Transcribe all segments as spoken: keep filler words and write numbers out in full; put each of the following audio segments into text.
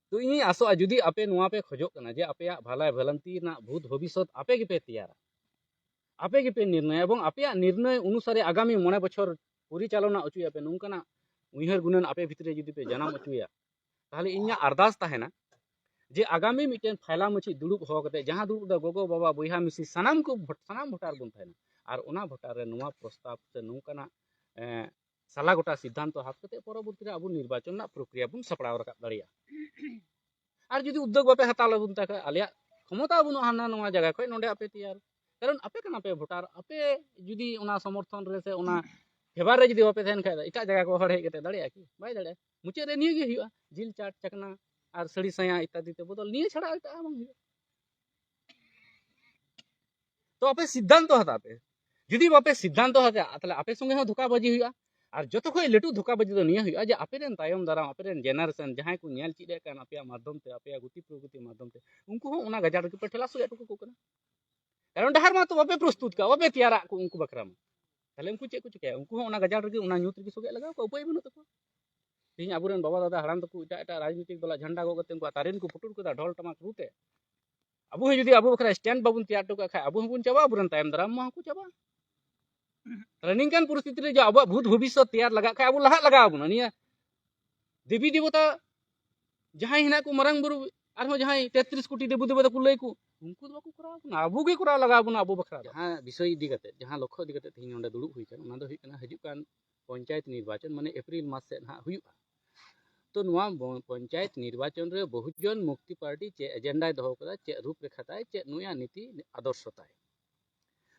ᱛᱚ ᱤᱧᱤᱧ ᱟᱥᱚᱜᱼᱟ, ᱡᱩᱫᱤ ᱟᱯᱮ ᱱᱚᱣᱟ ᱯᱮ ᱠᱷᱚᱡᱚᱜ ᱠᱟᱱᱟ ᱡᱮ ᱟᱯᱮᱭᱟᱜ ᱵᱷᱟᱞᱟᱭ ᱵᱷᱟᱞᱟᱱᱛᱤ ᱨᱮᱱᱟᱜ ᱵᱷᱩᱛ ᱵᱷᱚᱵᱤᱥᱥᱚᱛ ᱟᱯᱮ ᱜᱮᱯᱮ ᱛᱮᱭᱟᱨᱟ, ᱟᱯᱮ ᱜᱮᱯᱮ ᱱᱤᱨᱱᱚᱭᱟ, ᱮᱵᱚᱝ ᱟᱯᱮᱭᱟᱜ ᱱᱤᱨᱱᱚᱭ ᱚᱱᱩᱥᱟᱨᱮ ᱟᱜᱟᱢᱤ ᱢᱚᱬᱮ ᱵᱚᱪᱷᱚᱨ ᱯᱚᱨᱤᱪᱟᱞᱚᱱᱟ ᱚᱪᱚᱭᱟᱯᱮ, ᱱᱚᱝᱠᱟᱱᱟᱜ ᱩᱭᱦᱟᱹᱨ ᱜᱩᱱᱟᱹᱱ ᱟᱯᱮ ᱵᱷᱤᱛᱨᱤ ᱨᱮ ᱡᱩᱫᱤ ᱯᱮ ᱡᱟᱱᱟᱢ ᱚᱪᱚᱭᱟ, ᱛᱟᱦᱚᱞᱮ ᱤᱧᱟᱜ ᱟᱨᱫᱟᱥ ᱛᱟᱦᱮᱱᱟ ᱡᱮ ᱟᱜᱟᱢᱤ ᱢᱤᱫᱴᱮᱱ ᱯᱷᱟᱭᱞᱟ ᱢᱟᱹᱪᱤ ᱫᱩᱲᱩᱵ ᱦᱚᱦᱚ ᱠᱟᱛᱮ, ᱡᱟᱦᱟᱸ ᱫᱩᱲᱩᱵ ᱨᱮ ᱜᱚᱜᱚ, ᱵᱟᱵᱟ, ᱵᱚᱭᱦᱟ, ᱢᱤᱥᱤ ᱥᱟᱱᱟᱢ ᱠᱚ ᱵᱷᱳᱴ-, ᱥᱟᱱᱟᱢ ᱵᱷᱳᱴᱟᱨ ᱵᱚᱱ ᱛᱟᱦᱮᱱᱟ᱾ ᱟᱨ ᱚᱱᱟ ᱵᱷᱳᱴᱟᱨ ᱨᱮ ᱱᱚᱣᱟ ᱯᱨᱚᱥᱛᱟᱵ ᱥᱮ ᱱᱚᱝᱠᱟᱱᱟᱜ, ᱮᱸ, ᱥᱟᱞᱟ ᱜᱚᱴᱟ ᱥᱤᱫᱽᱫᱷᱟᱱᱛᱚ ᱦᱟᱛᱟᱣ ᱠᱟᱛᱮ ᱯᱚᱨᱚᱵᱚᱨᱛᱤ ᱨᱮ ᱟᱵᱚ ᱱᱤᱨᱵᱟᱪᱚᱱ ᱨᱮᱱᱟᱜ ᱯᱨᱚᱠᱨᱤᱭᱟ ᱵᱚᱱ ᱥᱟᱯᱲᱟᱣ ᱨᱟᱠᱟᱵ ᱫᱟᱲᱮᱭᱟᱜᱼᱟ᱾ ᱟᱨ ᱡᱩᱫᱤ ᱩᱫᱽᱫᱳᱜᱽ ᱵᱟᱯᱮ ᱦᱟᱛᱟᱣ ᱞᱮᱵᱚᱱ ᱛᱟᱦᱮᱸ ᱠᱷᱟᱱ, ᱟᱞᱮᱭᱟᱜ ᱠᱷᱚᱢᱚᱛᱟ ᱵᱟᱹᱱᱩᱜᱼᱟ ᱦᱟᱱᱟ ᱱᱚᱣᱟ ᱡᱟᱭᱜᱟ ᱠᱷᱚᱱ ᱱᱚᱰᱮ ᱟᱯᱮ ᱛᱮᱭᱟᱨ, ᱠᱟᱨᱚᱱ ᱟᱯᱮ ᱠᱟᱱᱟ ᱯᱮ ᱵᱷᱳᱴᱟᱨ, ᱟᱯᱮ ᱡᱩᱫᱤ ᱚᱱᱟ ᱥᱚᱢᱚᱨᱛᱷᱚᱱ ᱨᱮ ᱥᱮ ᱚᱱᱟ ᱯᱷᱮᱵᱟᱨ ᱨᱮ ᱡᱩᱫᱤ ᱵᱟᱯᱮ ᱛᱟᱦᱮᱱ ᱠᱷᱟᱱ, ᱮᱴᱟᱜ ᱡᱟᱭᱜᱟ ᱠᱚ ᱦᱚᱲ ᱦᱮᱡ ᱠᱟᱛᱮ ᱫᱟᱲᱮᱭᱟᱜᱼᱟ ᱠᱤ? ᱵᱟᱭ ᱫᱟᱲᱮᱭᱟᱜᱼᱟ᱾ ᱢᱩᱪᱟᱹᱫ ᱨᱮ ᱱᱤᱭᱟᱹ ᱜᱮ ᱦᱩᱭᱩᱜᱼᱟ, ᱡᱤᱞ ᱪᱟᱴ ᱪᱟᱠᱱᱟ ᱟᱨ ᱥᱟᱹᱲᱤ ᱥᱟᱭᱟ ᱤᱛᱛᱟᱫᱤ ᱛᱮ ᱵᱚᱫᱚᱞ, ᱱᱤᱭᱟᱹ ᱪᱷᱟᱲᱟ ᱮᱴᱟᱜ ᱵᱟᱝ ᱦᱩᱭᱩᱜᱼᱟ᱾ ᱛᱚ ᱟᱯᱮ ᱥᱤᱫᱽᱫᱷᱟᱱᱛᱚ ᱦᱟᱛᱟᱣ ᱯᱮ᱾ ᱡᱩᱫᱤ ᱵᱟᱯᱮ ᱥᱤᱫᱽᱫᱷᱟᱱᱛᱚ ᱦᱟᱛᱟᱣᱟ, ᱛᱟᱦᱞᱮ ᱟᱯᱮ ᱥᱚᱸᱜᱮ ᱦᱚᱸ ᱫᱷᱳᱠᱟᱵᱟᱡᱤ ᱦᱩᱭᱩᱜᱼᱟ᱾ ᱟᱨ ᱡᱚᱛᱚ ᱠᱷᱚᱱ ᱞᱟᱹᱴᱩ ᱫᱷᱳᱠᱟᱵᱟᱡᱤ ᱫᱚ ᱱᱤᱭᱟᱹ ᱦᱩᱭᱩᱜᱼᱟ ᱡᱮ ᱟᱯᱮ ᱨᱮᱱ ᱛᱟᱭᱚᱢ ᱫᱟᱨᱟᱢ, ᱟᱯᱮ ᱨᱮᱱ ᱡᱮᱱᱟᱨᱮᱥᱚᱱ, ᱡᱟᱦᱟᱸᱭ ᱠᱚ ᱧᱮᱞ ᱪᱮᱫ ᱮᱫ ᱠᱟᱱ ᱟᱯᱮᱭᱟᱜ ᱢᱟᱫᱽᱫᱷᱚᱢ ᱛᱮ, ᱟᱯᱮᱭᱟᱜ ᱜᱩᱛᱤ ᱯᱨᱚᱜᱚᱛᱤ ᱢᱟᱫᱽᱫᱷᱚᱢ ᱛᱮ, ᱩᱱᱠᱩ ᱦᱚᱸ ᱚᱱᱟ ᱜᱟᱡᱟᱲ ᱨᱮᱜᱮ ᱯᱮ ᱴᱷᱮᱞᱟ ᱥᱚᱡᱟ ᱦᱚᱴᱚ ᱠᱟᱠᱚ ᱠᱟᱱᱟ᱾ ᱠᱟᱨᱚᱱ ᱰᱟᱦᱟᱨ ᱢᱟ ᱛᱚ ᱵᱟᱯᱮ ᱯᱨᱚᱥᱛᱩᱛ ᱠᱟᱜᱼᱟ, ᱵᱟᱯᱮ ᱛᱮᱭᱟᱨᱟᱜ ᱠᱚ ᱩᱱᱠᱩ ᱵᱟᱠᱷᱨᱟ ᱢᱟ᱾ ᱛᱟᱦᱞᱮ ᱩᱱᱠᱩ ᱪᱮᱫ ᱠᱚ ᱪᱤᱠᱟᱹᱭᱟ? ᱩᱱᱠᱩ ᱦᱚᱸ ᱚᱱᱟ ᱜᱟᱡᱟᱲ ᱨᱮᱜᱮ, ᱚᱱᱟ ᱧᱩᱛ ᱨᱮᱜᱮ ᱥᱚᱜᱮ ᱞᱟᱜᱟᱣ ᱠᱚᱣᱟ, ᱩᱯᱟᱹᱭ ᱵᱟᱹᱱᱩᱜ ᱛᱟᱠᱚᱣᱟ᱾ ᱛᱮᱦᱮᱧ ᱟᱵᱚᱨᱮᱱ ᱵᱟᱵᱟ ᱫᱟᱫᱟ ᱦᱟᱲᱟᱢ ᱛᱟᱠᱚ ᱮᱴᱟᱜ ᱮᱴᱟᱜ ᱨᱟᱡᱽᱱᱤᱛᱤᱠ ᱫᱚᱞᱟᱜ ᱡᱷᱟᱱᱰᱟ ᱜᱚᱜ ᱠᱟᱛᱮ ᱩᱱᱠᱩᱣᱟᱜ ᱛᱟᱨᱮᱱ ᱠᱚ ᱯᱩᱴᱩᱨ ᱠᱮᱫᱟ ᱰᱷᱚᱞ ᱴᱟᱢᱟᱠ ᱨᱩ ᱛᱮ᱾ ᱟᱵᱚ ᱦᱚᱸ ᱡᱩᱫᱤ ᱟᱵᱚ ᱵᱟᱠᱷᱨᱟ stand ᱵᱟᱵᱚᱱ ᱛᱮᱭᱟᱨ ᱦᱚᱴᱚ ᱠᱟᱜ ᱠᱷᱟᱡ, ᱟᱵᱚ ᱦᱚᱸᱵᱚᱱ ᱪᱟᱵᱟᱜᱼᱟ, ᱟᱵᱚᱨᱮᱱ ᱛᱟᱭᱚᱢ ᱫᱟᱨᱟᱢ ᱢᱟ ᱦᱚᱸᱠᱚ ᱪᱟᱵᱟᱜᱼᱟ᱾ ᱛᱟᱦᱞᱮ ᱱᱤᱝᱠᱟᱱ ᱯᱚᱨᱤᱥᱛᱷᱤᱛᱤ ᱨᱮ ᱡᱮ ᱟᱵᱚᱣᱟᱜ ᱵᱷᱩᱛ ᱵᱷᱚᱵᱤᱥᱥᱚᱛ ᱛᱮᱭᱟᱨ ᱞᱟᱜᱟᱜ ᱠᱷᱟᱡ, ᱟᱵᱚ ᱞᱟᱦᱟᱜ ᱞᱟᱜᱟᱣ ᱵᱚᱱᱟ᱾ ᱱᱤᱭᱟᱹ ᱫᱮᱵᱤ ᱫᱮᱵᱚᱛᱟ ᱡᱟᱦᱟᱸᱭ ᱦᱮᱱᱟᱜ ᱠᱚ, ᱢᱟᱨᱟᱝ ᱵᱩᱨᱩ, ᱟᱨᱦᱚᱸ ᱡᱟᱦᱟᱸᱭ ᱛᱮᱛᱨᱤᱥ ᱠᱳᱴᱤ ᱫᱮᱵᱚ ᱫᱮᱵᱚᱛᱟ ᱠᱚ ᱞᱟᱹᱭ ᱠᱚ, ᱩᱱᱠᱩ ᱫᱚ ᱵᱟᱠᱚ ᱠᱚᱨᱟᱣ ᱵᱚᱱᱟ, ᱟᱵᱚ ᱜᱮ ᱠᱚᱨᱟᱣ ᱞᱟᱜᱟᱣ ᱵᱚᱱᱟ ᱟᱵᱚ ᱵᱟᱠᱷᱨᱟ ᱫᱚ᱾ ᱡᱟᱦᱟᱸ ᱵᱤᱥᱚᱭ ᱤᱫᱤ ᱠᱟᱛᱮ, ᱡᱟᱦᱟᱸ ᱞᱚᱠᱠᱷᱚ ᱤᱫᱤ ᱠᱟᱛᱮ ᱛᱮᱦᱮᱧ ᱱᱚᱰᱮ ᱫᱩᱲᱩᱵ ᱦᱩᱭ ᱠᱟᱱᱟ, ᱚᱱᱟ ᱫᱚ ᱦᱩᱭᱩᱜ ᱠᱟᱱᱟ ᱦᱤᱡᱩᱜ ᱠᱟᱱ ᱯᱚᱧᱪᱟᱭᱮᱛ ᱱᱤᱨᱵᱟᱪᱚᱱ, ᱢᱟᱱᱮ ᱮᱯᱨᱤᱞ ᱢᱟᱥ ᱥᱮᱫ ᱱᱟᱦᱟᱜ ᱦᱩᱭᱩᱜᱼᱟ᱾ ᱛᱚ ᱱᱚᱣᱟ ᱵᱚ-, ᱯᱚᱧᱪᱟᱭᱮᱛ ᱱᱤᱨᱵᱟᱪᱚᱱ ᱨᱮ ᱵᱚᱦᱩᱡᱚᱱ ᱢᱩᱠᱛᱤ ᱯᱟᱨᱴᱤ ᱪᱮᱫ ᱮᱡᱮᱱᱰᱟᱭ ᱫᱚᱦᱚ ᱠᱟᱫᱟ, ᱪᱮᱫ ᱨᱩᱯᱨᱮᱠᱷᱟ ᱛᱟᱭ, ᱪᱮᱫ ᱱᱩᱭᱟᱜ ᱱᱤᱛᱤ ᱟᱫᱚᱨᱥᱚ ᱛᱟᱭ?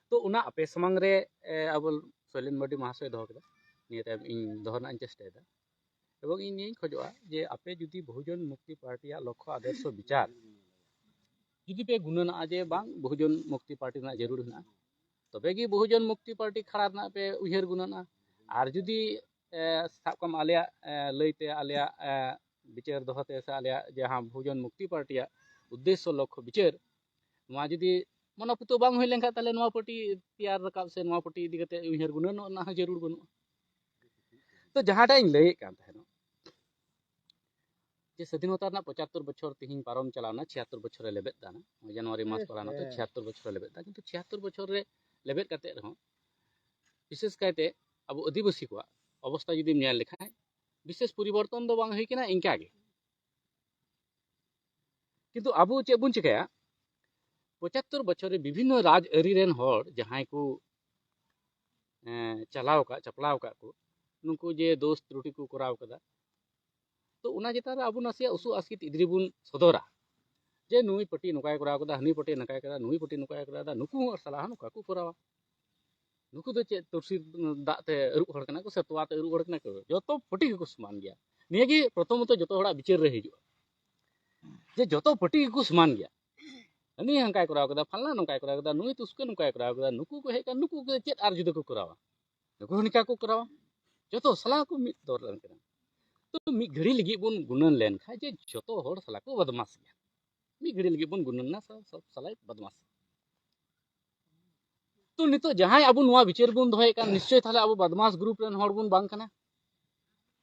ᱛᱚ ᱚᱱᱟ ᱟᱯᱮ ᱥᱟᱢᱟᱝ ᱨᱮ, ᱮ, ᱟᱵᱚ ᱥᱚᱭᱞᱮᱱ ᱢᱟᱨᱰᱤ ᱢᱟᱦᱟᱥᱚᱭ ᱫᱚᱦᱚ ᱠᱮᱫᱟ, ᱱᱤᱭᱟᱹ ᱛᱟᱭᱚᱢ ᱤᱧ ᱫᱚᱦᱚ ᱨᱮᱱᱟᱜ ᱤᱧ ᱪᱮᱥᱴᱟᱭᱮᱫᱟ᱾ ᱮᱵᱚᱝ ᱤᱧ ᱱᱤᱭᱟᱹᱧ ᱠᱷᱚᱡᱚᱜᱼᱟ ᱡᱮ ᱟᱯᱮ ᱡᱩᱫᱤ ᱵᱚᱦᱩᱡᱚᱱ ᱢᱩᱠᱛᱤ ᱯᱟᱨᱴᱤᱭᱟᱜ ᱞᱚᱠᱠᱷᱚ ᱟᱫᱚᱨᱥᱚ ᱵᱤᱪᱟᱨ ᱡᱩᱫᱤ ᱯᱮ ᱜᱩᱱᱟᱹᱱᱟᱜᱼᱟ ᱡᱮ ᱵᱟᱝ, ᱵᱚᱦᱩᱡᱚᱱ ᱢᱩᱠᱛᱤ ᱯᱟᱨᱴᱤ ᱨᱮᱱᱟᱜ ᱡᱟᱹᱨᱩᱲ ᱦᱮᱱᱟᱜᱼᱟ, ᱛᱚᱵᱮ ᱜᱮ ᱵᱚᱦᱩᱡᱚᱱ ᱢᱩᱠᱛᱤ ᱯᱟᱨᱴᱤ ᱠᱷᱟᱲᱟ ᱨᱮᱱᱟᱜ ᱯᱮ ᱩᱭᱦᱟᱹᱨ ᱜᱩᱱᱟᱹᱱᱟ᱾ ᱟᱨ ᱡᱩᱫᱤ, ᱮ, ᱥᱟᱵ ᱠᱟᱜ ᱢᱮ ᱟᱞᱮᱭᱟᱜ, ᱮ, ᱞᱟᱹᱭᱛᱮ ᱟᱞᱮᱭᱟᱜ, ᱮ, ᱵᱤᱪᱟᱹᱨ ᱫᱚᱦᱚᱛᱮ ᱥᱮ ᱟᱞᱮᱭᱟᱜ ᱡᱟᱦᱟᱸ ᱵᱚᱦᱩᱡᱚᱱ ᱢᱩᱠᱛᱤ ᱯᱟᱨᱴᱤᱭᱟᱜ ᱩᱫᱽᱫᱮᱥᱥᱚ ᱞᱚᱠᱠᱷᱚ ᱵᱤᱪᱟᱹᱨ, ᱱᱚᱣᱟ ᱡᱩᱫᱤ ᱢᱟᱱᱟᱣ ᱯᱩᱛᱟᱹᱣ ᱵᱟᱝ ᱦᱩᱭ ᱞᱮᱱᱠᱷᱟᱱ, ᱛᱟᱦᱞᱮ ᱱᱚᱣᱟ ᱯᱟᱨᱴᱤ ᱛᱮᱭᱟᱨ ᱨᱟᱠᱟᱵ ᱥᱮ ᱱᱚᱣᱟ ᱯᱟᱨᱴᱤ ᱤᱫᱤ ᱠᱟᱛᱮ ᱩᱭᱦᱟᱹᱨ ᱜᱩᱱᱟᱹᱱᱚᱜ ᱨᱮᱱᱟᱜ ᱦᱚᱸ ᱡᱟᱹᱨᱩᱲ ᱵᱟᱹᱱᱩᱜᱼᱟ᱾ ᱛᱚ ᱡᱟᱦᱟᱸᱴᱟᱜ ᱤᱧ ᱞᱟᱹᱭᱮᱫ ᱠᱟᱱ ᱛᱟᱦᱮᱱᱟ, ᱡᱮ ᱥᱟᱹᱫᱷᱤᱱᱚᱛᱟ ᱨᱮᱱᱟᱜ ᱯᱚᱸᱪᱟᱛᱛᱳᱨ ᱵᱚᱪᱷᱚᱨ ᱛᱤᱦᱤᱧ ᱯᱟᱨᱚᱢ ᱪᱟᱞᱟᱣᱱᱟ, ᱪᱷᱤᱭᱟᱛᱛᱳᱨ ᱵᱚᱪᱷᱚᱨᱮ ᱞᱮᱵᱮᱫ ᱫᱟ ᱱᱟ᱾ ᱱᱚᱜᱼᱚᱭ ᱡᱟᱱᱩᱣᱟᱨᱤ ᱢᱟᱥ ᱦᱮᱸ, ᱯᱟᱲᱟᱣᱱᱟ, ᱛᱚ ᱦᱮᱸ᱾ ᱪᱷᱤᱭᱟᱛᱛᱳᱨ ᱵᱚᱪᱷᱚᱨᱮ ᱞᱮᱵᱮᱫ ᱫᱟ, ᱠᱤᱱᱛᱩ ᱪᱷᱤᱭᱟᱛᱛᱳᱨ ᱵᱚᱪᱷᱚᱨ ᱨᱮ ᱞᱮᱵᱮᱫ ᱠᱟᱛᱮ ᱨᱮᱦᱚᱸ ᱵᱤᱥᱮᱥ ᱠᱟᱭᱛᱮ ᱟᱵᱚ ᱟᱹᱫᱤᱵᱟᱹᱥᱤ ᱠᱚᱣᱟᱜ ᱚᱵᱚᱥᱛᱟ ᱡᱩᱫᱤᱢ ᱧᱮᱞ ᱞᱮᱠᱷᱟᱱ, ᱵᱤᱥᱮᱥ ᱯᱚᱨᱤᱵᱚᱨᱛᱚᱱ ᱫᱚ ᱵᱟᱝ ᱦᱩᱭ ᱠᱟᱱᱟ, ᱤᱱᱠᱟ ᱜᱮ᱾ ᱠᱤᱱᱛᱩ ᱟᱵᱚ ᱪᱮᱫ ᱵᱚᱱ ᱪᱤᱠᱟᱹᱭᱟ? ᱯᱚᱸᱪᱟᱛᱛᱳᱨ ᱵᱚᱪᱷᱚᱨ ᱨᱮ ᱵᱤᱵᱷᱤᱱᱱᱚ ᱨᱟᱡᱽ ᱟᱹᱨᱤ ᱨᱮᱱ ᱦᱚᱲ ᱡᱟᱦᱟᱸᱭ ᱠᱚ, ᱮᱸ, ᱪᱟᱞᱟᱣ ᱟᱠᱟᱫ, ᱪᱟᱯᱞᱟᱣ ᱟᱠᱟᱫ ᱠᱚ, ᱱᱩᱠᱩ ᱡᱮ ᱫᱳᱥ ᱛᱨᱩᱴᱤ ᱠᱚ ᱠᱚᱨᱟᱣ ᱠᱟᱫᱟ, ᱛᱚ ᱚᱱᱟ ᱪᱮᱛᱟᱱ ᱨᱮ ᱟᱵᱚ ᱱᱟᱥᱮᱭᱟᱜ ᱩᱥᱩ ᱟᱥᱠᱤᱛ ᱤᱫᱨᱤ ᱵᱚᱱ ᱥᱚᱫᱚᱨᱟ, ᱡᱮ ᱱᱩᱭ ᱯᱟᱹᱴᱤ ᱱᱚᱝᱠᱟᱭ ᱠᱚᱨᱟᱣ ᱠᱟᱫᱟ, ᱦᱟᱹᱱᱤ ᱯᱟᱹᱴᱤ ᱱᱚᱝᱠᱟᱭ ᱠᱚᱨᱟᱣ ᱫᱟ, ᱱᱩᱠᱩ ᱦᱚᱸ ᱥᱟᱞᱟ ᱦᱚᱸ ᱱᱚᱝᱠᱟ ᱠᱚ ᱠᱚᱨᱟᱣᱟ᱾ ᱱᱩᱠᱩ ᱫᱚ ᱪᱮᱫ ᱛᱩᱨᱥᱤ ᱫᱟᱜ ᱛᱮ ᱟᱹᱨᱩᱵ ᱦᱚᱲ ᱠᱟᱱᱟ ᱠᱚ ᱥᱮ ᱛᱚᱣᱟ ᱛᱮ ᱟᱹᱨᱩᱵ ᱦᱚᱲ ᱠᱟᱱᱟ ᱠᱚ? ᱡᱚᱛᱚ ᱯᱟᱹᱴᱤ ᱜᱮᱠᱚ ᱥᱚᱢᱟᱱ ᱜᱮᱭᱟ᱾ ᱱᱤᱭᱟᱹ ᱜᱮ ᱯᱨᱚᱛᱷᱚᱢᱚᱛᱚ ᱡᱚᱛᱚ ᱦᱚᱲᱟᱜ ᱵᱤᱪᱟᱹᱨ ᱨᱮ ᱦᱤᱡᱩᱜᱼᱟ, ᱡᱮ ᱡᱚᱛᱚ ᱯᱟᱹᱴᱤ ᱜᱮᱠᱚ ᱥᱚᱢᱟᱱ ᱜᱮᱭᱟ᱾ ᱦᱟᱹᱱᱤ ᱦᱟᱱᱠᱟᱭ ᱠᱚᱨᱟᱣ ᱠᱮᱫᱟ, ᱯᱷᱟᱞᱱᱟ ᱱᱚᱝᱠᱟᱭ ᱠᱚᱨᱟᱣ ᱠᱮᱫᱟ, ᱱᱩᱭ ᱛᱩᱥᱠᱟᱹ ᱱᱚᱝᱠᱟᱭ ᱠᱚᱨᱟᱣ ᱠᱮᱫᱟ, ᱱᱩᱠᱩ ᱠᱚ ᱦᱮᱡ ᱠᱟᱱᱟ, ᱱᱩᱠᱩ ᱠᱚ ᱪᱮᱫ ᱟᱨ ᱡᱩᱫᱟᱹ ᱠᱚ ᱠᱚᱨᱟᱣᱟ? ᱱᱩᱠᱩ ᱦᱚᱸ ᱱᱤᱝᱠᱟ ᱠᱚ ᱠᱚᱨᱟᱣᱟ᱾ ᱡᱚᱛᱚ ᱥᱟᱞᱟ ᱠᱚ ᱢᱤᱫ ᱫᱚᱨ ᱞᱮᱱ ᱠᱟᱱᱟ᱾ ᱛᱚ ᱢᱤᱫ ᱜᱷᱟᱹᱲᱤ ᱞᱟᱹᱜᱤᱫ ᱵᱚᱱ ᱜᱩᱱᱟᱹᱱ ᱞᱮᱱ ᱠᱷᱟᱱ ᱡᱮ ᱡᱚᱛᱚ ᱦᱚᱲ ᱥᱟᱞᱟ ᱠᱚ ᱵᱚᱫᱢᱟᱥ ᱜᱮᱭᱟ, ᱢᱤᱫ ᱜᱷᱟᱹᱲᱤ ᱞᱟᱹᱜᱤᱫ ᱵᱚᱱ ᱜᱩᱱᱟᱹᱱ ᱮᱱᱟ, ᱥᱚᱵ, ᱥᱚᱵ ᱥᱟᱞᱟᱭ ᱵᱚᱫᱢᱟᱥ᱾ ᱛᱚ ᱱᱤᱛᱚᱜ ᱡᱟᱦᱟᱸᱭ ᱟᱵᱚ ᱱᱚᱣᱟ ᱵᱤᱪᱟᱹᱨ ᱵᱚᱱ ᱫᱚᱦᱚᱭᱮᱫ ᱠᱟᱱ, ᱱᱤᱥᱪᱚᱭ ᱛᱟᱦᱞᱮ ᱟᱵᱚ ᱵᱚᱫᱢᱟᱥ ᱜᱨᱩᱯ ᱨᱮᱱ ᱦᱚᱲ ᱵᱚᱱ ᱵᱟᱝ ᱠᱟᱱᱟ᱾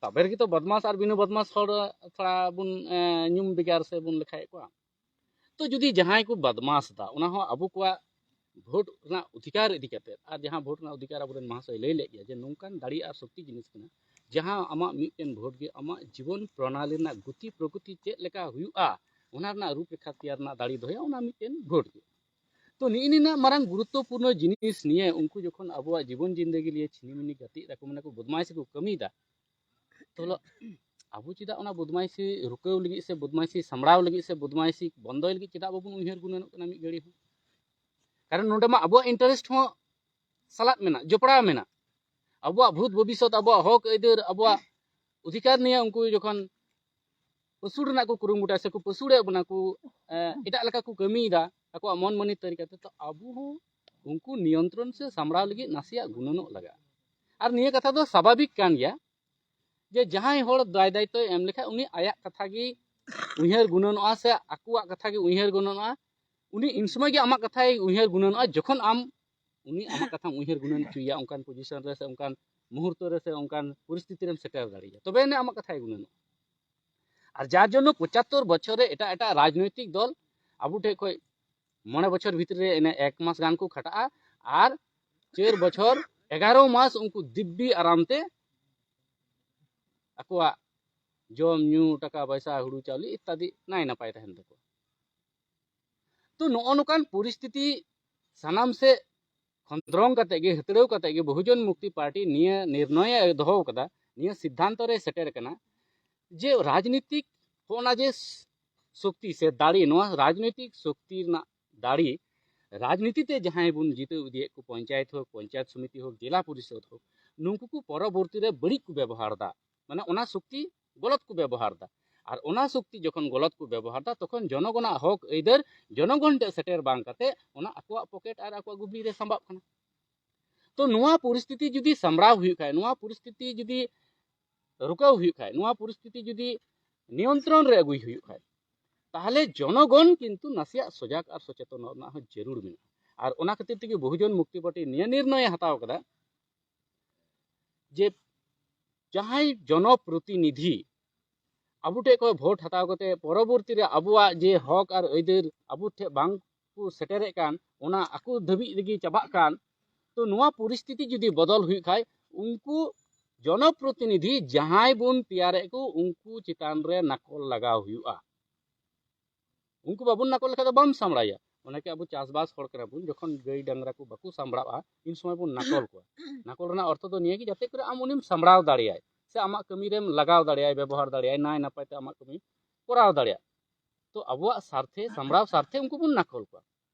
ᱛᱚᱵᱮ ᱨᱮᱜᱮ ᱛᱚ ᱵᱚᱫᱢᱟᱥ ᱟᱨ ᱵᱤᱱᱟᱹ ᱵᱚᱫᱢᱟᱥ ᱦᱚᱲ ᱛᱷᱚᱲᱟ ᱵᱚᱱ, ᱮ, ᱧᱩᱢ ᱵᱷᱮᱜᱟᱨ ᱥᱮ ᱵᱚᱱ ᱞᱮᱠᱷᱟᱭᱮᱫ ᱠᱚᱣᱟ᱾ ᱛᱚ ᱡᱩᱫᱤ ᱡᱟᱦᱟᱸᱭ ᱠᱚ ᱵᱚᱫᱢᱟᱥ ᱮᱫᱟ, ᱚᱱᱟ ᱦᱚᱸ ᱟᱵᱚ ᱠᱚᱣᱟᱜ ᱵᱷᱳᱴ ᱨᱮᱱᱟᱜ ᱚᱫᱷᱤᱠᱟᱨ ᱤᱫᱤ ᱠᱟᱛᱮ, ᱟᱨ ᱡᱟᱦᱟᱸ ᱵᱷᱳᱴ ᱨᱮᱱᱟᱜ ᱚᱫᱷᱤᱠᱟᱨ ᱟᱵᱚᱨᱮᱱ ᱢᱟᱦᱟᱥᱚᱭ ᱞᱟᱹᱭ ᱞᱮᱫ ᱜᱮᱭᱟ ᱡᱮ ᱱᱚᱝᱠᱟᱱ ᱫᱟᱲᱮ ᱟᱨ ᱥᱚᱠᱛᱤ ᱡᱤᱱᱤᱥ ᱠᱟᱱᱟ, ᱡᱟᱦᱟᱸ ᱟᱢᱟᱜ ᱢᱤᱫᱴᱮᱱ ᱵᱷᱳᱴ ᱜᱮ ᱟᱢᱟᱜ ᱡᱤᱵᱚᱱ ᱯᱨᱚᱱᱟᱞᱤ ᱨᱮᱱᱟᱜ ᱜᱚᱛᱤ ᱯᱨᱚᱠᱨᱤᱛᱤ ᱪᱮᱫ ᱞᱮᱠᱟ ᱦᱩᱭᱩᱜᱼᱟ, ᱚᱱᱟ ᱨᱮᱱᱟᱜ ᱨᱩᱯᱨᱮᱠᱷᱟ ᱛᱮᱭᱟᱨ ᱨᱮᱱᱟᱜ ᱫᱟᱲᱮ ᱫᱚᱦᱚᱭᱟ ᱚᱱᱟ ᱢᱤᱫᱴᱮᱱ ᱵᱷᱳᱴ ᱜᱮ᱾ ᱛᱚ ᱱᱤᱜᱼᱤ ᱱᱤᱱᱟᱹᱜ ᱢᱟᱨᱟᱝ ᱜᱩᱨᱩᱛᱛᱚᱯᱩᱨᱱᱚ ᱡᱤᱱᱤᱥ ᱱᱤᱭᱮ ᱩᱱᱠᱩ ᱡᱚᱠᱷᱚᱱ ᱟᱵᱚᱣᱟᱜ ᱡᱤᱵᱚᱱ ᱡᱤᱱᱫᱮᱜᱤ ᱞᱤᱭᱮ ᱪᱷᱤᱱᱤᱢᱤᱱᱤ ᱜᱟᱛᱮᱜ ᱨᱮᱠᱚ ᱢᱟᱱᱮ ᱠᱚ ᱵᱚᱫᱢᱟᱭᱥᱤ ᱠᱚ ᱠᱟᱹᱢᱤᱭᱮᱫᱟ, ᱛᱚᱞᱚ ᱟᱵᱚ ᱪᱮᱫᱟᱜ ᱚᱱᱟ ᱵᱚᱫᱢᱟᱭᱥᱤ ᱨᱩᱠᱟᱹᱣ ᱞᱟᱹᱜᱤᱫ ᱥᱮ ᱵᱚᱫᱢᱟᱭᱥᱤ ᱥᱟᱢᱵᱲᱟᱣ ᱞᱟᱹᱜᱤᱫ ᱥᱮ ᱵᱚᱫᱢᱟᱭᱥᱤ ᱵᱚᱱᱫᱚᱭ ᱞᱟᱹᱜᱤᱫ ᱪᱮᱫᱟᱜ ᱵᱟᱵᱚᱱ ᱩᱭᱦᱟᱹᱨ ᱜᱩᱱᱟᱹᱱᱚᱜ ᱠᱟᱱᱟ ᱢᱤᱫ ᱜᱷᱟᱹᱲᱤ ᱦᱚᱸ? ᱠᱟᱨᱚᱱ ᱱᱚᱰᱮ ᱢᱟ ᱟᱵᱚᱣᱟᱜ ᱤᱱᱴᱟᱨᱮᱥᱴ ᱦᱚᱸ ᱥᱟᱞᱟᱜ ᱢᱮᱱᱟᱜ, ᱡᱚᱯᱲᱟᱣ ᱢᱮᱱᱟᱜ᱾ ᱟᱵᱚᱣᱟᱜ ᱵᱷᱩᱛ ᱵᱷᱚᱵᱤᱥᱥᱚᱛ, ᱟᱵᱚᱣᱟᱜ ᱦᱚᱠ ᱟᱹᱭᱫᱟᱹᱨ, ᱟᱵᱚᱣᱟᱜ ᱚᱫᱷᱤᱠᱟᱨ ᱱᱤᱭᱮ ᱩᱱᱠᱩ ᱡᱚᱠᱷᱚᱱ ᱯᱟᱹᱥᱩᱲ ᱨᱮᱱᱟᱜ ᱠᱚ ᱠᱩᱨᱩᱢᱩᱴᱩᱭᱟ ᱥᱮ ᱠᱚ ᱯᱟᱹᱥᱩᱲᱮᱫ ᱵᱚᱱᱟ ᱠᱚ, ᱮ, ᱮᱴᱟᱜ ᱞᱮᱠᱟ ᱠᱚ ᱠᱟᱹᱢᱤᱭᱮᱫᱟ ᱟᱠᱚᱣᱟᱜ ᱢᱚᱱ ᱢᱟᱹᱱᱤ ᱛᱟᱹᱨᱤᱠᱟᱛᱮ, ᱛᱚ ᱟᱵᱚ ᱦᱚᱸ ᱩᱱᱠᱩ ᱱᱤᱭᱚᱱᱛᱨᱚᱱ ᱥᱮ ᱥᱟᱢᱵᱲᱟᱣ ᱞᱟᱹᱜᱤᱫ ᱱᱟᱥᱮᱭᱟᱜ ᱜᱩᱱᱟᱹᱱᱚᱜ ᱞᱟᱜᱟᱜᱼᱟ᱾ ᱟᱨ ᱱᱤᱭᱟᱹ ᱠᱟᱛᱷᱟ ᱫᱚ ᱥᱟᱵᱷᱟᱵᱤᱠ ᱠᱟᱱ ᱜᱮᱭᱟ ᱡᱮ ᱡᱟᱦᱟᱸᱭ ᱦᱚᱲ ᱫᱟᱭ ᱫᱟᱭᱤᱛᱛᱚᱭ ᱮᱢ ᱞᱮᱠᱷᱟᱡ ᱩᱱᱤ ᱟᱭᱟᱜ ᱠᱟᱛᱷᱟ ᱜᱮ ᱩᱭᱦᱟᱹᱨ ᱜᱩᱱᱟᱹᱱᱚᱜᱼᱟ ᱥᱮ ᱟᱠᱚᱣᱟᱜ ᱠᱟᱛᱷᱟ ᱜᱮ ᱩᱭᱦᱟᱹᱨ ᱜᱩᱱᱟᱹᱱᱚᱜᱼᱟ᱾ ᱩᱱᱤ ᱤᱱ ᱥᱚᱢᱚᱭ ᱜᱮ ᱟᱢᱟᱜ ᱠᱟᱛᱷᱟᱭ ᱩᱭᱦᱟᱹᱨ ᱜᱩᱱᱟᱹᱱᱚᱜᱼᱟ ᱡᱚᱠᱷᱚᱱ ᱟᱢ ᱩᱱᱤ ᱟᱢᱟᱜ ᱠᱟᱛᱷᱟᱢ ᱩᱭᱦᱟᱹᱨ ᱜᱩᱱᱟᱹᱱ ᱦᱚᱪᱚᱭᱮᱭᱟ, ᱚᱱᱠᱟᱱ ᱯᱚᱡᱤᱥᱚᱱ ᱨᱮ ᱥᱮ ᱚᱱᱠᱟᱱ ᱢᱩᱦᱩᱨᱛᱚ ᱨᱮ ᱥᱮ ᱚᱱᱠᱟᱱ ᱯᱚᱨᱤᱥᱛᱷᱤᱛᱤ ᱨᱮᱢ ᱥᱮᱴᱮᱨ ᱫᱟᱲᱮᱭᱟᱭᱟ, ᱛᱚᱵᱮ ᱟᱹᱱᱤᱡ ᱟᱢᱟᱜ ᱠᱟᱛᱷᱟᱭ ᱜᱩᱱᱟᱹᱱᱚᱜᱼᱟ᱾ ᱟᱨ ᱡᱟᱨ ᱡᱚᱱᱱᱚ ᱯᱚᱸᱪᱟᱛᱛᱳᱨ ᱵᱚᱪᱷᱚᱨ ᱨᱮ ᱮᱴᱟᱜ ᱮᱴᱟᱜ ᱨᱟᱡᱽᱱᱳᱭᱛᱤᱠ ᱫᱚᱞ ᱟᱵᱚ ᱴᱷᱮᱱ ᱠᱷᱚᱱ ᱢᱚᱬᱮ ᱵᱚᱪᱷᱚᱨ ᱵᱷᱤᱛᱨᱤ ᱨᱮ ᱮᱱᱮ ᱮᱠ ᱢᱟᱥ ᱜᱟᱱ ᱠᱚ ᱠᱷᱟᱴᱟᱜᱼᱟ, ᱟᱨ ᱪᱟᱹᱨ ᱵᱚᱪᱷᱚᱨ ᱮᱜᱟᱨᱚ ᱢᱟᱥ ᱩᱱᱠᱩ ᱫᱤᱵᱵᱤ ᱟᱨᱟᱢ ᱛᱮ ᱟᱠᱚᱣᱟᱜ ᱡᱚᱢ ᱧᱩ, ᱴᱟᱠᱟ ᱯᱚᱭᱥᱟ, ᱦᱩᱲᱩ ᱪᱟᱣᱞᱮ ᱤᱛᱛᱟᱫᱤ ᱱᱟᱭ ᱱᱟᱯᱟᱭ ᱛᱟᱦᱮᱱ ᱛᱟᱠᱚᱣᱟ᱾ ᱛᱚ, ᱱᱚᱜᱼᱚ ᱱᱚᱝᱠᱟᱱ ᱯᱚᱨᱤᱥᱛᱷᱤᱛᱤ ᱥᱟᱱᱟᱢ ᱥᱮᱫ ᱠᱷᱚᱸᱫᱽᱨᱚᱝ ᱠᱟᱛᱮ ᱜᱮ, ᱦᱟᱹᱛᱲᱟᱹᱣ ᱠᱟᱛᱮ ᱜᱮ ᱵᱚᱦᱩᱡᱚᱱ ᱢᱩᱠᱛᱤ ᱯᱟᱨᱴᱤ ᱱᱤᱭᱟᱹ ᱱᱤᱨᱱᱚᱭ ᱮ ᱫᱚᱦᱚ ᱟᱠᱟᱫᱟ, ᱱᱤᱭᱟᱹ ᱥᱤᱫᱽᱫᱷᱟᱱᱛᱚ ᱨᱮ ᱥᱮᱴᱮᱨ ᱟᱠᱟᱱᱟ ᱡᱮ ᱨᱟᱡᱽᱱᱤᱛᱤᱠ ᱦᱚᱸᱜᱼᱚ ᱱᱟ ᱡᱮ ᱥᱚᱠᱛᱤ ᱥᱮ ᱫᱟᱲᱮ, ᱱᱚᱣᱟ ᱨᱟᱡᱽᱱᱤᱛᱤᱠ ᱥᱚᱠᱛᱤ ᱨᱮᱱᱟᱜ ᱫᱟᱲᱮ, ᱨᱟᱡᱽᱱᱤᱛᱤ ᱛᱮ ᱡᱟᱦᱟᱸᱭ ᱵᱚᱱ ᱡᱤᱛᱟᱹᱣ ᱤᱫᱤᱭᱮᱫ ᱠᱚ, ᱯᱚᱧᱪᱟᱭᱮᱛ ᱦᱳᱠ, ᱯᱚᱧᱪᱟᱭᱮᱛ ᱥᱚᱢᱤᱛᱤ ᱦᱳᱠ, ᱡᱮᱞᱟ ᱯᱚᱨᱤᱥᱚᱫᱽ ᱦᱳᱠ, ᱱᱩᱠᱩ ᱠᱚ ᱯᱚᱨᱚᱵᱚᱨᱛᱤ ᱨᱮ ᱵᱟᱹᱲᱤᱡ ᱠᱚ ᱵᱮᱵᱚᱦᱟᱨ ᱮᱫᱟ᱾ ᱢᱟᱱᱮ ᱚᱱᱟ ᱥᱚᱠᱛᱤ ᱜᱚᱞᱚᱛ ᱠᱚ ᱵᱮᱵᱚᱦᱟᱨ ᱮᱫᱟ᱾ ᱟᱨ ᱚᱱᱟ ᱥᱚᱠᱛᱤ ᱡᱚᱠᱷᱚᱱ ᱜᱚᱞᱚᱛ ᱠᱚ ᱵᱮᱵᱚᱦᱟᱨ ᱮᱫᱟ, ᱛᱚᱠᱷᱚᱱ ᱡᱚᱱᱚᱜᱚᱱᱟᱜ ᱦᱚᱠ ᱟᱹᱭᱫᱟᱹᱨ ᱡᱚᱱᱚᱜᱚᱱ ᱴᱷᱮᱱ ᱥᱮᱴᱮᱨ ᱵᱟᱝ ᱠᱟᱛᱮ ᱚᱱᱟ ᱟᱠᱚᱣᱟᱜ ᱯᱚᱠᱮᱴ ᱟᱨ ᱟᱠᱚᱣᱟᱜ ᱜᱩᱵᱽᱞᱤ ᱨᱮ ᱥᱟᱢᱵᱟᱜ ᱠᱟᱱᱟ᱾ ᱛᱚ, ᱱᱚᱣᱟ ᱯᱚᱨᱤᱥᱛᱷᱤᱛᱤ ᱡᱩᱫᱤ ᱥᱟᱢᱵᱲᱟᱣ ᱦᱩᱭᱩᱜ ᱠᱷᱟᱡ, ᱱᱚᱣᱟ ᱯᱚᱨᱤᱥᱛᱷᱤᱛᱤ ᱡᱩᱫᱤ ᱨᱩᱠᱟᱣ ᱦᱩᱭᱩᱜ ᱠᱷᱟᱡ, ᱱᱚᱣᱟ ᱯᱚᱨᱤᱥᱛᱷᱤᱛᱤ ᱡᱩᱫᱤ ᱱᱤᱭᱚᱱᱛᱨᱚᱱ ᱨᱮ ᱟᱹᱜᱩᱭ ᱦᱩᱭᱩᱜ ᱠᱷᱟᱡ, ᱛᱟᱦᱞᱮ ᱡᱚᱱᱚᱜᱚᱱ ᱠᱤᱱᱛᱩ ᱱᱟᱥᱮᱭᱟᱜ ᱥᱚᱡᱟᱜ ᱟᱨ ᱥᱚᱪᱮᱛᱚᱱᱚᱜ ᱨᱮᱱᱟᱜ ᱦᱚᱸ ᱡᱟᱹᱨᱩᱲ ᱢᱮᱱᱟᱜᱼᱟ᱾ ᱟᱨ ᱚᱱᱟ ᱠᱷᱟᱹᱛᱤᱨ ᱛᱮᱜᱮ ᱵᱚᱦᱩᱡᱚᱱ ᱢᱩᱠᱛᱤ ᱯᱟᱨᱴᱤ ᱱᱤᱭᱟᱹ ᱱᱤᱨᱱᱚᱭᱮ ᱦᱟᱛᱟᱣ ᱠᱟᱫᱟ ᱡᱮ ᱡᱟᱦᱟᱸᱭ ᱡᱚᱱᱚᱯᱨᱚᱛᱤᱱᱤᱫᱷᱤ ᱟᱵᱚ ᱴᱷᱮᱡ ᱠᱷᱚᱡ ᱵᱷᱳᱴ ᱦᱟᱛᱟᱣ ᱠᱟᱛᱮ ᱯᱚᱨᱚᱵᱚᱨᱛᱤ ᱨᱮ ᱟᱵᱚᱣᱟᱜ ᱡᱮ ᱦᱚᱠ ᱟᱨ ᱟᱹᱭᱫᱟᱹᱨ ᱟᱵᱚ ᱴᱷᱮᱡ ᱵᱟᱝ ᱠᱚ ᱥᱮᱴᱮᱨᱮᱫ ᱠᱟᱱ, ᱚᱱᱟ ᱟᱠᱚ ᱫᱷᱟᱹᱵᱤᱡ ᱨᱮᱜᱮ ᱪᱟᱵᱟᱜ ᱠᱟᱱ, ᱛᱚ ᱱᱚᱣᱟ ᱯᱚᱨᱤᱥᱛᱷᱤᱛᱤ ᱡᱩᱫᱤ ᱵᱚᱫᱚᱞ ᱦᱩᱭᱩᱜ ᱠᱷᱟᱡ, ᱩᱱᱠᱩ ᱡᱚᱱᱚᱯᱨᱚᱛᱤᱱᱤᱫᱷᱤ ᱡᱟᱦᱟᱸᱭ ᱵᱚᱱ ᱛᱮᱭᱟᱨᱮᱫ ᱠᱚ, ᱩᱱᱠᱩ ᱪᱮᱛᱟᱱ ᱨᱮ ᱱᱟᱠᱚᱞ ᱞᱟᱜᱟᱣ ᱦᱩᱭᱩᱜᱼᱟ᱾ ᱩᱱᱠᱩ ᱵᱟᱵᱚᱱ ᱱᱟᱠᱚᱞ ᱞᱮᱠᱷᱟᱡ ᱫᱚ ᱵᱟᱢ ᱥᱟᱢᱵᱲᱟᱭᱟ᱾ ᱚᱱᱟᱠᱤ ᱟᱵᱚ ᱪᱟᱥᱵᱟᱥ ᱦᱚᱲ ᱠᱟᱱᱟ ᱵᱚᱱ, ᱡᱚᱠᱷᱚᱱ ᱜᱟᱹᱭ ᱰᱟᱝᱨᱟ ᱠᱚ ᱵᱟᱠᱚ ᱥᱟᱢᱵᱲᱟᱜᱼᱟ, ᱤᱱ ᱥᱚᱢᱚᱭ ᱵᱚᱱ ᱱᱟᱠᱚᱞ ᱠᱚᱣᱟ᱾ ᱱᱟᱠᱚᱞ ᱨᱮᱱᱟᱜ ᱚᱨᱛᱷᱚ ᱫᱚ ᱱᱤᱭᱟᱹ ᱜᱮ, ᱡᱟᱛᱮ ᱠᱚᱨᱮ ᱟᱢ ᱩᱱᱤᱢ ᱥᱟᱢᱵᱲᱟᱣ ᱫᱟᱲᱮᱭᱟᱭ ᱥᱮ ᱟᱢᱟᱜ ᱠᱟᱹᱢᱤ ᱨᱮᱢ ᱞᱟᱜᱟᱣ ᱫᱟᱲᱮᱭᱟᱭ, ᱵᱮᱵᱚᱦᱟᱨ ᱫᱟᱲᱮᱭᱟᱭ, ᱱᱟᱭ ᱱᱟᱯᱟᱭ ᱛᱮ ᱟᱢᱟᱜ ᱠᱟᱹᱢᱤ ᱠᱚᱨᱟᱣ ᱫᱟᱲᱮᱭᱟᱜ᱾ ᱛᱚ ᱟᱵᱚᱣᱟᱜ ᱥᱟᱨᱛᱷᱮ, ᱥᱟᱢᱵᱲᱟᱣ ᱥᱟᱨᱛᱷᱮ ᱩᱱᱠᱩ ᱵᱚᱱ ᱱᱟᱠᱚᱞ ᱠᱚᱣᱟ᱾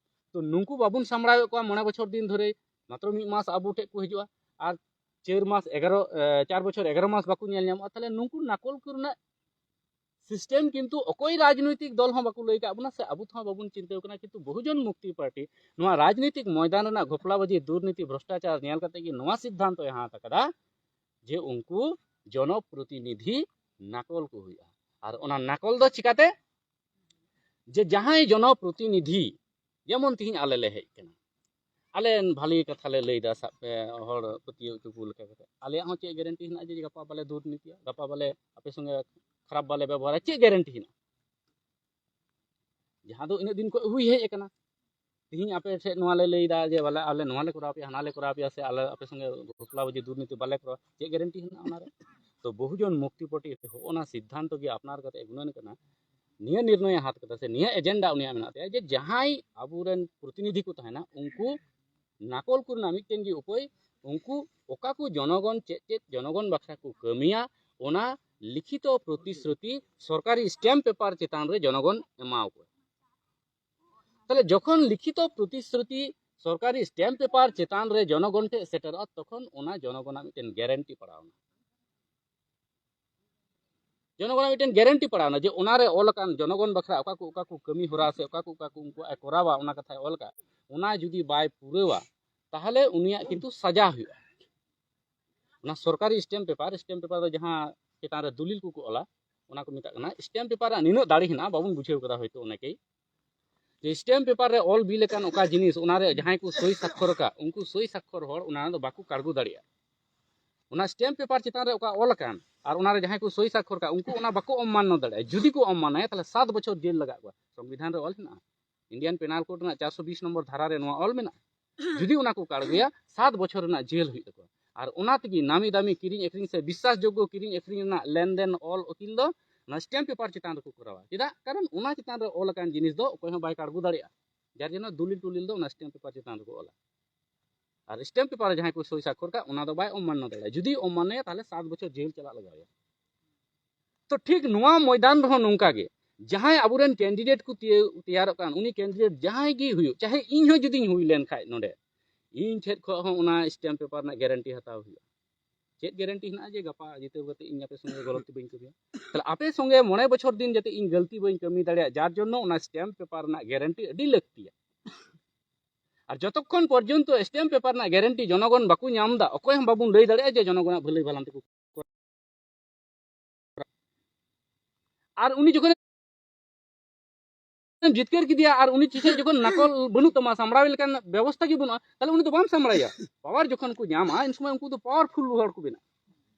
ᱛᱚ ᱱᱩᱠᱩ ᱵᱟᱵᱚᱱ ᱥᱟᱢᱵᱲᱟᱣᱮᱫ ᱠᱚᱣᱟ ᱢᱚᱬᱮ ᱵᱚᱪᱷᱚᱨ ᱫᱤᱱ ᱫᱷᱚᱨᱮ, ᱢᱟᱛᱨᱚ ᱢᱤᱫ ᱢᱟᱥ ᱟᱵᱚ ᱴᱷᱮᱡ ᱠᱚ ᱦᱤᱡᱩᱜᱼᱟ, ᱟᱨ ᱪᱟᱨ ᱢᱟᱥ ᱮᱜᱟᱨᱚ, ᱮ, ᱪᱟᱨ ᱵᱚᱪᱷᱚᱨ ᱮᱜᱟᱨᱚ ᱢᱟᱥ ᱵᱟᱠᱚ ᱧᱮᱞ ᱧᱟᱢᱚᱜᱼᱟ, ᱛᱟᱦᱞᱮ ᱱᱩᱠᱩ ᱱᱟᱠᱚᱞ ᱠᱚ ᱨᱮᱱᱟᱜ ᱥᱤᱥᱴᱮᱢ ᱠᱤᱱᱛᱩ ᱚᱠᱚᱭ ᱨᱟᱡᱽᱱᱳᱭᱛᱤᱠ ᱫᱚᱞ ᱦᱚᱸ ᱵᱟᱠᱚ ᱞᱟᱹᱭ ᱠᱟᱜ ᱵᱚᱱᱟ, ᱥᱮ ᱟᱵᱚ ᱛᱮᱦᱚᱸ ᱵᱟᱵᱚᱱ ᱪᱤᱱᱛᱟᱹ ᱠᱟᱱᱟ᱾ ᱠᱤᱱᱛᱩ ᱵᱚᱦᱩᱡᱚᱱ ᱢᱩᱠᱛᱤ ᱯᱟᱨᱴᱤ ᱱᱚᱣᱟ ᱨᱟᱡᱽᱱᱤᱛᱤᱠ ᱢᱚᱭᱫᱟᱱ ᱨᱮᱱᱟᱜ ᱜᱷᱚᱯᱞᱟᱵᱟᱡᱤ, ᱫᱩᱨᱱᱤᱛᱤ, ᱵᱷᱨᱚᱥᱴᱟᱪᱟᱨ ᱧᱮᱞ ᱠᱟᱛᱮ ᱜᱮ ᱱᱚᱣᱟ ᱥᱤᱫᱽᱫᱷᱟᱱᱛᱚᱭ ᱦᱟᱛ ᱟᱠᱟᱫᱟ ᱡᱮ ᱩᱱᱠᱩ ᱡᱚᱱᱚᱯᱨᱚᱛᱤᱱᱤᱫᱷᱤ ᱱᱟᱠᱚᱞ ᱠᱚ ᱦᱩᱭᱩᱜᱼᱟ᱾ ᱟᱨ ᱚᱱᱟ ᱱᱟᱠᱚᱞ ᱫᱚ ᱪᱤᱠᱟᱛᱮ? ᱡᱮ ᱡᱟᱦᱟᱸᱭ ᱡᱚᱱᱚᱯᱨᱚᱛᱤᱱᱤᱫᱷᱤ, ᱡᱮᱢᱚᱱ ᱛᱤᱦᱤᱧ ᱟᱞᱮ ᱞᱮ ᱦᱮᱡ ᱠᱟᱱᱟ, ᱟᱞᱮ ᱵᱷᱟᱞᱤ ᱠᱟᱛᱷᱟ ᱞᱮ ᱞᱟᱹᱭᱫᱟ, ᱥᱟᱵ ᱯᱮ ᱦᱚᱲ ᱯᱟᱹᱛᱭᱟᱹᱣ ᱦᱚᱪᱚ ᱠᱚ ᱞᱮᱠᱟ ᱠᱟᱛᱮ, ᱟᱞᱮᱭᱟᱜ ᱦᱚᱸ ᱪᱮᱫ ᱜᱮᱨᱮᱱᱴᱤ ᱦᱮᱱᱟᱜᱼᱟ ᱡᱮ ᱜᱟᱯᱟ ᱵᱟᱞᱮ ᱫᱩᱨᱱᱤᱛᱤᱭᱟ, ᱜᱟᱯᱟ ᱵᱟᱞᱮ ᱟᱯᱮ ᱥᱚᱸᱜᱮ ᱠᱷᱟᱨᱟᱯ ᱵᱟᱞᱮ ᱵᱮᱵᱚᱦᱟᱨᱟ, ᱪᱮᱫ ᱜᱮᱨᱮᱱᱴᱤ ᱦᱮᱱᱟᱜᱼᱟ? ᱡᱟᱦᱟᱸ ᱫᱚ ᱤᱱᱟᱹᱜ ᱫᱤᱱ ᱠᱷᱚᱱ ᱦᱩᱭ ᱦᱮᱡ ᱟᱠᱟᱱᱟ᱾ ᱛᱤᱦᱤᱧ ᱟᱯᱮ ᱴᱷᱮᱱ ᱱᱚᱣᱟ ᱞᱮ ᱞᱟᱹᱭᱫᱟ ᱡᱮ ᱵᱚᱞᱮ ᱟᱞᱮ ᱱᱚᱣᱟ ᱞᱮ ᱠᱚᱨᱟᱣ ᱯᱮᱭᱟ, ᱦᱟᱱᱟ ᱞᱮ ᱠᱚᱨᱟᱣ ᱯᱮᱭᱟ, ᱥᱮ ᱟᱞᱮ ᱟᱯᱮ ᱥᱚᱸᱜᱮ ᱜᱷᱚᱯᱞᱟ ᱵᱟᱡᱤ ᱫᱩᱨᱱᱤᱛᱤ ᱵᱟᱞᱮ ᱠᱚᱨᱟᱣᱟ, ᱪᱮᱫ ᱜᱮᱨᱮᱱᱴᱤ ᱦᱮᱱᱟᱜᱼᱟ ᱚᱱᱟᱨᱮ? ᱛᱚ ᱵᱚᱦᱩᱡᱚᱱ ᱢᱩᱠᱛᱤ ᱯᱟᱨᱴᱤ ᱦᱚᱸᱜᱼᱚ ᱱᱟ ᱥᱤᱫᱽᱫᱷᱟᱱᱛᱚ ᱜᱮ ᱟᱯᱱᱟᱨ ᱠᱟᱛᱮ ᱜᱩᱱᱟᱹᱱ ᱠᱟᱱᱟ, ᱱᱤᱭᱟᱹ ᱱᱤᱨᱱᱚᱭ ᱦᱟᱛ ᱠᱟᱫᱟ ᱥᱮ ᱱᱤᱭᱟᱹ ᱮᱡᱮᱱᱰᱟ ᱩᱱᱤᱭᱟᱜ ᱢᱮᱱᱟᱜ ᱛᱟᱭᱟ ᱡᱮ ᱡᱟᱦᱟᱸᱭ ᱟᱵᱚᱨᱮᱱ ᱯᱨᱚᱛᱤᱱᱤᱫᱷᱤ ᱠᱚ ᱛᱟᱦᱮᱱᱟ ᱩᱱᱠᱩ ᱱᱟᱠᱚᱞ ᱠᱚ ᱨᱮᱱᱟᱜ ᱢᱤᱫᱴᱮᱱ ᱜᱮ ᱩᱯᱟᱹᱭ, ᱩᱱᱠᱩ ᱚᱠᱟ ᱠᱚ ᱡᱚᱱᱚᱜᱚᱱ ᱪᱮᱫ ᱪᱮᱫ ᱡᱚᱱᱚᱜᱚᱱ ᱵᱟᱠᱷᱨᱟ ᱠᱚ ᱠᱟᱹᱢᱤᱭᱟ, ᱚᱱᱟ ᱞᱤᱠᱷᱤᱛᱚ ᱯᱨᱚᱛᱤᱥᱨᱩᱛᱤ ᱥᱚᱨᱠᱟᱨᱤ ᱥᱴᱮᱢᱯ ᱯᱮᱯᱟᱨ ᱪᱮᱛᱟᱱ ᱨᱮ ᱡᱚᱱᱚᱜᱚᱱ ᱮᱢᱟᱣ ᱠᱚᱣᱟ᱾ ᱛᱟᱦᱞᱮ ᱡᱚᱠᱷᱚᱱ ᱞᱤᱠᱷᱤᱛᱚ ᱯᱨᱚᱛᱤᱥᱨᱩᱛᱤ ᱥᱚᱨᱠᱟᱨᱤ ᱥᱴᱮᱢᱯ ᱯᱮᱯᱟᱨ ᱪᱮᱛᱟᱱ ᱨᱮ ᱡᱚᱱᱚᱜᱚᱱ ᱴᱷᱮᱱ ᱥᱮᱴᱮᱨᱚᱜᱼᱟ, ᱛᱚᱠᱷᱚᱱ ᱚᱱᱟ ᱡᱚᱱᱚᱜᱚᱱᱟᱜ ᱢᱤᱫᱴᱮᱱ ᱜᱮᱨᱮᱱᱴᱤ ᱯᱟᱲᱟᱣᱱᱟ᱾ ᱡᱚᱱᱚᱜᱚᱱᱟᱜ ᱢᱤᱫᱴᱮᱱ ᱜᱮᱨᱮᱱᱴᱤ ᱯᱟᱲᱟᱣᱱᱟ ᱡᱮ ᱚᱱᱟᱨᱮ ᱚᱞ ᱟᱠᱟᱱ ᱡᱚᱱᱚᱜᱚᱱ ᱵᱟᱠᱷᱨᱟ ᱚᱠᱟ ᱠᱚ ᱚᱠᱟ ᱠᱚ ᱠᱟᱹᱢᱤ ᱦᱚᱨᱟ ᱥᱮ ᱚᱠᱟ ᱠᱚ ᱚᱠᱟ ᱠᱚ ᱩᱱᱠᱩᱣᱟᱜ ᱮ ᱠᱚᱨᱟᱣᱟ, ᱚᱱᱟ ᱠᱟᱛᱷᱟᱭ ᱚᱞ ᱟᱠᱟᱫ, ᱚᱱᱟ ᱡᱩᱫᱤ ᱵᱟᱭ ᱯᱩᱨᱟᱹᱣᱟ, ᱛᱟᱦᱚᱞᱮ ᱩᱱᱤᱭᱟᱜ ᱠᱤᱱᱛᱩ ᱥᱟᱡᱟ ᱦᱩᱭᱩᱜᱼᱟ᱾ ᱚᱱᱟ ᱥᱚᱨᱠᱟᱨᱤ ᱥᱴᱮᱢᱯ ᱯᱮᱯᱟᱨ, ᱥᱴᱮᱢᱯ ᱯᱮᱯᱟᱨ ᱫᱚ ᱡᱟᱦᱟᱸ ᱪᱮᱛᱟᱱ ᱨᱮ ᱫᱚᱞᱤᱞ ᱠᱚᱠᱚ ᱚᱞᱟ, ᱚᱱᱟ ᱠᱚ ᱢᱮᱛᱟᱜ ᱠᱟᱱᱟ ᱥᱴᱮᱢᱯ ᱯᱮᱯᱟᱨ ᱨᱮᱱᱟᱜ ᱱᱤᱱᱟᱹᱜ ᱫᱟᱲᱮ ᱦᱮᱱᱟᱜᱼᱟ, ᱵᱟᱵᱚᱱ ᱵᱩᱡᱷᱟᱹᱣ ᱠᱟᱫᱟ ᱦᱚᱭᱛᱳ ᱚᱱᱮᱠᱮᱭ, ᱡᱮ ᱥᱴᱮᱢᱯ ᱯᱮᱯᱟᱨ ᱨᱮ ᱚᱞ ᱵᱤᱞ ᱟᱠᱟᱱ ᱚᱠᱟ ᱡᱤᱱᱤᱥ, ᱚᱱᱟᱨᱮ ᱡᱟᱦᱟᱸᱭ ᱠᱚ ᱥᱳᱭ ᱥᱟᱠᱠᱷᱚᱨ ᱟᱠᱟᱫ, ᱩᱱᱠᱩ ᱥᱳᱭ ᱥᱟᱠᱠᱷᱚᱨ ᱦᱚᱲ ᱚᱱᱟ ᱫᱚ ᱵᱟᱠᱚ ᱠᱟᱲᱜᱩ ᱫᱟᱲᱮᱭᱟᱜᱼᱟ᱾ ᱚᱱᱟ ᱥᱴᱮᱢᱯ ᱯᱮᱯᱟᱨ ᱪᱮᱛᱟᱱ ᱨᱮ ᱚᱠᱟ ᱚᱞ ᱟᱠᱟᱱ ᱟᱨ ᱚᱱᱟᱨᱮ ᱡᱟᱦᱟᱸᱭ ᱠᱚ ᱥᱳᱭ ᱥᱟᱠᱠᱷᱚᱨ ᱟᱠᱟᱫ, ᱩᱱᱠᱩ ᱚᱱᱟ ᱵᱟᱠᱚ ᱚᱢᱢᱟᱱᱱᱚ ᱫᱟᱲᱮᱭᱟᱜᱼᱟ᱾ ᱡᱩᱫᱤ ᱠᱚ ᱚᱢᱢᱟᱱᱱᱚᱭᱟ, ᱛᱟᱦᱞᱮ ᱥᱟᱛ ᱵᱚᱪᱷᱚᱨ ᱡᱮᱞ ᱞᱟᱜᱟᱜ ᱠᱚᱣᱟ᱾ ᱥᱚᱝᱵᱤᱫᱷᱟᱱ ᱨᱮ ᱚᱞ ᱦᱮᱱᱟᱜᱼᱟ, ᱤᱱᱰᱤᱭᱟᱱ ᱯᱮᱱᱟᱞ ᱠᱳᱰ ᱨᱮᱱᱟᱜ ᱪᱟᱨᱥᱚ ᱵᱤᱥ ᱱᱚᱢᱵᱚᱨ ᱫᱷᱟᱨᱟ ᱨᱮ ᱱᱚᱣᱟ ᱚᱞ ᱢᱮᱱᱟᱜᱼᱟ᱾ ᱡᱩᱫᱤ ᱚᱱᱟ ᱠᱚ ᱠᱟᱲᱜᱩᱭᱟ, ᱥᱟᱛ ᱵᱚᱪᱷᱚᱨ ᱨᱮᱱᱟᱜ ᱡᱮᱞ ᱦᱩᱭᱩᱜ ᱛᱟᱠᱚᱣᱟ᱾ ᱟᱨ ᱚᱱᱟ ᱛᱮᱜᱮ ᱱᱟᱢᱤ ᱫᱟᱢᱤ ᱠᱤᱨᱤᱧ ᱟᱹᱠᱷᱨᱤᱧ ᱥᱮ ᱵᱤᱥᱥᱟᱥ ᱡᱳᱜᱽᱜᱚ ᱠᱤᱨᱤᱧ ᱟᱹᱠᱷᱨᱤᱧ ᱨᱮᱱᱟᱜ ᱞᱮᱱᱫᱮᱱ ᱚᱞ ᱩᱠᱤᱞ ᱫᱚ ᱚᱱᱟ ᱥᱴᱮᱢᱯ ᱯᱮᱯᱟᱨ ᱪᱮᱛᱟᱱ ᱨᱮᱠᱚ ᱠᱚᱨᱟᱣᱟ᱾ ᱪᱮᱫᱟᱜ? ᱠᱟᱨᱚᱱ ᱚᱱᱟ ᱪᱮᱛᱟᱱ ᱨᱮ ᱚᱞ ᱟᱠᱟᱱ ᱡᱤᱱᱤᱥ ᱫᱚ ᱚᱠᱚᱭ ᱦᱚᱸ ᱵᱟᱭ ᱠᱟᱲᱜᱩ ᱫᱟᱲᱮᱭᱟᱜᱼᱟ, ᱡᱟᱨ ᱡᱚᱱᱱᱚ ᱫᱚᱞᱤᱞ ᱴᱚᱞᱤᱞ ᱫᱚ ᱚᱱᱟ ᱥᱴᱮᱢᱯ ᱯᱮᱯᱟᱨ ᱪᱮᱛᱟᱱ ᱨᱮᱠᱚ ᱚᱞᱟ᱾ ᱟᱨ ᱥᱴᱮᱢᱯ ᱯᱮᱯᱟᱨ ᱨᱮ ᱡᱟᱦᱟᱸᱭ ᱠᱚ ᱥᱳᱭ ᱥᱟᱠᱠᱷᱚᱨ ᱠᱟᱜ, ᱚᱱᱟ ᱫᱚ ᱵᱟᱭ ᱚᱢᱢᱟᱱᱱᱚ ᱫᱟᱲᱮᱭᱟᱜᱼᱟ᱾ ᱡᱩᱫᱤ ᱚᱢᱢᱟᱱᱱᱚᱭᱟ, ᱛᱟᱦᱞᱮ ᱥᱟᱛ ᱵᱚᱪᱷᱚᱨ ᱡᱮᱞ ᱪᱟᱞᱟᱜ ᱞᱟᱜᱟᱣ ᱮᱭᱟ᱾ ᱛᱚ ᱴᱷᱤᱠ ᱱᱚᱣᱟ ᱢᱚᱭᱫᱟᱱ ᱨᱮᱦᱚᱸ ᱱᱚᱝᱠᱟ ᱜᱮ, ᱡᱟᱦᱟᱸᱭ ᱟᱵᱚᱨᱮᱱ ᱠᱮᱱᱰᱤᱰᱮᱴ ᱠᱚ ᱛᱮᱭᱟᱨᱚᱜ ᱠᱟᱱ, ᱩᱱᱤ ᱠᱮᱱᱰᱤᱰᱮᱴ ᱡᱟᱦᱟᱸᱭ ᱜᱮ ᱦᱩᱭᱩᱜ, ᱪᱟᱦᱮ ᱤᱧ ᱦᱚᱸ ᱡᱩᱫᱤᱧ ᱦᱩᱭ ᱞᱮᱱ ᱠᱷᱟᱡ ᱱᱚᱰᱮ, ᱤᱧ ᱴᱷᱮᱡ ᱠᱷᱚᱡ ᱦᱚᱸ ᱚᱱᱟ ᱥᱴᱮᱢᱯ ᱯᱮᱯᱟᱨ ᱨᱮᱱᱟᱜ ᱜᱮᱨᱮᱱᱴᱤ ᱦᱟᱛᱟᱣ ᱦᱩᱭᱩᱜᱼᱟ᱾ ᱪᱮᱫ ᱜᱮᱨᱮᱱᱴᱤ ᱦᱮᱱᱟᱜᱼᱟ ᱡᱮ ᱜᱟᱯᱟ ᱡᱤᱛᱟᱹᱣ ᱠᱟᱛᱮ ᱤᱧ ᱟᱯᱮ ᱥᱚᱸᱜᱮ ᱜᱚᱞᱚᱛᱤ ᱵᱟᱹᱧ ᱠᱟᱹᱢᱤᱭᱟ? ᱛᱟᱦᱞᱮ ᱟᱯᱮ ᱥᱚᱸᱜᱮ ᱢᱚᱬᱮ ᱵᱚᱪᱷᱚᱨ ᱫᱤᱱ ᱡᱟᱛᱮ ᱤᱧ ᱜᱟᱹᱞᱛᱤ ᱵᱟᱹᱧ ᱠᱟᱹᱢᱤ ᱫᱟᱲᱮᱭᱟᱜ, ᱡᱟᱨ ᱡᱚᱱᱱᱚ ᱚᱱᱟ ᱥᱴᱮᱢᱯ ᱯᱮᱯᱟᱨ ᱨᱮᱱᱟᱜ ᱜᱮᱨᱮᱱᱴᱤ ᱟᱹᱰᱤ ᱞᱟᱹᱠᱛᱤᱭᱟ᱾ ᱟᱨ ᱡᱚᱛᱚᱠᱷᱚᱱ ᱯᱚᱨᱡᱚᱱᱛᱚ ᱥᱴᱮᱢᱯ ᱯᱮᱯᱟᱨ ᱨᱮᱱᱟᱜ ᱜᱮᱨᱮᱱᱴᱤ ᱡᱚᱱᱚᱜᱚᱱ ᱵᱟᱠᱚ ᱧᱟᱢ ᱮᱫᱟ, ᱚᱠᱚᱭ ᱦᱚᱸ ᱵᱟᱵᱚᱱ ᱞᱟᱹᱭ ᱫᱟᱲᱮᱭᱟᱜᱼᱟ ᱡᱮ ᱡᱚᱱᱚᱜᱚᱱᱟᱜ ᱵᱷᱟᱹᱞᱟᱹᱭ ᱵᱷᱟᱞᱟᱱ ᱛᱮᱠᱚ᱾ ᱟᱨ ᱩᱱᱤ ᱡᱚᱠᱷᱚᱱ ᱡᱤᱛᱠᱟᱹᱨ ᱠᱮᱫᱮᱭᱟ ᱟᱨ ᱩᱱᱤ ᱴᱷᱮᱱ ᱡᱚᱠᱷᱚᱱ ᱱᱟᱠᱚᱞ ᱵᱟᱹᱱᱩᱜ ᱛᱟᱢᱟ, ᱥᱟᱢᱵᱲᱟᱣ ᱞᱮᱠᱟᱱ ᱵᱮᱵᱚᱥᱛᱷᱟ ᱜᱮ ᱵᱟᱹᱱᱩᱜᱼᱟ, ᱛᱟᱦᱞᱮ ᱩᱱᱤ ᱫᱚ ᱵᱟᱢ ᱥᱟᱢᱵᱲᱟᱭᱟ᱾ ᱯᱟᱣᱟᱨ ᱡᱚᱠᱷᱚᱱ ᱠᱚ ᱧᱟᱢᱟ, ᱩᱱ ᱥᱚᱢᱚᱭ ᱩᱱᱠᱩ ᱫᱚ ᱯᱟᱣᱟᱨᱯᱷᱩᱞ ᱦᱚᱲ ᱠᱚ ᱵᱮᱱᱟᱜᱼᱟ᱾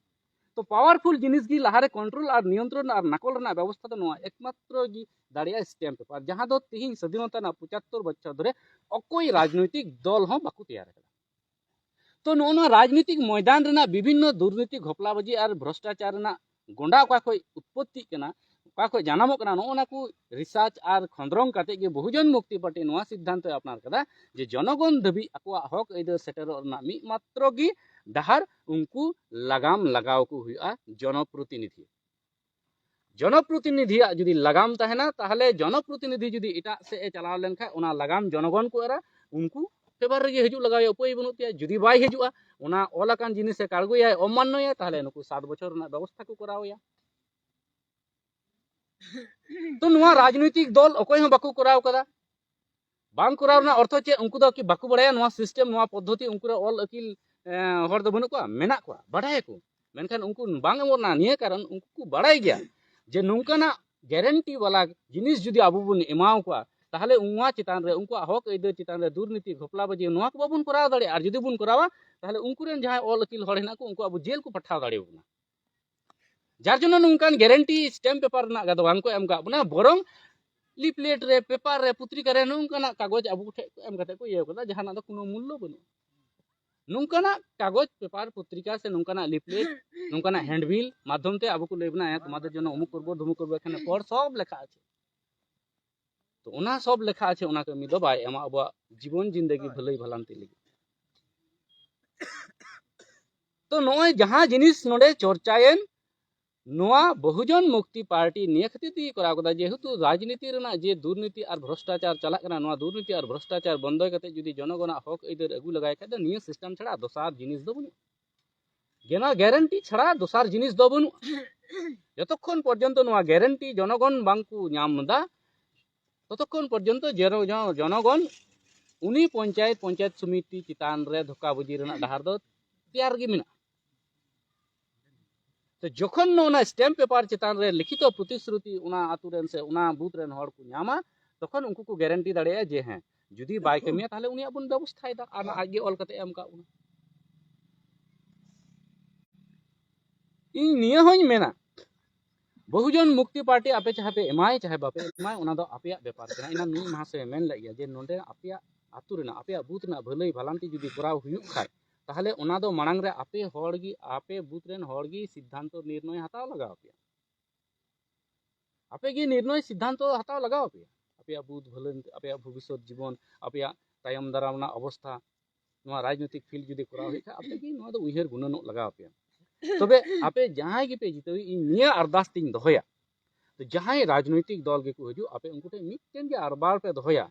ᱛᱚ ᱯᱟᱣᱟᱨᱯᱷᱩᱞ ᱡᱤᱱᱤᱥ ᱜᱮ ᱞᱟᱦᱟᱨᱮ ᱠᱚᱱᱴᱨᱳᱞ ᱟᱨ ᱱᱤᱭᱚᱱᱛᱨᱚᱱ ᱟᱨ ᱱᱟᱠᱚᱞ ᱨᱮᱱᱟᱜ ᱵᱮᱵᱚᱥᱛᱷᱟ ᱫᱚ ᱱᱚᱣᱟ ᱮᱠᱢᱟᱛᱨᱚ ᱜᱮ ᱫᱟᱲᱮᱭᱟᱜᱼᱟ ᱥᱴᱮᱢᱯ ᱯᱮᱯᱟᱨ, ᱡᱟᱦᱟᱸ ᱫᱚ ᱛᱤᱦᱤᱧ ᱥᱟᱹᱫᱷᱤᱱᱚᱛᱟ ᱨᱮᱱᱟᱜ ᱯᱚᱸᱪᱟᱛᱛᱳᱨ ᱵᱚᱪᱷᱚᱨ ᱫᱷᱚᱨᱮ ᱚᱠᱚᱭ ᱨᱟᱡᱽᱱᱳᱭᱛᱤᱠ ᱫᱚᱞ ᱦᱚᱸ ᱵᱟᱠᱚ ᱛᱮᱭᱟᱨ ᱟᱠᱟᱫᱟ᱾ ᱛᱚ ᱱᱚᱜᱼᱚ ᱱᱚᱣᱟ ᱨᱟᱡᱽᱱᱤᱛᱤᱠ ᱢᱚᱭᱫᱟᱱ ᱨᱮᱱᱟᱜ ᱵᱤᱵᱷᱤᱱᱱᱚ ᱫᱩᱨᱱᱤᱛᱤ, ᱜᱷᱚᱯᱞᱟᱵᱟᱡᱤ ᱟᱨ ᱵᱷᱨᱚᱥᱴᱟᱪᱟᱨ ᱨᱮᱱᱟᱜ ᱜᱚᱸᱰᱟ ᱚᱠᱟ ᱠᱷᱚᱱ ᱩᱛᱯᱚᱛᱛᱤᱜ ᱠᱟᱱᱟ, ᱚᱠᱟ ᱠᱷᱚᱱ ᱡᱟᱱᱟᱢᱚᱜ ᱠᱟᱱᱟ, ᱱᱚᱜᱼᱚ ᱱᱟ ᱠᱚ ᱨᱤᱥᱟᱨᱪ ᱟᱨ ᱠᱷᱚᱸᱫᱽᱨᱚᱝ ᱠᱟᱛᱮ ᱜᱮ ᱵᱚᱦᱩᱡᱚᱱ ᱢᱩᱠᱛᱤ ᱯᱟᱨᱴᱤ ᱱᱚᱣᱟ ᱥᱤᱫᱽᱫᱷᱟᱱᱛᱚᱭ ᱟᱯᱱᱟᱨ ᱠᱟᱫᱟ ᱡᱮ ᱡᱚᱱᱚᱜᱚᱱ ᱫᱷᱟᱹᱵᱤᱡ ᱟᱠᱚᱣᱟᱜ ᱦᱚᱠ ᱟᱹᱭᱫᱟᱹᱨ ᱥᱮᱴᱮᱨᱚᱜ ᱨᱮᱱᱟᱜ ᱢᱤᱫ ᱢᱟᱛᱨᱚ ᱜᱮ ᱰᱟᱦᱟᱨ ᱩᱱᱠᱩ ᱞᱟᱜᱟᱢ ᱞᱟᱜᱟᱣ ᱠᱚ ᱦᱩᱭᱩᱜᱼᱟ ᱡᱚᱱᱚᱯᱨᱚᱛᱤᱱᱤᱫᱷᱤ᱾ ᱡᱚᱱᱚᱯᱨᱚᱛᱤᱱᱤᱫᱷᱤᱭᱟᱜ ᱡᱩᱫᱤ ᱞᱟᱜᱟᱢ ᱛᱟᱦᱮᱱᱟ, ᱛᱟᱦᱚᱞᱮ ᱡᱚᱱᱚᱯᱨᱚᱛᱤᱱᱤᱫᱷᱤ ᱡᱩᱫᱤ ᱮᱴᱟᱜ ᱥᱮᱫ ᱮ ᱪᱟᱞᱟᱣ ᱞᱮᱱᱠᱷᱟᱱ, ᱚᱱᱟ ᱞᱟᱜᱟᱢ ᱡᱚᱱᱚᱜᱚᱱ ᱠᱚ ᱮᱨᱟ, ᱩᱱᱠᱩ ᱯᱷᱮᱵᱟᱨ ᱨᱮᱜᱮ ᱦᱤᱡᱩᱜ ᱞᱟᱜᱟᱣᱮᱭᱟ, ᱩᱯᱟᱹᱭ ᱵᱟᱹᱱᱩᱜ ᱛᱟᱭᱟ᱾ ᱡᱩᱫᱤ ᱵᱟᱭ ᱦᱤᱡᱩᱜᱼᱟ, ᱚᱱᱟ ᱚᱞ ᱟᱠᱟᱱ ᱡᱤᱱᱤᱥᱮ ᱠᱟᱲᱜᱚᱭᱟᱭ, ᱚᱢᱟᱱᱱᱚᱭᱟ, ᱛᱟᱦᱚᱞᱮ ᱱᱩᱠᱩ ᱥᱟᱛ ᱵᱚᱪᱷᱚᱨ ᱨᱮᱱᱟᱜ ᱵᱮᱵᱚᱥᱛᱷᱟ ᱠᱚ ᱠᱚᱨᱟᱣ ᱮᱭᱟ᱾ ᱛᱚ ᱱᱚᱣᱟ ᱨᱟᱡᱽᱱᱳᱭᱛᱤᱠ ᱫᱚᱞ ᱚᱠᱚᱭ ᱦᱚᱸ ᱵᱟᱠᱚ ᱠᱚᱨᱟᱣ ᱠᱟᱫᱟ᱾ ᱵᱟᱝ ᱠᱚᱨᱟᱣ ᱨᱮᱱᱟᱜ ᱚᱨᱛᱷᱚ ᱪᱮᱫ? ᱩᱱᱠᱩ ᱫᱚ ᱠᱤ ᱵᱟᱠᱚ ᱵᱟᱲᱟᱭᱟ ᱱᱚᱣᱟ ᱥᱤᱥᱴᱮᱢ, ᱱᱚᱣᱟ ᱯᱚᱫᱽᱫᱷᱚᱛᱤ? ᱩᱱᱠᱩ ᱨᱮ ᱚᱞ ᱟᱹᱠᱤᱞ, ᱮᱸ, ᱦᱚᱲ ᱫᱚ ᱵᱟᱹᱱᱩᱜ ᱠᱚᱣᱟ? ᱢᱮᱱᱟᱜ ᱠᱚᱣᱟ, ᱵᱟᱰᱟᱭᱟᱠᱚ᱾ ᱢᱮᱱᱠᱷᱟᱱ ᱩᱱᱠᱩ ᱵᱟᱝ ᱮᱢᱚᱜ ᱨᱮᱱᱟᱜ ᱱᱤᱭᱟᱹ ᱠᱟᱨᱚᱱ, ᱩᱱᱠᱩ ᱠᱚ ᱵᱟᱲᱟᱭ ᱜᱮᱭᱟ ᱡᱮ ᱱᱚᱝᱠᱟᱱᱟᱜ ᱜᱮᱨᱮᱱᱴᱤ ᱵᱟᱞᱟ ᱡᱤᱱᱤᱥ ᱡᱩᱫᱤ ᱟᱵᱚ ᱵᱚᱱ ᱮᱢᱟᱣ ᱠᱚᱣᱟ, ᱛᱟᱦᱚᱞᱮ ᱩᱱᱠᱩᱣᱟᱜ ᱪᱮᱛᱟᱱ ᱨᱮ, ᱩᱱᱠᱩᱣᱟᱜ ᱦᱚᱠ ᱟᱹᱭᱫᱟᱹᱨ ᱪᱮᱛᱟᱱ ᱨᱮ ᱫᱩᱨᱱᱤᱛᱤ, ᱜᱷᱚᱯᱞᱟᱵᱟᱡᱤ, ᱱᱚᱣᱟ ᱠᱚ ᱵᱟᱵᱚᱱ ᱠᱚᱨᱟᱣ ᱫᱟᱲᱮᱭᱟᱜᱼᱟ᱾ ᱟᱨ ᱡᱩᱫᱤ ᱵᱚᱱ ᱠᱚᱨᱟᱣᱟ, ᱛᱟᱦᱚᱞᱮ ᱩᱱᱠᱩ ᱨᱮᱱ ᱡᱟᱦᱟᱸᱭ ᱚᱞ ᱟᱹᱠᱤᱞ ᱦᱚᱲ ᱦᱮᱱᱟᱜ ᱠᱚ, ᱩᱱᱠᱩ ᱟᱵᱚ ᱡᱮᱞ ᱠᱚ ᱯᱟᱴᱷᱟᱣ ᱫᱟᱲᱮᱭᱟᱵᱚᱱᱟ᱾ ᱡᱟᱨ ᱡᱚᱱᱱᱚ ᱱᱚᱝᱠᱟᱱ ᱜᱮᱨᱮᱱᱴᱤ ᱥᱴᱮᱢᱯ ᱯᱮᱯᱟᱨ ᱨᱮᱱᱟᱜ ᱫᱚ ᱵᱟᱝ ᱠᱚ ᱮᱢ ᱠᱟᱜ ᱵᱚᱱᱟ, ᱵᱚᱨᱚᱝ ᱞᱤᱯᱞᱮᱴ ᱨᱮ, ᱯᱮᱯᱟᱨ ᱨᱮ, ᱯᱚᱛᱨᱤᱠᱟ ᱨᱮ ᱱᱚᱝᱠᱟᱱᱟᱜ ᱠᱟᱜᱚᱡᱽ ᱟᱵᱚ ᱴᱷᱮᱱ ᱠᱚ ᱮᱢ ᱠᱟᱛᱮ ᱠᱚ ᱤᱭᱟᱹ ᱠᱟᱫᱟ, ᱡᱟᱦᱟᱱᱟᱜ ᱫᱚ ᱠᱳᱱᱳ ᱢᱩᱞᱞᱚ ᱵᱟᱹᱱᱩᱜᱼᱟ᱾ ᱱᱚᱝᱠᱟᱱᱟᱜ ᱠᱟᱜᱚᱡᱽ, ᱯᱮᱯᱟᱨ, ᱯᱚᱛᱨᱤᱠᱟ ᱥᱮ ᱱᱚᱝᱠᱟᱱᱟᱜ ᱞᱤᱯᱞᱮᱴ, ᱱᱚᱝᱠᱟᱱᱟᱜ ᱦᱮᱱᱰᱵᱤᱞ ᱢᱟᱫᱽᱫᱷᱚᱢ ᱛᱮ ᱟᱵᱚ ᱠᱚ ᱞᱟᱹᱭ ᱵᱚᱱᱟ, "ᱦᱮᱸ, তোমাদের জন্য অমুক করব, ধুমুক করব", এখানে পড়, সব লেখা আছে। তো ᱚᱱᱟ ᱥᱚᱵ ᱞᱮᱠᱷᱟ ᱟᱪᱷᱮ ᱚᱱᱟ ᱠᱟᱹᱢᱤ ᱫᱚ ᱵᱟᱭ ᱮᱢᱟ ᱟᱵᱚᱣᱟᱜ ᱡᱤᱵᱚᱱ ᱡᱤᱱᱫᱮᱜᱤ ᱵᱷᱟᱹᱞᱟᱹᱭ ᱵᱷᱟᱞᱟᱱᱛᱤ ᱞᱟᱹᱜᱤᱫ᱾ ᱛᱚ ᱱᱚᱜᱼᱚᱭ ᱡᱟᱦᱟᱸ ᱡᱤᱱᱤᱥ ᱱᱚᱰᱮ ᱪᱚᱨᱪᱟᱭᱮᱱ, ᱱᱚᱣᱟ ᱵᱚᱦᱩᱡᱚᱱ ᱢᱩᱠᱛᱤ ᱯᱟᱨᱴᱤ ᱱᱤᱭᱟᱹ ᱠᱷᱟᱹᱛᱤᱨ ᱛᱮᱜᱮ ᱠᱚᱨᱟᱣ ᱠᱟᱫᱟ, ᱡᱮᱦᱮᱛᱩ ᱨᱟᱡᱽᱱᱤᱛᱤ ᱨᱮᱱᱟᱜ ᱡᱮ ᱫᱩᱨᱱᱤᱛᱤ ᱟᱨ ᱵᱷᱨᱚᱥᱴᱟᱪᱟᱨ ᱪᱟᱞᱟᱜ ᱠᱟᱱᱟ, ᱱᱚᱣᱟ ᱫᱩᱨᱱᱤᱛᱤ ᱟᱨ ᱵᱷᱨᱚᱥᱴᱟᱪᱟᱨ ᱵᱚᱱᱫᱚᱭ ᱠᱟᱛᱮ ᱡᱩᱫᱤ ᱡᱚᱱᱚᱜᱚᱱᱟᱜ ᱦᱚᱠ ᱟᱹᱭᱫᱟᱹᱨ ᱟᱹᱜᱩ ᱞᱟᱜᱟᱭ ᱠᱷᱟᱡ ᱫᱚ ᱱᱤᱭᱟᱹ ᱥᱤᱥᱴᱮᱢ ᱪᱷᱟᱲᱟ ᱫᱚᱥᱟᱨ ᱡᱤᱱᱤᱥ ᱫᱚ ᱵᱟᱹᱱᱩᱜᱼᱟ᱾ ᱜᱮᱱᱟ ᱜᱮᱨᱮᱱᱴᱤ ᱪᱷᱟᱲᱟ ᱫᱚᱥᱟᱨ ᱡᱤᱱᱤᱥ ᱫᱚ ᱵᱟᱹᱱᱩᱜᱼᱟ᱾ ᱡᱚᱛᱚᱠᱷᱚᱱ ᱯᱚᱨᱡᱚᱱᱛᱚ ᱱᱚᱣᱟ ᱜᱮᱨᱮᱱᱴᱤ ᱡᱚᱱᱚᱜᱚᱱ ᱵᱟᱝᱠᱚ ᱧᱟᱢ ᱮᱫᱟ, ᱛᱚᱛᱚᱠᱷᱚᱱ ᱯᱚᱨᱡᱚᱱᱛᱚ ᱡᱮᱱᱚ-, ᱡᱚᱱᱚ-, ᱡᱚᱱᱚᱜᱚᱱ ᱩᱱᱤ ᱯᱚᱧᱪᱟᱭᱮᱛ, ᱯᱚᱧᱪᱟᱭᱮᱛ ᱥᱚᱢᱤᱛᱤ ᱪᱮᱛᱟᱱ ᱨᱮ ᱫᱷᱳᱠᱟᱵᱟᱹᱡᱤ ᱨᱮᱱᱟᱜ ᱰᱟᱦᱟᱨ ᱫᱚ ᱛᱮᱭᱟᱨ ᱜᱮ ᱢᱮᱱᱟᱜᱼᱟ᱾ ᱛᱚ ᱡᱚᱠᱷᱚᱱ ᱚᱱᱟ ᱥᱴᱮᱢᱯ ᱯᱮᱯᱟᱨ ᱪᱮᱛᱟᱱ ᱨᱮ ᱞᱤᱠᱷᱤᱛᱚ ᱯᱨᱚᱛᱤᱥᱨᱩᱛᱤ ᱚᱱᱟ ᱟᱛᱳ ᱨᱮᱱ ᱥᱮ ᱚᱱᱟ ᱵᱩᱛᱷ ᱨᱮᱱ ᱦᱚᱲ ᱠᱚ ᱧᱟᱢᱟ, ᱛᱚᱠᱷᱚᱱ ᱩᱱᱠᱩ ᱠᱚ ᱜᱮᱨᱮᱱᱴᱤ ᱫᱟᱲᱮᱭᱟᱜᱼᱟ ᱡᱮ ᱦᱮᱸ, ᱡᱩᱫᱤ ᱵᱟᱭ ᱠᱟᱹᱢᱤᱭᱟ, ᱛᱟᱦᱚᱞᱮ ᱩᱱᱤᱭᱟᱜ ᱵᱚᱱ ᱵᱮᱵᱚᱥᱛᱷᱟᱭᱮᱫᱟ, ᱟᱨ ᱟᱡ ᱜᱮ ᱚᱞ ᱠᱟᱛᱮ ᱮᱢ ᱠᱟᱜ ᱵᱚᱱᱟ᱾ ᱤᱧ ᱱᱤᱭᱟᱹ ᱦᱚᱸᱧ ᱢᱮᱱᱟ, ᱵᱚᱦᱩᱡᱚᱱ ᱢᱩᱠᱛᱤ ᱯᱟᱨᱴᱤ ᱟᱯᱮ ᱪᱟᱦᱮ ᱯᱮ ᱮᱢᱟᱭ ᱪᱟᱦᱮ ᱵᱟᱯᱮ ᱮᱢᱟᱭ, ᱚᱱᱟ ᱫᱚ ᱟᱯᱮᱭᱟᱜ ᱵᱮᱯᱟᱨ ᱠᱟᱱᱟ᱾ ᱮᱱᱟᱝ ᱱᱩᱭ ᱢᱟᱦᱟᱥᱚᱭᱮ ᱢᱮᱱ ᱞᱮᱫ ᱜᱮᱭᱟ ᱡᱮ ᱱᱚᱰᱮ ᱟᱯᱮᱭᱟᱜ ᱟᱹᱛᱩ ᱨᱮᱱᱟᱜ, ᱟᱯᱮᱭᱟᱜ ᱵᱩᱛᱷ ᱨᱮᱱᱟᱜ ᱵᱷᱟᱹᱞᱟᱹᱭ ᱵᱷᱟᱞᱟᱱᱛᱤ ᱡᱩᱫᱤ ᱠᱚᱨᱟᱣ ᱦᱩᱭᱩᱜ ᱠᱷᱟᱡ, ᱛᱟᱦᱚᱞᱮ ᱚᱱᱟ ᱫᱚ ᱢᱟᱲᱟᱝ ᱨᱮ ᱟᱯᱮ ᱦᱚᱲ ᱜᱮ, ᱟᱯᱮ ᱵᱩᱛᱷ ᱨᱮᱱ ᱦᱚᱲ ᱜᱮ ᱥᱤᱫᱽᱫᱷᱟᱱᱛᱚ ᱱᱤᱨᱱᱚᱭ ᱦᱟᱛᱟᱣ ᱞᱟᱜᱟᱣ ᱟᱯᱮᱭᱟ᱾ ᱟᱯᱮ ᱜᱮ ᱱᱤᱨᱱᱚᱭ ᱥᱤᱫᱽᱫᱷᱟᱱᱛᱚ ᱦᱟᱛᱟᱣ ᱞᱟᱜᱟᱣ ᱟᱯᱮᱭᱟ᱾ ᱟᱯᱮᱭᱟᱜ ᱵᱩᱛᱷ ᱵᱷᱟᱹᱞᱟᱹᱭ, ᱟᱯᱮᱭᱟᱜ ᱵᱷᱚᱵᱤᱥᱥᱚᱛ ᱡᱤᱵᱚᱱ, ᱟᱯᱮᱭᱟᱜ ᱛᱟᱭᱚᱢ ᱫᱟᱨᱟᱢ ᱨᱮᱱᱟᱜ ᱚᱵᱚᱥᱛᱷᱟ, ᱱᱚᱣᱟ ᱨᱟᱡᱽᱱᱳᱭᱛᱤᱠ ᱯᱷᱤᱞᱰ ᱡᱩᱫᱤ ᱠᱚᱨᱟᱣ ᱦᱩᱭᱩᱜ ᱠᱷᱟᱡ, ᱟᱯᱮ ᱜᱮ ᱱᱚᱣᱟ ᱫᱚ ᱩᱭᱦᱟᱹᱨ ᱜᱩᱱᱟᱹᱱᱚᱜ ᱞᱟᱜᱟᱣ ᱟᱯᱮᱭᱟ᱾ ᱛᱚᱵᱮ ᱟᱯᱮ ᱡᱟᱦᱟᱸᱭ ᱜᱮᱯᱮ ᱡᱤᱛᱟᱹᱣ, ᱤᱧ ᱱᱤᱭᱟᱹ ᱟᱨᱫᱟᱥ ᱛᱤᱧ ᱫᱚᱦᱚᱭᱟ, ᱛᱚ ᱡᱟᱦᱟᱸᱭ ᱨᱟᱡᱽᱱᱳᱭᱛᱤᱠ ᱫᱚᱞ ᱜᱮᱠᱚ ᱦᱤᱡᱩᱜ, ᱟᱯᱮ ᱩᱱᱠᱩ ᱴᱷᱮᱱ ᱢᱤᱫᱴᱮᱱ ᱜᱮ ᱟᱨᱵᱟᱨ ᱯᱮ ᱫᱚᱦᱚᱭᱟ,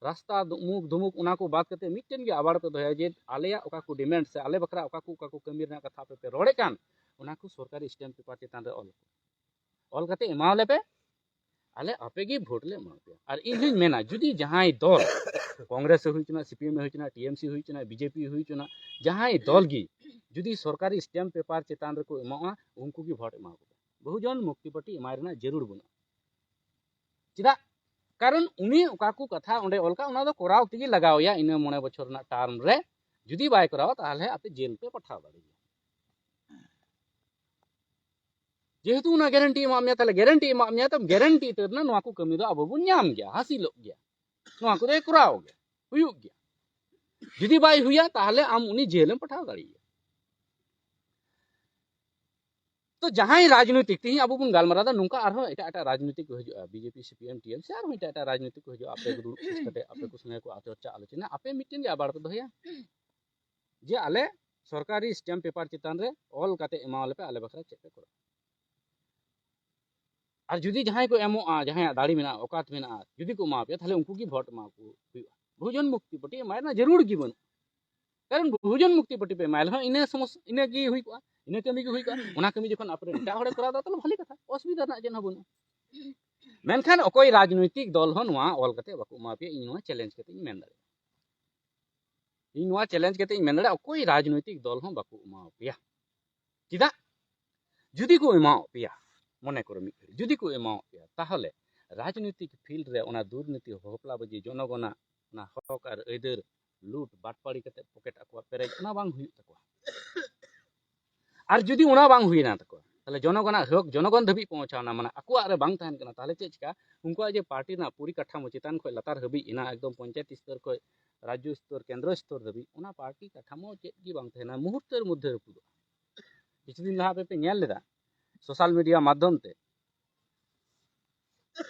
ᱨᱟᱥᱛᱟ ᱫᱩᱢᱩᱠ ᱫᱷᱩᱢᱩᱠ ᱚᱱᱟ ᱠᱚ ᱵᱟᱫ ᱠᱟᱛᱮ ᱢᱤᱫᱴᱮᱱ ᱜᱮ ᱟᱵᱟᱨ ᱯᱮ ᱫᱚᱦᱚᱭᱟ ᱡᱮ ᱟᱞᱮᱭᱟᱜ ᱚᱠᱟ ᱠᱚ ᱰᱤᱢᱮᱱᱰ ᱥᱮ ᱟᱞᱮ ᱵᱟᱠᱷᱨᱟ ᱚᱠᱟ ᱠᱚ, ᱚᱠᱟ ᱠᱚ ᱠᱟᱹᱢᱤ ᱨᱮᱱᱟᱜ ᱠᱟᱛᱷᱟ ᱟᱯᱮ ᱯᱮ ᱨᱚᱲᱮᱫ ᱠᱟᱱ, ᱚᱱᱟ ᱠᱚ ᱥᱚᱨᱠᱟᱨᱤ ᱥᱴᱮᱢᱯ ᱯᱮᱯᱟᱨ ᱪᱮᱛᱟᱱ ᱨᱮ ᱚᱞ, ᱚᱞ ᱠᱟᱛᱮ ᱮᱢᱟᱣᱟᱞᱮ ᱯᱮ, ᱟᱞᱮ ᱟᱯᱮ ᱜᱮ ᱵᱷᱳᱴ ᱞᱮ ᱮᱢᱟ ᱯᱮᱭᱟ᱾ ᱟᱨ ᱤᱧ ᱦᱚᱧ ᱢᱮᱱᱟ, ᱡᱩᱫᱤ ᱡᱟᱦᱟᱸᱭ ᱫᱚᱞ, ᱠᱚᱝᱜᱨᱮᱥ ᱦᱩᱭ ᱦᱚᱪᱚᱱᱟ, ᱥᱤ ᱯᱤ ᱮᱢ ᱦᱩᱭ ᱦᱚᱪᱚᱱᱟ, ᱴᱤ ᱮᱢ ᱥᱤ ᱦᱩᱭ ᱦᱚᱪᱚᱱᱟ, ᱵᱤ ᱡᱮ ᱯᱤ ᱦᱩᱭ ᱦᱚᱪᱚᱱᱟ, ᱡᱟᱦᱟᱸᱭ ᱫᱚᱞ ᱜᱮ ᱡᱩᱫᱤ ᱥᱚᱨᱠᱟᱨᱤ ᱥᱴᱮᱢᱯ ᱯᱮᱯᱟᱨ ᱪᱮᱛᱟᱱ ᱨᱮᱠᱚ ᱮᱢᱚᱜᱼᱟ, ᱩᱱᱠᱩ ᱜᱮ ᱵᱷᱳᱴ ᱮᱢᱟ ᱠᱚ ᱯᱮ᱾ ᱵᱚᱦᱩᱡᱚᱱ ᱢᱩᱠᱛᱤ ᱯᱟᱨᱴᱤ ᱮᱢᱟᱭ ᱨᱮᱱᱟᱜ ᱡᱟᱹᱨᱩᱲ ᱵᱟᱹᱱᱩᱜᱼᱟ᱾ ᱪᱮᱫᱟᱜ? ᱠᱟᱨᱚᱱ ᱩᱱᱤ ᱚᱠᱟ ᱠᱚ ᱠᱟᱛᱷᱟ ᱚᱸᱰᱮ ᱚᱞ ᱠᱟᱜ, ᱚᱱᱟ ᱫᱚ ᱠᱚᱨᱟᱣ ᱛᱮᱜᱮ ᱞᱟᱜᱟᱣ ᱮᱭᱟ ᱤᱱᱟᱹ ᱢᱚᱬᱮ ᱵᱚᱪᱷᱚᱨ ᱨᱮᱱᱟᱜ ᱴᱟᱨᱢ ᱨᱮ᱾ ᱡᱩᱫᱤ ᱵᱟᱭ ᱠᱚᱨᱟᱣᱟ, ᱛᱟᱦᱚᱞᱮ ᱟᱯᱮ ᱡᱮᱞ ᱯᱮ ᱯᱟᱴᱷᱟᱣ ᱫᱟᱲᱮᱭᱟᱭᱟ᱾ ᱡᱮᱦᱮᱛᱩ ᱚᱱᱟ ᱜᱟᱨᱮᱱᱴᱤ ᱮᱢᱟᱜ ᱢᱮᱭᱟ, ᱛᱟᱦᱚᱞᱮ ᱜᱟᱨᱮᱱᱴᱤ ᱮᱢᱟᱜ ᱢᱮᱭᱟ, ᱛᱚ ᱜᱟᱨᱮᱱᱴᱤ ᱩᱛᱟᱹᱨ ᱨᱮᱱᱟᱜ ᱱᱚᱣᱟ ᱠᱚ ᱠᱟᱹᱢᱤ ᱫᱚ ᱟᱵᱚ ᱵᱚᱱ ᱧᱟᱢ ᱜᱮᱭᱟ, ᱦᱟᱹᱥᱤᱞᱚᱜ ᱜᱮᱭᱟ, ᱱᱚᱣᱟ ᱠᱚᱫᱚᱭ ᱠᱚᱨᱟᱣ ᱜᱮᱭᱟ, ᱦᱩᱭᱩᱜ ᱜᱮᱭᱟ᱾ ᱡᱩᱫᱤ ᱵᱟᱭ ᱦᱩᱭᱟ, ᱛᱟᱦᱚᱞᱮ ᱟᱢ ᱩᱱᱤ ᱡᱮᱞᱮᱢ ᱯᱟᱴᱷᱟᱣ ᱫᱟᱲᱮᱭᱟᱭᱟ᱾ ᱛᱚ ᱡᱟᱦᱟᱸᱭ ᱨᱟᱡᱽᱱᱳᱭᱛᱤᱠ, ᱛᱮᱦᱮᱧ ᱟᱵᱚ ᱵᱚᱱ ᱜᱟᱞᱢᱟᱨᱟᱣ ᱮᱫᱟ, ᱱᱚᱝᱠᱟ ᱟᱨᱦᱚᱸ ᱮᱴᱟᱜ ᱮᱴᱟᱜ ᱨᱟᱡᱽᱱᱳᱭᱛᱤᱠ ᱠᱚ ᱦᱤᱡᱩᱜᱼᱟ, B J P, C P M, T M C, ᱟᱨᱦᱚᱸ ᱮᱴᱟᱜ ᱮᱴᱟᱜ ᱨᱟᱡᱽᱱᱳᱭᱛᱤᱠ ᱠᱚ ᱦᱤᱡᱩᱜᱼᱟ, ᱟᱯᱮ ᱠᱚ ᱫᱩᱲᱩᱵ ᱠᱟᱛᱮ ᱟᱯᱮ ᱠᱚ ᱥᱚᱸᱜᱮ ᱠᱚ ᱟᱪᱚᱨᱪᱟ ᱟᱞᱳᱪᱚᱱᱟ, ᱟᱯᱮ ᱢᱤᱫᱴᱮᱱ ᱜᱮ ᱟᱵᱟᱨ ᱯᱮ ᱫᱚᱦᱚᱭᱟ ᱡᱮ ᱟᱞᱮ ᱥᱚᱨᱠᱟᱨᱤ ᱥᱴᱮᱢᱯ ᱯᱮᱯᱟᱨ ᱪᱮᱛᱟᱱ ᱨᱮ ᱚᱞ ᱠᱟᱛᱮ ᱮᱢᱟᱣᱟᱞᱮ ᱯᱮ, ᱟᱞᱮ ᱵᱟᱠᱷᱨᱟ ᱪᱮᱫ ᱯᱮ ᱠᱚᱨᱟᱣᱟ᱾ ᱟᱨ ᱡᱩᱫᱤ ᱡᱟᱦᱟᱸᱭ ᱠᱚ ᱮᱢᱚᱜᱼᱟ, ᱡᱟᱦᱟᱸᱭᱟᱜ ᱫᱟᱲᱮ ᱢᱮᱱᱟᱜᱼᱟ, ᱚᱠᱟᱛ ᱢᱮᱱᱟᱜᱼᱟ, ᱡᱩᱫᱤ ᱠᱚ ᱮᱢᱟ ᱯᱮᱭᱟ, ᱛᱟᱦᱞᱮ ᱩᱱᱠᱩ ᱜᱮ ᱵᱷᱳᱴ ᱮᱢᱟ ᱠᱚ ᱦᱩᱭᱩᱜᱼᱟ᱾ ᱵᱚᱦᱩᱡᱚᱱ ᱢᱩᱠᱛᱤ ᱯᱟᱨᱴᱤ ᱮᱢᱟᱭ ᱨᱮᱱᱟᱜ ᱡᱟᱹᱨᱩᱲ ᱜᱮ ᱵᱟᱹᱱᱩᱜᱼᱟ᱾ ᱠᱟᱨᱚᱱ ᱵᱚᱦᱩᱡᱚᱱ ᱢᱩᱠᱛᱤ ᱯᱟᱨᱴᱤ ᱯᱮ ᱮᱢᱟᱭ ᱨᱮᱦᱚᱸ ᱤᱱᱟᱹ ᱥᱚᱢᱚᱥ-, ᱤᱱᱟᱹ ᱜᱮ ᱦᱩᱭ ᱠᱚᱜᱼᱟ, ᱤᱱᱟᱹ ᱠᱟᱹᱢᱤ ᱜᱮ ᱦᱩᱭ ᱠᱚᱜᱼᱟ᱾ ᱚᱱᱟ ᱠᱟᱹᱢᱤ ᱡᱚᱠᱷᱚᱱ ᱟᱯᱮ ᱨᱮᱱ ᱮᱴᱟᱜ ᱦᱚᱲᱮ ᱠᱚᱨᱟᱣ ᱫᱟ, ᱛᱟᱦᱞᱮ ᱵᱷᱟᱞᱮ ᱠᱟᱛᱷᱟ, ᱚᱥᱩᱵᱤᱫᱷᱟ ᱨᱮᱱᱟᱜ ᱪᱮᱫ ᱦᱚᱸ ᱵᱟᱹᱱᱩᱜᱼᱟ᱾ ᱢᱮᱱᱠᱷᱟᱱ ᱚᱠᱚᱭ ᱨᱟᱡᱽᱱᱳᱭᱛᱤᱠ ᱫᱚᱞ ᱦᱚᱸ ᱱᱚᱣᱟ ᱚᱞ ᱠᱟᱛᱮ ᱵᱟᱠᱚ ᱮᱢᱟ ᱯᱮᱭᱟ, ᱤᱧ ᱱᱚᱣᱟ ᱪᱮᱞᱮᱧᱡᱽ ᱠᱟᱛᱮ ᱤᱧ ᱢᱮᱱ ᱫᱟᱲᱮᱭᱟᱜᱼᱟ᱾ ᱤᱧ ᱱᱚᱣᱟ ᱪᱮᱞᱮᱧᱡᱽ ᱠᱟᱛᱮ ᱤᱧ ᱢᱮᱱ ᱫᱟᱲᱮᱭᱟᱜᱼᱟ, ᱚᱠᱚᱭ ᱨᱟᱡᱽᱱᱳᱭᱛᱤᱠ ᱫᱚᱞ ᱦᱚᱸ ᱵᱟᱠᱚ ᱮᱢᱟ ᱯᱮᱭᱟ᱾ ᱪᱮᱫᱟᱜ? ᱡᱩᱫᱤ ᱠᱚ ᱮᱢᱟᱣᱟᱫ ᱯᱮᱭᱟ, ᱢᱚᱱᱮ ᱠᱚᱨᱚ ᱢᱤᱫ ᱜᱷᱟᱹᱲᱤ, ᱡᱩᱫᱤ ᱠᱚ ᱮᱢᱟᱣᱟᱫ ᱯᱮᱭᱟ, ᱛᱟᱦᱚᱞᱮ ᱨᱟᱡᱽᱱᱤᱛᱤᱠ ᱯᱷᱤᱞᱰ ᱨᱮ ᱚᱱᱟ ᱫᱩᱨᱱᱤᱛᱤ, ᱦᱚᱯᱞᱟᱵᱟᱡᱤ, ᱡᱚᱱᱚᱜᱚᱱᱟᱜ ᱚᱱᱟ ᱦᱚᱠ ᱟᱨ ᱟᱹᱭᱫᱟᱹᱨ ᱞᱩᱴ, ᱵᱟᱴᱯᱟᱲᱤ ᱠᱟᱛᱮ ᱯᱚᱠᱮᱴ ᱟᱠᱚᱣᱟᱜ ᱯᱮᱨᱮᱡ, ᱚᱱᱟ ᱵᱟᱝ ᱦᱩᱭᱩᱜ ᱛᱟᱠᱚᱣᱟ᱾ ᱟᱨ ᱡᱩᱫᱤ ᱚᱱᱟ ᱵᱟᱝ ᱦᱩᱭᱱᱟ ᱛᱟᱠᱚᱣᱟ, ᱛᱟᱦᱚᱞᱮ ᱡᱚᱱᱚᱜᱚᱱᱟᱜ ᱦᱚᱠ ᱡᱚᱱᱚᱜᱚᱱ ᱫᱷᱟᱹᱵᱤᱡ ᱯᱳᱣᱪᱷᱟᱣᱱᱟ, ᱢᱟᱱᱮ ᱟᱠᱚᱣᱟᱜ ᱨᱮ ᱵᱟᱝ ᱛᱟᱦᱮᱱ ᱠᱟᱱᱟ, ᱛᱟᱦᱚᱞᱮ ᱪᱮᱫ ᱪᱤᱠᱟ? ᱩᱱᱠᱩᱣᱟᱜ ᱡᱮ ᱯᱟᱨᱴᱤ ᱨᱮᱱᱟᱜ ᱯᱚᱨᱤᱠᱟᱴᱷᱟᱢᱳ ᱪᱮᱛᱟᱱ ᱠᱷᱚᱱ ᱞᱟᱛᱟᱨ ᱦᱟᱹᱵᱤᱡ ᱮᱱᱟ, ᱮᱠᱫᱚᱢ ᱯᱚᱧᱪᱟᱭᱮᱛ ᱥᱛᱚᱨ ᱠᱷᱚᱱ ᱨᱟᱡᱽᱡᱚ ᱥᱛᱚᱨ, ᱠᱮᱱᱫᱨᱚ ᱥᱛᱚᱨ ᱫᱷᱟᱹᱵᱤᱡ, ᱚᱱᱟ ᱯᱟᱨᱴᱤ ᱠᱟᱴᱷᱟᱢᱳ ᱪᱮᱫ ᱜᱮ ᱵᱟᱝ ᱛᱟᱦᱮᱱᱟ, ᱢᱩᱦᱩᱨᱛᱚ ᱨᱮ ᱢᱚᱫᱽᱫᱷᱮ ᱨᱟᱹᱯᱩᱫᱚᱜᱼᱟ᱾ ᱠᱤᱪᱷᱩ ᱫᱤᱱ ᱞᱟᱦᱟ ᱟᱯᱮ ᱯᱮ ᱧᱮᱞ ᱞᱮᱫᱟ ᱥᱳᱥᱟᱞ ᱢᱤᱰᱤᱭᱟ ᱢᱟᱫᱽᱫᱷᱚᱢ ᱛᱮ,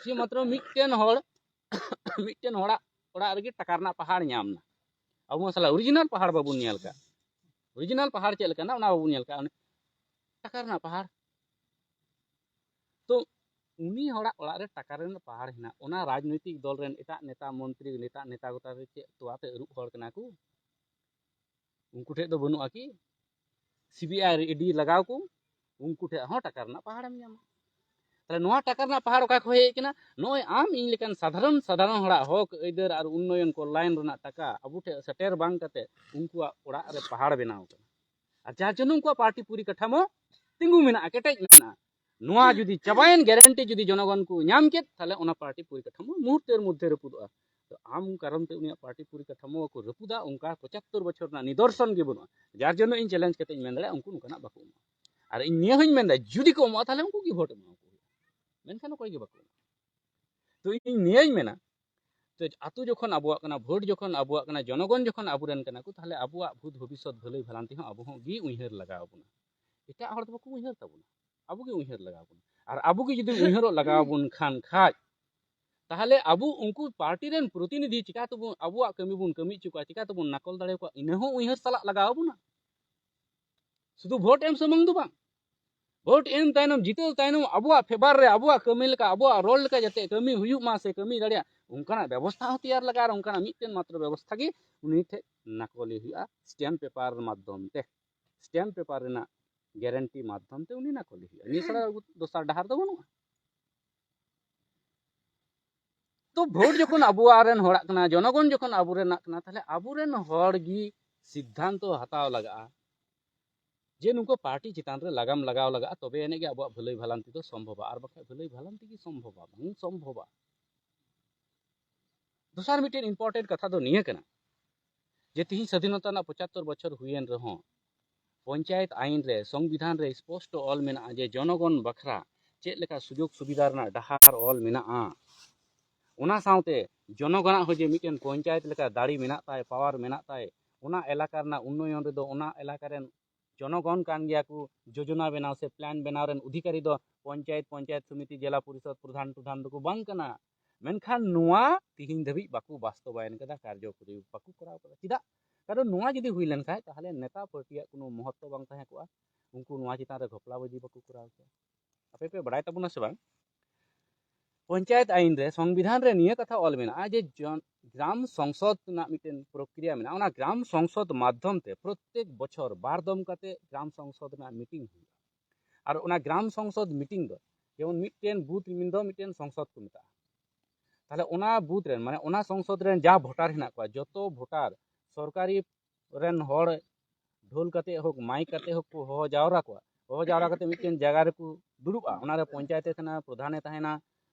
ᱡᱮ ᱢᱟᱛᱨᱚ ᱢᱤᱫᱴᱮᱱ ᱦᱚᱲ ᱢᱤᱫᱴᱮᱱ ᱦᱚᱲᱟᱜ ᱚᱲᱟᱜ ᱨᱮᱜᱮ ᱴᱟᱠᱟ ᱨᱮᱱᱟᱜ ᱯᱟᱦᱟᱲ ᱧᱟᱢ ᱮᱱᱟ᱾ ᱟᱵᱚ ᱢᱟ ᱥᱟᱞᱟ ᱚᱨᱤᱡᱤᱱᱟᱞ ᱯᱟᱦᱟᱲ ᱵᱟᱵᱚᱱ ᱧᱮᱞ ᱠᱟᱜ᱾ ᱚᱨᱤᱡᱤᱱᱟᱞ ᱯᱟᱦᱟᱲ ᱪᱮᱫ ᱞᱮᱠᱟᱱᱟ ᱚᱱᱟ ᱵᱟᱵᱚᱱ ᱧᱮᱞ ᱠᱟᱜ, ᱚᱱᱮ ᱴᱟᱠᱟ ᱨᱮᱱᱟᱜ ᱯᱟᱦᱟᱲ᱾ ᱛᱚ ᱩᱱᱤ ᱦᱚᱲᱟᱜ ᱚᱲᱟᱜ ᱨᱮ ᱴᱟᱠᱟ ᱨᱮᱱᱟᱜ ᱯᱟᱦᱟᱲ ᱦᱮᱱᱟᱜ, ᱚᱱᱟ ᱨᱟᱡᱽᱱᱳᱭᱛᱤᱠ ᱫᱚᱞ ᱨᱮᱱ ᱮᱴᱟᱜ ᱱᱮᱛᱟ ᱢᱚᱱᱛᱨᱤ, ᱱᱮᱛᱟ ᱱᱮᱛᱟ ᱜᱚᱴᱟ ᱨᱮ ᱪᱮᱫ ᱛᱚᱣᱟ ᱛᱮ ᱟᱹᱨᱩᱵ ᱦᱚᱲ ᱠᱟᱱᱟ ᱠᱚ? ᱩᱱᱠᱩ ᱴᱷᱮᱡ ᱫᱚ ᱵᱟᱹᱱᱩᱜᱼᱟ ᱠᱤ? ᱥᱤᱵᱤᱟᱭ ᱤᱰᱤ ᱞᱟᱜᱟᱣ ᱠᱚ, ᱩᱱᱠᱩ ᱴᱷᱮᱡ ᱦᱚᱸ ᱴᱟᱠᱟ ᱨᱮᱱᱟᱜ ᱯᱟᱦᱟᱲᱮᱢ ᱧᱟᱢᱟ᱾ ᱛᱟᱦᱞᱮ ᱱᱚᱣᱟ ᱴᱟᱠᱟ ᱨᱮᱱᱟᱜ ᱯᱟᱦᱟᱲ ᱚᱠᱟ ᱠᱷᱚᱱ ᱦᱮᱡ ᱠᱟᱱᱟ? ᱱᱚᱜᱼᱚᱭ ᱟᱢ ᱤᱧ ᱞᱮᱠᱟᱱ ᱥᱟᱫᱷᱟᱨᱚᱱ ᱥᱟᱫᱷᱟᱨᱚᱱ ᱦᱚᱲᱟᱜ ᱦᱚᱠ ᱟᱹᱭᱫᱟᱹᱨ ᱟᱨ ᱩᱱᱱᱚᱭᱚᱱ ᱠᱚᱞᱭᱟᱱ ᱨᱮᱱᱟᱜ ᱴᱟᱠᱟ ᱟᱵᱚ ᱴᱷᱮᱡ ᱥᱮᱴᱮᱨ ᱵᱟᱝ ᱠᱟᱛᱮ ᱩᱱᱠᱩᱣᱟᱜ ᱚᱲᱟᱜ ᱨᱮ ᱯᱟᱦᱟᱲ ᱵᱮᱱᱟᱣ ᱠᱟᱱᱟ᱾ ᱟᱨ ᱡᱟᱨ ᱡᱚᱱᱱᱚ ᱩᱱᱠᱩᱣᱟᱜ ᱯᱟᱨᱴᱤ ᱯᱚᱨᱤᱠᱟᱴᱷᱟᱢᱳ ᱛᱤᱸᱜᱩ ᱢᱮᱱᱟᱜᱼᱟ, ᱠᱮᱴᱮᱡ ᱢᱮᱱᱟᱜᱼᱟ᱾ ᱱᱚᱣᱟ ᱡᱩᱫᱤ ᱪᱟᱵᱟᱭᱮᱱ, ᱜᱮᱨᱮᱱᱴᱤ ᱡᱩᱫᱤ ᱡᱚᱱᱚᱜᱚᱱ ᱠᱚ ᱧᱟᱢ ᱠᱮᱫ, ᱛᱟᱦᱞᱮ ᱚᱱᱟ ᱯᱟᱨᱴᱤ ᱯᱚᱨᱤᱠᱟᱴᱷᱟᱢᱳ ᱢᱩᱦᱩᱨᱛᱮᱨ ᱢᱚᱫᱽᱫᱷᱮ ᱨᱟᱹᱯᱩᱫᱚᱜᱼᱟ᱾ ᱛᱚ ᱟᱢ ᱠᱟᱨᱚᱱ ᱛᱮ ᱩᱱᱤᱭᱟᱜ ᱯᱟᱨᱴᱤ ᱯᱚᱨᱤᱠᱟᱴᱷᱟᱢᱳ ᱠᱚ ᱨᱟᱹᱯᱩᱫᱟ, ᱚᱱᱠᱟ ᱯᱚᱸᱪᱟᱛᱛᱳᱨ ᱵᱚᱪᱷᱚᱨ ᱨᱮᱱᱟᱜ ᱱᱤᱫᱚᱨᱥᱚᱱ ᱜᱮ ᱵᱟᱹᱱᱩᱜᱼᱟ᱾ ᱡᱟᱨ ᱡᱚᱱᱱᱚ ᱤᱧ ᱪᱮᱞᱮᱧᱡᱽ ᱠᱟᱛᱮ ᱤᱧ ᱢᱮᱱ ᱫᱟᱲᱮᱭᱟᱜᱼᱟ, ᱩᱱᱠᱩ ᱱᱚᱝᱠᱟᱱᱟᱜ ᱵᱟᱠᱚ ᱮᱢᱚᱜᱼᱟ᱾ ᱟᱨ ᱤᱧ ᱱᱤᱭᱟᱹ ᱦᱚᱸᱧ ᱢᱮᱱᱫᱟ, ᱡᱩᱫᱤ ᱠᱚ ᱮᱢᱚᱜᱼᱟ, ᱛᱟᱦᱞᱮ ᱩᱱᱠᱩ ᱜᱮ ᱵᱷᱳᱴ ᱮᱢᱟ ᱠᱚ ᱦᱩᱭᱩᱜᱼᱟ, ᱢᱮᱱᱠᱷᱟᱱ ᱚᱠᱚᱭ ᱜᱮ ᱵᱟᱠᱚ ᱮᱢᱚᱜᱼᱟ᱾ ᱛᱚ ᱤᱧ ᱱᱤᱭᱟᱹᱧ ᱢᱮᱱᱟ, ᱛᱚ ᱟᱛᱳ ᱡᱚᱠᱷᱚᱱ ᱟᱵᱚᱣᱟᱜ ᱠᱟᱱᱟ, ᱵᱷᱳᱴ ᱡᱚᱠᱷᱚᱱ ᱟᱵᱚᱣᱟᱜ ᱠᱟᱱᱟ, ᱡᱚᱱᱚᱜᱚᱱ ᱡᱚᱠᱷᱚᱱ ᱟᱵᱚᱨᱮᱱ ᱠᱟᱱᱟ ᱠᱚ, ᱛᱟᱦᱞᱮ ᱟᱵᱚᱣᱟᱜ ᱵᱷᱩᱛ ᱵᱷᱚᱵᱤᱥᱥᱚᱛ ᱵᱷᱟᱹᱞᱟᱹᱭ ᱵᱷᱟᱞᱟᱱᱛᱤ ᱦᱚᱸ ᱟᱵᱚ ᱦᱚᱸ ᱜᱮ ᱩᱭᱦᱟᱹᱨ ᱞᱟᱜᱟᱣ ᱵᱚᱱᱟ᱾ ᱮᱴᱟᱜ ᱦᱚᱲ ᱫᱚ ᱵᱟᱠᱚ ᱩᱭᱦᱟᱹᱨ ᱛᱟᱵᱚᱱᱟ, ᱟᱵᱚ ᱜᱮ ᱩᱭᱦᱟᱹᱨ ᱞᱟᱜᱟᱣ ᱵᱚᱱᱟ᱾ ᱟᱨ ᱟᱵᱚ ᱜᱮ ᱡᱩᱫᱤ ᱩᱭᱦᱟᱹᱨᱚᱜ ᱞᱟᱜᱟᱣ ᱵᱚᱱ ᱠᱷᱟᱱ ᱠᱷᱟᱡ, ᱛᱟᱦᱞᱮ ᱟᱵᱚ ᱩᱱᱠᱩ ᱯᱟᱨᱴᱤ ᱨᱮᱱ ᱯᱨᱚᱛᱤᱱᱤᱫᱷᱤ ᱪᱤᱠᱟ ᱛᱮᱵᱚᱱ ᱟᱵᱚᱣᱟᱜ ᱠᱟᱹᱢᱤ ᱵᱚᱱ ᱠᱟᱹᱢᱤ ᱦᱚᱪᱚ ᱠᱚᱣᱟ, ᱪᱤᱠᱟ ᱛᱮᱵᱚᱱ ᱱᱟᱠᱚᱞ ᱫᱟᱲᱮ ᱟᱠᱚᱣᱟ, ᱤᱱᱟᱹ ᱦᱚᱸ ᱩᱭᱦᱟᱹᱨ ᱥᱟᱞᱟᱜ ᱞᱟᱜᱟᱣ ᱵᱚᱱᱟ᱾ ᱥᱩᱫᱷᱩ ᱵᱷᱳᱴ ᱮᱢ ᱥᱩᱢᱩᱝ ᱫᱚ ᱵᱟᱝ, ᱵᱷᱳᱴ ᱮᱢ ᱛᱟᱭᱱᱚᱢ, ᱡᱤᱛᱟᱹᱣ ᱛᱟᱭᱱᱚᱢ ᱟᱵᱚᱣᱟᱜ ᱯᱷᱮᱵᱟᱨ ᱨᱮ, ᱟᱵᱚᱣᱟᱜ ᱠᱟᱹᱢᱤ ᱞᱮᱠᱟ, ᱟᱵᱚᱣᱟᱜ ᱨᱳᱞ ᱞᱮᱠᱟ ᱡᱟᱛᱮ ᱠᱟᱹᱢᱤ ᱦᱩᱭᱩᱜ ᱢᱟ ᱥᱮ ᱠᱟᱹᱢᱤ ᱫᱟᱲᱮᱭᱟᱜ, ᱚᱱᱠᱟᱱᱟᱜ ᱵᱮᱵᱚᱥᱛᱷᱟ ᱦᱚᱸ ᱛᱮᱭᱟᱨ ᱞᱟᱜᱟᱜᱼᱟ᱾ ᱟᱨ ᱚᱱᱠᱟᱱᱟᱜ ᱢᱤᱫᱴᱮᱱ ᱢᱟᱛᱨᱚ ᱵᱮᱵᱚᱥᱛᱷᱟ ᱜᱮ ᱩᱱᱤ ᱴᱷᱮᱡ ᱱᱟᱠᱚᱞᱤ ᱦᱩᱭᱩᱜᱼᱟ, ᱥᱴᱮᱢᱯ ᱯᱮᱯᱟᱨ ᱢᱟᱫᱽᱫᱷᱚᱢ ᱛᱮ᱾ ᱥᱴᱮᱢᱯ ᱯᱮᱯᱟᱨ ᱨᱮᱱᱟᱜ ᱜᱮᱨᱮᱱᱴᱤ ᱢᱟᱫᱽᱫᱷᱚᱢ ᱛᱮ ᱩᱱᱤ ᱱᱟᱠᱚᱞᱤ ᱦᱩᱭᱩᱜᱼᱟ᱾ ᱱᱤᱭᱟᱹ ᱪᱷᱟᱲᱟ ᱫᱚᱥᱟᱨ ᱰᱟᱦᱟᱨ ᱫᱚ ᱵᱟᱹᱱᱩᱜᱼᱟ᱾ ᱛᱚ ᱵᱷᱳᱴ ᱡᱚᱠᱷᱚᱱ ᱟᱵᱚᱣᱟᱜ ᱨᱮᱱ ᱦᱚᱲᱟᱜ ᱠᱟᱱᱟ, ᱡᱚᱱᱚᱜᱚᱱ ᱡᱚᱠᱷᱚᱱ ᱟᱵᱚᱨᱮᱱᱟᱜ ᱠᱟᱱᱟ, ᱛᱟᱦᱞᱮ ᱟᱵᱚᱨᱮᱱ ᱦᱚᱲ ᱜᱮ ᱥᱤᱫᱽᱫᱷᱟᱱᱛᱚ ᱦᱟᱛᱟᱣ ᱞᱟᱜᱟᱜᱼᱟ ᱡᱮ ᱱᱩᱠᱩ ᱯᱟᱨᱴᱤ ᱪᱮᱛᱟᱱ ᱨᱮ ᱞᱟᱜᱟᱢ ᱞᱟᱜᱟᱣ ᱞᱟᱜᱟᱜᱼᱟ, ᱛᱚᱵᱮ ᱟᱹᱱᱤᱡ ᱜᱮ ᱟᱵᱚᱣᱟᱜ ᱵᱷᱟᱹᱞᱟᱹᱭ ᱵᱷᱟᱞᱟᱱᱛᱤ ᱫᱚ ᱥᱚᱢᱵᱷᱚᱵᱟ, ᱟᱨ ᱵᱟᱠᱷᱟᱡ ᱵᱷᱟᱹᱞᱟᱹᱭ ᱵᱷᱟᱞᱟᱱᱛᱤ ᱜᱮ ᱥᱚᱢᱵᱷᱚᱵᱟ, ᱵᱟᱝ ᱥᱚᱢᱵᱷᱚᱵᱟ᱾ ᱫᱚᱥᱟᱨ ᱢᱤᱫᱴᱮᱱ important ᱠᱟᱛᱷᱟ ᱫᱚ ᱱᱤᱭᱟᱹ ᱠᱟᱱᱟ ᱡᱮ ᱛᱤᱦᱤᱧ ᱥᱟᱫᱷᱤᱱᱚᱛᱟ ᱨᱮᱱᱟᱜ ᱯᱚᱸᱪᱟᱛᱛᱳᱨ ᱵᱚᱪᱷᱚᱨ ᱦᱩᱭᱮᱱ ᱨᱮᱦᱚᱸ ᱯᱚᱧᱪᱟᱭᱮᱛ ᱟᱭᱤᱱ ᱨᱮ, ᱥᱚᱝᱵᱤᱫᱷᱟᱱ ᱨᱮ ᱥᱯᱚᱥᱴᱚ ᱚᱞ ᱢᱮᱱᱟᱜᱼᱟ ᱡᱮ ᱡᱚᱱᱚᱜᱚᱱ ᱵᱟᱠᱷᱨᱟ ᱪᱮᱫ ᱞᱮᱠᱟ ᱥᱩᱡᱳᱜᱽ ᱥᱩᱵᱤᱫᱷᱟ ᱨᱮᱱᱟᱜ ᱰᱟᱦᱟᱨ ᱚᱞ ᱢᱮᱱᱟᱜᱼᱟ᱾ ᱚᱱᱟ ᱥᱟᱶᱛᱮ ᱡᱚᱱᱚᱜᱚᱱᱟᱜ ᱦᱚᱸ ᱡᱮ ᱢᱤᱫᱴᱮᱱ ᱯᱚᱧᱪᱟᱭᱮᱛ ᱞᱮᱠᱟ ᱫᱟᱲᱮ ᱢᱮᱱᱟᱜ ᱛᱟᱭ, ᱯᱟᱣᱟᱨ ᱢᱮᱱᱟᱜ ᱛᱟᱭ, ᱚᱱᱟ ᱮᱞᱟᱠᱟ ᱨᱮᱱᱟᱜ ᱩᱱᱱᱚᱭᱚᱱ ᱨᱮᱫᱚ ᱚᱱᱟ ᱮᱞᱟᱠᱟ ᱨᱮᱱ ᱡᱚᱱᱚᱜᱚᱱ ᱠᱟᱱ ᱜᱮᱭᱟ ᱠᱚ᱾ ᱡᱳᱡᱚᱱᱟ ᱵᱮᱱᱟᱣ ᱥᱮ ᱯᱞᱟᱱ ᱵᱮᱱᱟᱣ ᱨᱮᱱ ᱚᱫᱷᱤᱠᱟᱨᱤ ᱫᱚ ᱯᱚᱧᱪᱟᱭᱮᱛ, ᱯᱚᱧᱪᱟᱭᱮᱛ ᱥᱚᱢᱤᱛᱤ, ᱡᱮᱞᱟ ᱯᱚᱨᱤᱥᱚᱫ ᱯᱨᱚᱫᱷᱟᱱ, ᱯᱨᱚᱫᱷᱟᱱ ᱫᱚᱠᱚ ᱵᱟᱝ ᱠᱟᱱᱟ᱾ ᱢᱮᱱᱠᱷᱟᱱ ᱱᱚᱣᱟ ᱛᱤᱦᱤᱧ ᱫᱷᱟᱹᱵᱤᱡ ᱵᱟᱠᱚ ᱵᱟᱥᱛᱚᱵᱟᱭᱚᱱ ᱠᱟᱫᱟ, ᱠᱟᱨᱡᱚᱠᱚᱨᱤ ᱵᱟᱠᱚ ᱠᱚᱨᱟᱣ ᱠᱟᱫᱟ᱾ ᱪᱮᱫᱟᱜ? ᱠᱟᱨᱚᱱ ᱱᱚᱣᱟ ᱡᱩᱫᱤ ᱦᱩᱭ ᱞᱮᱱᱠᱷᱟᱱ, ᱛᱟᱦᱚᱞᱮ ᱱᱮᱛᱟ ᱯᱟᱨᱴᱤᱭᱟᱜ ᱠᱳᱱᱳ ᱢᱚᱦᱚᱛᱛᱚ ᱵᱟᱝ ᱛᱟᱦᱮᱸ ᱠᱚᱜᱼᱟ, ᱩᱱᱠᱩ ᱱᱚᱣᱟ ᱪᱮᱛᱟᱱ ᱨᱮ ᱜᱷᱚᱯᱞᱟᱵᱟᱡᱤ ᱵᱟᱠᱚ ᱠᱚᱨᱟᱣ ᱠᱮᱭᱟ᱾ ᱟᱯᱮ ᱯᱮ ᱵᱟᱲᱟᱭ ᱛᱟᱵᱚᱱᱟ ᱥᱮ ᱵᱟᱝ? ᱯᱚᱧᱪᱟᱭᱮᱛ ᱟᱭᱤᱱ ᱨᱮ, ᱥᱚᱝᱵᱤᱫᱷᱟᱱ ᱨᱮ ᱱᱤᱭᱟᱹ ᱠᱟᱛᱷᱟ ᱚᱞ ᱢᱮᱱᱟᱜᱼᱟ ᱡᱮ ᱡᱚᱱ-, ᱜᱨᱟᱢ ᱥᱚᱝᱥᱚᱫ ᱨᱮᱱᱟᱜ ᱢᱤᱫᱴᱮᱱ ᱯᱨᱚᱠᱨᱤᱭᱟ ᱢᱮᱱᱟᱜᱼᱟ᱾ ᱚᱱᱟ ᱜᱨᱟᱢ ᱥᱚᱝᱥᱚᱫ ᱢᱟᱫᱽᱫᱷᱚᱢ ᱛᱮ ᱯᱨᱚᱛᱛᱮᱠ ᱵᱚᱪᱷᱚᱨ ᱵᱟᱨ ᱫᱚᱢ ᱠᱟᱛᱮ ᱜᱨᱟᱢ ᱥᱚᱝᱥᱚᱫ ᱨᱮᱱᱟᱜ ᱢᱤᱴᱤᱝ ᱦᱩᱭᱩᱜᱼᱟ᱾ ᱟᱨ ᱚᱱᱟ ᱜᱨᱟᱢ ᱥᱚᱝᱥᱚᱫ ᱢᱤᱴᱤᱝ ᱫᱚ ᱡᱮᱢᱚᱱ ᱢᱤᱫᱴᱮᱱ ᱵᱩᱛᱷ ᱢᱮᱱᱫᱚ ᱢᱤᱫᱴᱮᱱ ᱥᱚᱝᱥᱚᱫ ᱠᱚ ᱢᱮᱛᱟᱜᱼᱟ᱾ ᱛᱟᱦᱞᱮ ᱚᱱᱟ ᱵᱩᱛᱷ ᱨᱮᱱ, ᱢᱟᱱᱮ ᱚᱱᱟ ᱥᱚᱝᱥᱚᱫ ᱨᱮᱱ ᱡᱟ ᱵᱷᱳᱴᱟᱨ ᱦᱮᱱᱟᱜ ᱠᱚᱣᱟ, ᱡᱚᱛᱚ ᱵᱷᱳᱴᱟᱨ, ᱥᱚᱨᱠᱟᱨᱤ ᱨᱮᱱ ᱦᱚᱲ, ᱰᱷᱳᱞ ᱠᱟᱛᱮ ᱦᱳᱠ, ᱢᱟᱭᱤᱠ ᱠᱟᱛᱮ ᱦᱳᱠ ᱠᱚ ᱦᱚᱦᱚ ᱡᱟᱣᱨᱟ ᱠᱚᱣᱟ᱾ ᱦᱚᱦᱚ ᱡᱟᱣᱨᱟ ᱠᱟᱛᱮ ᱢᱤᱫᱴᱮᱱ ᱡᱟᱭᱜᱟ ᱨᱮᱠᱚ ᱫᱩᱲᱩᱵᱼᱟ᱾ ᱚᱱᱟᱨᱮ ᱯᱚᱧᱪᱟᱭᱮᱛ ᱮ ᱛᱟᱦᱮᱱᱟ, ᱯᱨᱚᱫᱷᱟᱱ ᱮ ᱛᱟᱦᱮᱱᱟ,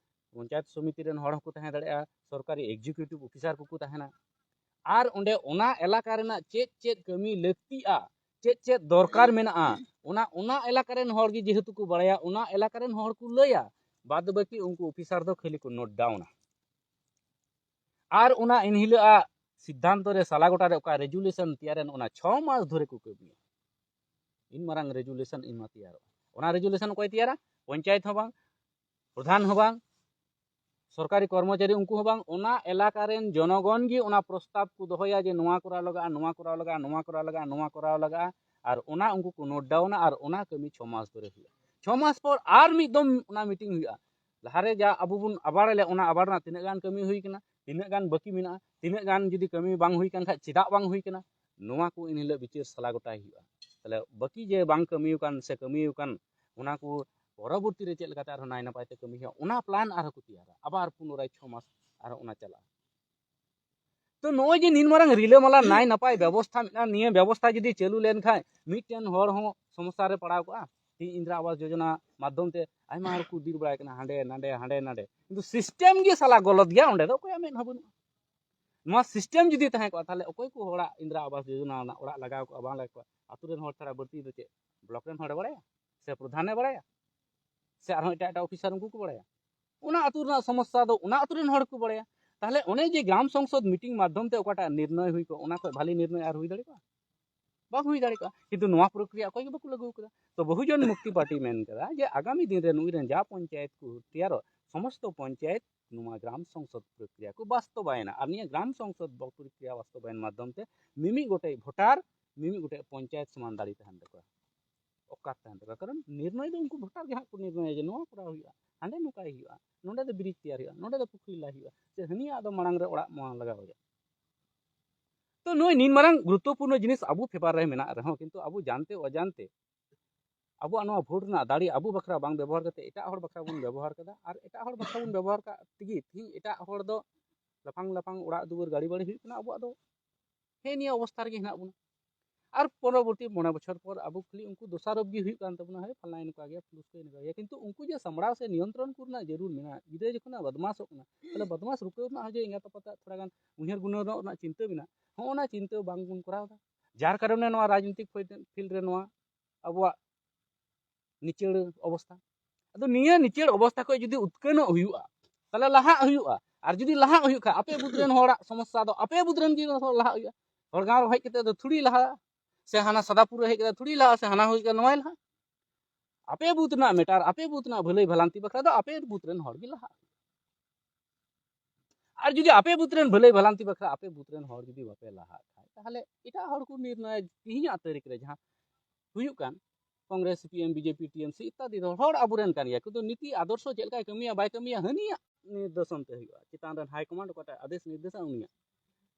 ᱯᱚᱧᱪᱟᱭᱮᱛ ᱥᱚᱢᱤᱛᱤ ᱨᱮᱱ ᱦᱚᱲ ᱦᱚᱸᱠᱚ ᱛᱟᱦᱮᱸ ᱫᱟᱲᱮᱭᱟᱜᱼᱟ, ᱥᱚᱨᱠᱟᱨᱤ ᱮᱠᱡᱤᱠᱤᱭᱩᱴᱤᱵᱷ ᱚᱯᱷᱤᱥᱟᱨ ᱠᱚᱠᱚ ᱛᱟᱦᱮᱱᱟ᱾ ᱟᱨ ᱚᱸᱰᱮ ᱚᱱᱟ ᱮᱞᱟᱠᱟ ᱨᱮᱱᱟᱜ ᱪᱮᱫ ᱪᱮᱫ ᱠᱟᱹᱢᱤ ᱞᱟᱹᱠᱛᱤᱜᱼᱟ, ᱪᱮᱫ ᱪᱮᱫ ᱫᱚᱨᱠᱟᱨ ᱢᱮᱱᱟᱜᱼᱟ, ᱚᱱᱟ, ᱚᱱᱟ ᱮᱞᱟᱠᱟ ᱨᱮᱱ ᱦᱚᱲ ᱜᱮ ᱡᱮᱦᱮᱛᱩ ᱠᱚ ᱵᱟᱲᱟᱭᱟ, ᱚᱱᱟ ᱮᱞᱟᱠᱟ ᱨᱮᱱ ᱦᱚᱲ ᱠᱚ ᱞᱟᱹᱭᱟ᱾ ᱵᱟᱫ ᱵᱟᱹᱠᱤ ᱩᱱᱠᱩ ᱚᱯᱷᱤᱥᱟᱨ ᱫᱚ ᱠᱷᱟᱹᱞᱤ ᱠᱚ ᱱᱳᱴ ᱰᱟᱣᱩᱱᱟ᱾ ᱟᱨ ᱚᱱᱟ ᱮᱱᱦᱤᱞᱳᱜ ᱟᱜ ᱥᱤᱫᱽᱫᱷᱟᱱᱛᱚ ᱨᱮ ᱥᱟᱞᱟ ᱜᱚᱴᱟ ᱨᱮ ᱚᱠᱟ ᱨᱮᱡᱩᱞᱮᱥᱚᱱ ᱛᱮᱭᱟᱨᱮᱱ, ᱚᱱᱟ ᱪᱷᱚ ᱢᱟᱥ ᱫᱷᱚᱨᱮ ᱠᱚ ᱠᱟᱹᱢᱤᱭᱟ᱾ ᱤᱱ ᱢᱟᱨᱟᱝ ᱨᱮᱡᱩᱞᱮᱥᱚᱱ ᱤᱱ ᱢᱟ ᱛᱮᱭᱟᱨᱚᱜᱼᱟ᱾ ᱚᱱᱟ ᱨᱮᱡᱩᱞᱮᱥᱚᱱ ᱚᱠᱚᱭ ᱛᱮᱭᱟᱨᱟ? ᱯᱚᱧᱪᱟᱭᱮᱛ ᱦᱚᱸ ᱵᱟᱝ, ᱯᱨᱚᱫᱷᱟᱱ ᱦᱚᱸ ᱵᱟᱝ, ᱥᱚᱨᱠᱟᱨᱤ ᱠᱚᱨᱢᱚᱪᱟᱨᱤ ᱩᱱᱠᱩ ᱦᱚᱸ ᱵᱟᱝ, ᱚᱱᱟ ᱮᱞᱟᱠᱟ ᱨᱮᱱ ᱡᱚᱱᱚᱜᱚᱱ ᱜᱮ ᱚᱱᱟ ᱯᱨᱚᱥᱛᱟᱵ ᱠᱚ ᱫᱚᱦᱚᱭᱟ ᱡᱮ ᱱᱚᱣᱟ ᱠᱚᱨᱟᱣ ᱞᱟᱜᱟᱜᱼᱟ, ᱱᱚᱣᱟ ᱠᱚᱨᱟᱣ ᱞᱟᱜᱟᱜᱼᱟ, ᱱᱚᱣᱟ ᱠᱚᱨᱟᱣ ᱞᱟᱜᱟᱜᱼᱟ, ᱱᱚᱣᱟ ᱠᱚᱨᱟᱣ ᱞᱟᱜᱟᱜᱼᱟ, ᱟᱨ ᱚᱱᱟ ᱩᱱᱠᱩ ᱠᱚ ᱱᱳᱴ ᱰᱟᱣᱩᱱᱟ ᱟᱨ ᱚᱱᱟ ᱠᱟᱹᱢᱤ ᱪᱷᱚ ᱢᱟᱥ ᱫᱷᱚᱨᱮ ᱦᱩᱭᱩᱜᱼᱟ᱾ ᱪᱷᱚ ᱢᱟᱥ ᱯᱚᱨ ᱟᱨ ᱢᱤᱫ ᱫᱚᱢ ᱚᱱᱟ ᱢᱤᱴᱤᱝ ᱦᱩᱭᱩᱜᱼᱟ᱾ ᱞᱟᱦᱟᱨᱮ ᱡᱟ ᱟᱵᱚ ᱵᱚᱱ ᱟᱵᱟᱲ ᱞᱮᱫ, ᱚᱱᱟ ᱟᱵᱟᱲ ᱨᱮᱱᱟᱜ ᱛᱤᱱᱟᱹᱜ ᱜᱟᱱ ᱠᱟᱹᱢᱤ ᱦᱩᱭ ᱠᱟᱱᱟ, ᱛᱤᱱᱟᱹᱜ ᱜᱟᱱ ᱵᱟᱹᱠᱤ ᱢᱮᱱᱟᱜᱼᱟ, ᱛᱤᱱᱟᱹᱜ ᱜᱟᱱ ᱡᱩᱫᱤ ᱠᱟᱹᱢᱤ ᱵᱟᱝ ᱦᱩᱭ ᱠᱟᱱ ᱠᱷᱟᱡ ᱪᱮᱫᱟᱜ ᱵᱟᱝ ᱦᱩᱭ ᱠᱟᱱᱟ, ᱱᱚᱣᱟ ᱠᱚ ᱮᱱ ᱦᱤᱞᱳᱜ ᱵᱤᱪᱟᱹᱨ ᱥᱟᱞᱟ ᱜᱚᱴᱟᱭ ᱦᱩᱭᱩᱜᱼᱟ᱾ ᱛᱟᱦᱞᱮ ᱵᱟᱹᱠᱤ ᱡᱮ ᱵᱟᱝ ᱠᱟᱹᱢᱤ ᱟᱠᱟᱱ ᱥᱮ ᱠᱟᱹᱢᱤ ᱟᱠᱟᱱ, ᱚᱱᱟ ᱠᱚ ᱯᱚᱨᱚᱵᱚᱨᱛᱤ ᱨᱮ ᱪᱮᱫ ᱞᱮᱠᱟᱛᱮ ᱟᱨᱦᱚᱸ ᱱᱟᱭ ᱱᱟᱯᱟᱭ ᱛᱮ ᱠᱟᱹᱢᱤ ᱦᱩᱭᱩᱜᱼᱟ, ᱚᱱᱟ ᱯᱞᱟᱱ ᱟᱨᱦᱚᱸ ᱠᱚ ᱛᱮᱭᱟᱨᱟ, ᱟᱵᱟᱨ ᱯᱩᱱᱚᱨᱟᱭ ᱪᱷᱚ ᱢᱟᱥ ᱟᱨᱦᱚᱸ ᱚᱱᱟ ᱪᱟᱞᱟᱜᱼᱟ᱾ ᱛᱚ ᱱᱚᱜᱼᱚᱭ ᱡᱮ ᱱᱤᱱ ᱢᱟᱨᱟᱝ ᱨᱤᱞᱟᱹᱢᱟᱞᱟ ᱱᱟᱭ ᱱᱟᱯᱟᱭ ᱵᱮᱵᱚᱥᱛᱷᱟ ᱢᱮᱱᱟᱜᱼᱟ, ᱱᱤᱭᱟᱹ ᱵᱮᱵᱚᱥᱛᱷᱟ ᱡᱩᱫᱤ ᱪᱟᱹᱞᱩ ᱞᱮᱱᱠᱷᱟᱱ ᱢᱤᱫᱴᱮᱱ ᱦᱚᱲ ᱦᱚᱸ ᱥᱚᱢᱚᱥᱥᱟ ᱨᱮ ᱯᱟᱲᱟᱣ ᱠᱚᱜᱼᱟ᱾ ᱛᱮᱦᱤᱧ ᱤᱱᱫᱨᱟ ᱟᱵᱟᱥ ᱡᱳᱡᱚᱱᱟ ᱢᱟᱫᱽᱫᱷᱚᱢ ᱛᱮ ᱟᱭᱢᱟ ᱦᱚᱲ ᱠᱚ ᱫᱟᱹᱲ ᱵᱟᱲᱟᱭ ᱠᱟᱱᱟ ᱦᱟᱸᱰᱮ ᱱᱟᱰᱮ, ᱦᱟᱸᱰᱮ ᱱᱟᱰᱮ, ᱠᱤᱱᱛᱩ ᱥᱤᱥᱴᱮᱢ ᱜᱮ ᱥᱟᱞᱟ ᱜᱚᱞᱚᱛ ᱜᱮᱭᱟ, ᱚᱸᱰᱮ ᱫᱚ ᱚᱠᱚᱭᱟᱜ ᱢᱮᱫ ᱦᱚᱸ ᱵᱟᱹᱱᱩᱜᱼᱟ᱾ ᱱᱚᱣᱟ system ᱡᱩᱫᱤ ᱛᱟᱦᱮᱸ ᱠᱚᱜᱼᱟ, ᱛᱟᱦᱚᱞᱮ ᱚᱠᱚᱭ ᱠᱚ ᱦᱚᱲᱟᱜ ᱤᱱᱫᱨᱟ ᱟᱵᱟᱥ ᱡᱳᱡᱚᱱᱟ ᱨᱮᱱᱟᱜ ᱚᱲᱟᱜ ᱞᱟᱜᱟᱣ ᱠᱚᱜᱼᱟ, ᱵᱟᱝ ᱞᱟᱜᱟᱣ ᱠᱚᱜᱼᱟ? ᱟᱹᱛᱩ ᱨᱮᱱ ᱦᱚᱲ ᱪᱷᱟᱲᱟ ᱵᱟᱹᱲᱛᱤ ᱫᱚ ᱪᱮᱫ ᱵᱞᱚᱠ ᱨᱮᱱ ᱦᱚᱲᱮ ᱵᱟᱲᱟᱭᱟ? ᱥᱮ ᱯᱨᱚᱫᱷᱟᱱᱮ ᱵᱟᱲᱟᱭᱟ? ᱥᱮ ᱟᱨᱦᱚᱸ ᱮᱴᱟᱜ ᱮᱴᱟᱜ ᱚᱯᱷᱤᱥᱟᱨ ᱩᱱᱠᱩ ᱠᱚ ᱵᱟᱲᱟᱭᱟ? ᱚᱱᱟ ᱟᱹᱛᱩ ᱨᱮᱱᱟᱜ ᱥᱚᱢᱚᱥᱥᱟ ᱫᱚ ᱚᱱᱟ ᱟᱹᱛᱩ ᱨᱮᱱ ᱦᱚᱲ ᱠᱚ ᱵᱟᱲᱟᱭᱟ᱾ ᱛᱟᱦᱚᱞᱮ ᱚᱱᱮ ᱡᱮ ᱜᱨᱟᱢ ᱥᱚᱝᱥᱚᱫ ᱢᱤᱴᱤᱝ ᱢᱟᱫᱽᱫᱷᱚᱢ ᱛᱮ ᱚᱠᱟᱴᱟᱜ ᱱᱤᱨᱱᱚᱭ ᱦᱩᱭ ᱠᱚᱜ, ᱚᱱᱟ ᱠᱷᱚᱱ ᱵᱷᱟᱞᱮ ᱱᱤᱨᱱᱚᱭ ᱟᱨ ᱦᱩᱭ ᱫᱟᱲᱮ ᱠᱚᱜᱼᱟ? ᱵᱟᱝ ᱦᱩᱭ ᱫᱟᱲᱮ ᱠᱚᱜᱼᱟ᱾ ᱠᱤᱱᱛᱩ ᱱᱚᱣᱟ ᱯᱨᱚᱠᱨᱤᱭᱟ ᱚᱠᱚᱭ ᱜᱮ ᱵᱟᱠᱚ ᱞᱟᱹᱜᱩ ᱟᱠᱟᱫᱟ᱾ ᱛᱚ ᱵᱚᱦᱩᱡᱚᱱ ᱢᱩᱠᱛᱤ ᱯᱟᱨᱴᱤ ᱢᱮᱱ ᱠᱟᱫᱟ ᱡᱮ ᱟᱜᱟᱢᱤ ᱫᱤᱱ ᱨᱮ ᱱᱩᱭ ᱨᱮᱱ ᱡᱟ ᱯᱚᱧᱪᱟᱭᱮᱛ ᱠᱚ ᱛᱮᱭᱟᱨᱚᱜ, ᱥᱚᱢᱚᱥᱛᱚ ᱯᱚᱧᱪᱟᱭᱮᱛ ᱱᱚᱣᱟ ᱜᱨᱟᱢ ᱥᱚᱝᱥᱚᱫ ᱯᱨᱚᱠᱨᱤᱭᱟ ᱠᱚ ᱵᱟᱥᱛᱚᱵᱟᱭᱮᱱᱟ᱾ ᱟᱨ ᱱᱤᱭᱟᱹ ᱜᱨᱟᱢ ᱥᱚᱝᱥᱚᱫ ᱯᱨᱚᱠᱨᱤᱭᱟ ᱵᱟᱥᱛᱚᱵᱟᱭᱮᱱ ᱢᱟᱫᱽᱫᱷᱚᱢ ᱛᱮ ᱢᱤᱢᱤᱫ ᱜᱚᱴᱮᱡ ᱵᱷᱳᱴᱟᱨ, ᱢᱤᱢᱤᱫ ᱜᱚᱴᱮᱡ ᱯᱚᱧᱪᱟᱭᱮᱛ ᱥᱚᱢᱟᱱ ᱫᱟᱲᱮ ᱛᱟᱦᱮᱱ ᱛᱟᱠᱚᱣᱟ, ᱚᱠᱟᱛ ᱛᱟᱦᱮᱱ ᱛᱟᱠᱚᱣᱟ᱾ ᱠᱟᱨᱚᱱ ᱱᱤᱨᱱᱚᱭ ᱫᱚ ᱩᱱᱠᱩ ᱵᱷᱳᱴᱟᱨ ᱜᱮ ᱦᱟᱸᱜ ᱠᱚ ᱱᱤᱨᱱᱚᱭᱟ ᱡᱮ ᱱᱚᱣᱟ ᱠᱚᱨᱟᱣ ᱦᱩᱭᱩᱜᱼᱟ, ᱦᱟᱸᱰᱮ ᱱᱚᱝᱠᱟᱭ ᱦᱩᱭᱩᱜᱼᱟ, ᱱᱚᱸᱰᱮ ᱫᱚ ᱵᱨᱤᱡᱽ ᱛᱮᱭᱟᱨ ᱦᱩᱭᱩᱜᱼᱟ, ᱱᱚᱸᱰᱮ ᱫᱚ ᱯᱩᱠᱷᱨᱤ ᱞᱟᱭ ᱦᱩᱭᱩᱜᱼᱟ, ᱥᱮ ᱦᱟᱹᱱᱤᱭᱟᱜ ᱫᱚ ᱢᱟᱲᱟᱝ ᱨᱮ ᱚᱲᱟᱜ ᱢᱟᱲᱟᱝ ᱞᱟᱜᱟᱣ ᱦᱩᱭᱩᱜᱼᱟ᱾ ᱛᱚ ᱱᱩᱭ ᱱᱤᱱ ᱢᱟᱨᱟᱝ ᱜᱩᱨᱩᱛᱛᱚᱯᱩᱨᱱᱚ ᱡᱤᱱᱤᱥ ᱟᱵᱚ ᱯᱷᱮᱵᱟᱨ ᱨᱮ ᱢᱮᱱᱟᱜ ᱨᱮᱦᱚᱸ, ᱠᱤᱱᱛᱩ ᱟᱵᱚ ᱡᱟᱱᱛᱮ ᱚᱡᱟᱱᱛᱮ ᱟᱵᱚᱣᱟᱜ ᱱᱚᱣᱟ ᱵᱷᱳᱴ ᱨᱮᱱᱟᱜ ᱫᱟᱲᱮ ᱟᱵᱚ ᱵᱟᱠᱷᱨᱟ ᱵᱟᱝ ᱵᱮᱵᱚᱦᱟᱨ ᱠᱟᱛᱮ ᱮᱴᱟᱜ ᱦᱚᱲ ᱵᱟᱠᱷᱨᱟ ᱵᱚᱱ ᱵᱮᱵᱚᱦᱟᱨ ᱠᱟᱫᱟ᱾ ᱟᱨ ᱮᱴᱟᱜ ᱦᱚᱲ ᱵᱟᱠᱷᱨᱟ ᱵᱚᱱ ᱵᱮᱵᱚᱦᱟᱨ ᱠᱟᱜ ᱛᱮᱜᱮ ᱛᱮᱦᱤᱧ ᱮᱴᱟᱜ ᱦᱚᱲ ᱫᱚ ᱞᱟᱯᱷᱟᱝ ᱞᱟᱯᱷᱟᱝ ᱚᱲᱟᱜ ᱫᱩᱣᱟᱹᱨ ᱜᱟᱹᱲᱤ ᱵᱟᱹᱲᱤ ᱦᱩᱭᱩᱜ ᱠᱟᱱᱟ, ᱟᱵᱚᱣᱟᱜ ᱫᱚ ᱦᱮᱸ ᱱᱤᱭᱟᱹ ᱚᱵᱚᱥᱛᱷᱟ ᱨᱮᱜᱮ ᱦᱮᱱᱟᱜ ᱵᱚᱱᱟ᱾ ᱟᱨ ᱯᱚᱨᱚᱵᱚᱨᱛᱤ ᱢᱚᱬᱮ ᱵᱚᱪᱷᱚᱨ ᱯᱚᱨ ᱟᱵᱚ ᱠᱷᱟᱹᱞᱤ ᱩᱱᱠᱩ ᱫᱳᱥᱟᱨᱳᱯ ᱜᱮ ᱦᱩᱭᱩᱜ ᱠᱟᱱ ᱛᱟᱵᱚᱱᱟ, ᱦᱳᱭ ᱯᱷᱟᱞᱱᱟᱭ ᱱᱚᱝᱠᱟ ᱜᱮᱭᱟ, ᱯᱩᱞᱤᱥ ᱠᱚ ᱱᱚᱝᱠᱟ ᱜᱮᱭᱟ, ᱠᱤᱱᱛᱩ ᱩᱱᱠᱩ ᱡᱮ ᱥᱟᱢᱵᱲᱟᱣ ᱥᱮ ᱱᱤᱭᱚᱱᱛᱨᱚᱱ ᱠᱚ ᱨᱮᱱᱟᱜ ᱡᱟᱹᱨᱩᱲ ᱢᱮᱱᱟᱜᱼᱟ᱾ ᱜᱤᱫᱽᱨᱟᱹ ᱡᱚᱠᱷᱚᱱ ᱮ ᱵᱚᱫᱢᱟᱥᱚᱜ ᱠᱟᱱᱟ, ᱛᱟᱦᱞᱮ ᱵᱚᱫᱢᱟᱥ ᱨᱩᱠᱟᱹᱣ ᱨᱮᱱᱟᱜ ᱦᱚᱸ ᱡᱮ ᱮᱸᱜᱟᱛ ᱟᱯᱟᱛᱟᱜ ᱛᱷᱚᱲᱟ ᱜᱟᱱ ᱩᱭᱦᱟᱹᱨ ᱜᱩᱱᱟᱹᱣ ᱨᱮᱱᱟᱜ ᱪᱤᱱᱛᱟᱹ ᱢᱮᱱᱟᱜᱼᱟ, ᱦᱚᱸ ᱚᱱᱟ ᱪᱤᱱᱛᱟᱹ ᱵᱟᱝ ᱵᱚᱱ ᱠᱚᱨᱟᱣ ᱮᱫᱟ᱾ ᱡᱟᱨ ᱠᱟᱨᱚᱱᱮ ᱱᱚᱣᱟ ᱨᱟᱡᱽᱱᱤᱛᱤᱠ ᱯᱷᱤᱞᱰ ᱨᱮ ᱱᱚᱣᱟ ᱟᱵᱚᱣᱟᱜ ᱱᱤᱪᱟᱹᱲ ᱚᱵᱚᱥᱛᱷᱟ᱾ ᱟᱫᱚ ᱱᱤᱭᱟᱹ ᱱᱤᱪᱟᱹᱲ ᱚᱵᱚᱥᱛᱷᱟ ᱠᱷᱚᱱ ᱡᱩᱫᱤ ᱩᱛᱠᱟᱹᱱᱚᱜ ᱦᱩᱭᱩᱜᱼᱟ, ᱛᱟᱦᱞᱮ ᱞᱟᱦᱟᱜ ᱦᱩᱭᱩᱜᱼᱟ᱾ ᱟᱨ ᱡᱩᱫᱤ ᱞᱟᱦᱟᱜ ᱦᱩᱭᱩᱜ ᱠᱷᱟᱱ ᱟᱯᱮ ᱵᱩᱛ ᱨᱮᱱ ᱦᱚᱲᱟᱜ ᱥᱚᱢᱚᱥᱥᱟ ᱫᱚ ᱟᱯᱮ ᱵᱩᱛ ᱨᱮᱱ ᱜᱮ ᱞᱟᱦᱟᱜ ᱦᱩᱭᱩᱜᱼᱟ᱾ ᱦᱚᱲᱜᱟᱶ ᱨᱮ ᱦᱮᱡ ᱠᱟᱛᱮ ᱫᱚ ᱛᱷᱩᱲᱤ ᱞᱟᱦᱟᱜᱼᱟ, ᱥᱮ ᱦᱟᱱᱟ ᱥᱟᱫᱟᱯᱩᱨ ᱨᱮ ᱦᱮᱡ ᱠᱟᱛᱮ ᱛᱷᱩᱲᱤ ᱞᱟᱦᱟᱜᱼᱟ, ᱥᱮ ᱦᱟᱱᱟ ᱦᱩᱭ ᱠᱟᱛᱮ ᱱᱚᱣᱟᱭ ᱞᱟᱦᱟᱜᱼᱟ᱾ ᱟᱯᱮ ᱵᱩᱛ ᱨᱮᱱᱟᱜ ᱢᱮᱴᱟᱨ, ᱟᱯᱮ ᱵᱩᱛ ᱨᱮᱱᱟᱜ ᱵᱷᱟᱹᱞᱟᱹᱭ ᱵᱷᱟᱞᱟᱱᱛᱤ ᱵᱟᱠᱷᱨᱟ ᱫᱚ ᱟᱯᱮ ᱵᱩᱛ ᱨᱮᱱ ᱦᱚᱲ ᱜᱮ ᱞᱟᱦᱟᱜᱼᱟ᱾ ᱟᱨ ᱡᱩᱫᱤ ᱟᱯᱮ ᱵᱩᱛ ᱨᱮᱱ ᱵᱷᱟᱹᱞᱟᱹᱭ ᱵᱷᱟᱞᱟᱱᱛᱤ ᱵᱟᱠᱷᱨᱟ ᱟᱯᱮ ᱵᱩᱛ ᱨᱮᱱ ᱦᱚᱲ ᱡᱩᱫᱤ ᱵᱟᱯᱮ ᱞᱟᱦᱟᱜ ᱠᱷᱟᱱ, ᱛᱟᱦᱞᱮ ᱮᱴᱟᱜ ᱦᱚᱲ ᱠᱚ ᱱᱤᱨᱱᱚᱭᱟ᱾ ᱛᱮᱦᱮᱧᱟᱜ ᱛᱟᱹᱨᱤᱠᱷ ᱨᱮ ᱡᱟᱦᱟᱸ ᱦᱩᱭᱩᱜ ᱠᱟᱱ, Congress, C P M, B J P, T M C ᱤᱛᱛᱟᱫᱤ ᱫᱚ ᱦᱚᱲ ᱟᱵᱚᱨᱮᱱ ᱠᱟᱱ ᱜᱮᱭᱟ, ᱠᱤᱱᱛᱩ ᱱᱤᱛᱤ ᱟᱫᱚᱨᱥᱚ ᱪᱮᱫ ᱞᱮᱠᱟᱭ ᱠᱟᱹᱢᱤᱭᱟ ᱵᱟᱭ ᱠᱟᱹᱢᱤᱭᱟ ᱦᱟᱹᱱᱤᱭᱟᱜ ᱱᱤᱨᱫᱮᱥᱚᱱ ᱛᱮ ᱦᱩᱭᱩᱜᱼᱟ, ᱪᱮᱛᱟᱱ ᱨᱮᱱ ᱦᱟᱭ ᱠᱚᱢᱟᱱᱰ ᱚᱠᱟᱴᱟᱜ ᱟᱫᱮᱥ ᱱᱤᱨᱫᱮᱥᱟ ᱩᱱᱤᱭᱟᱜ᱾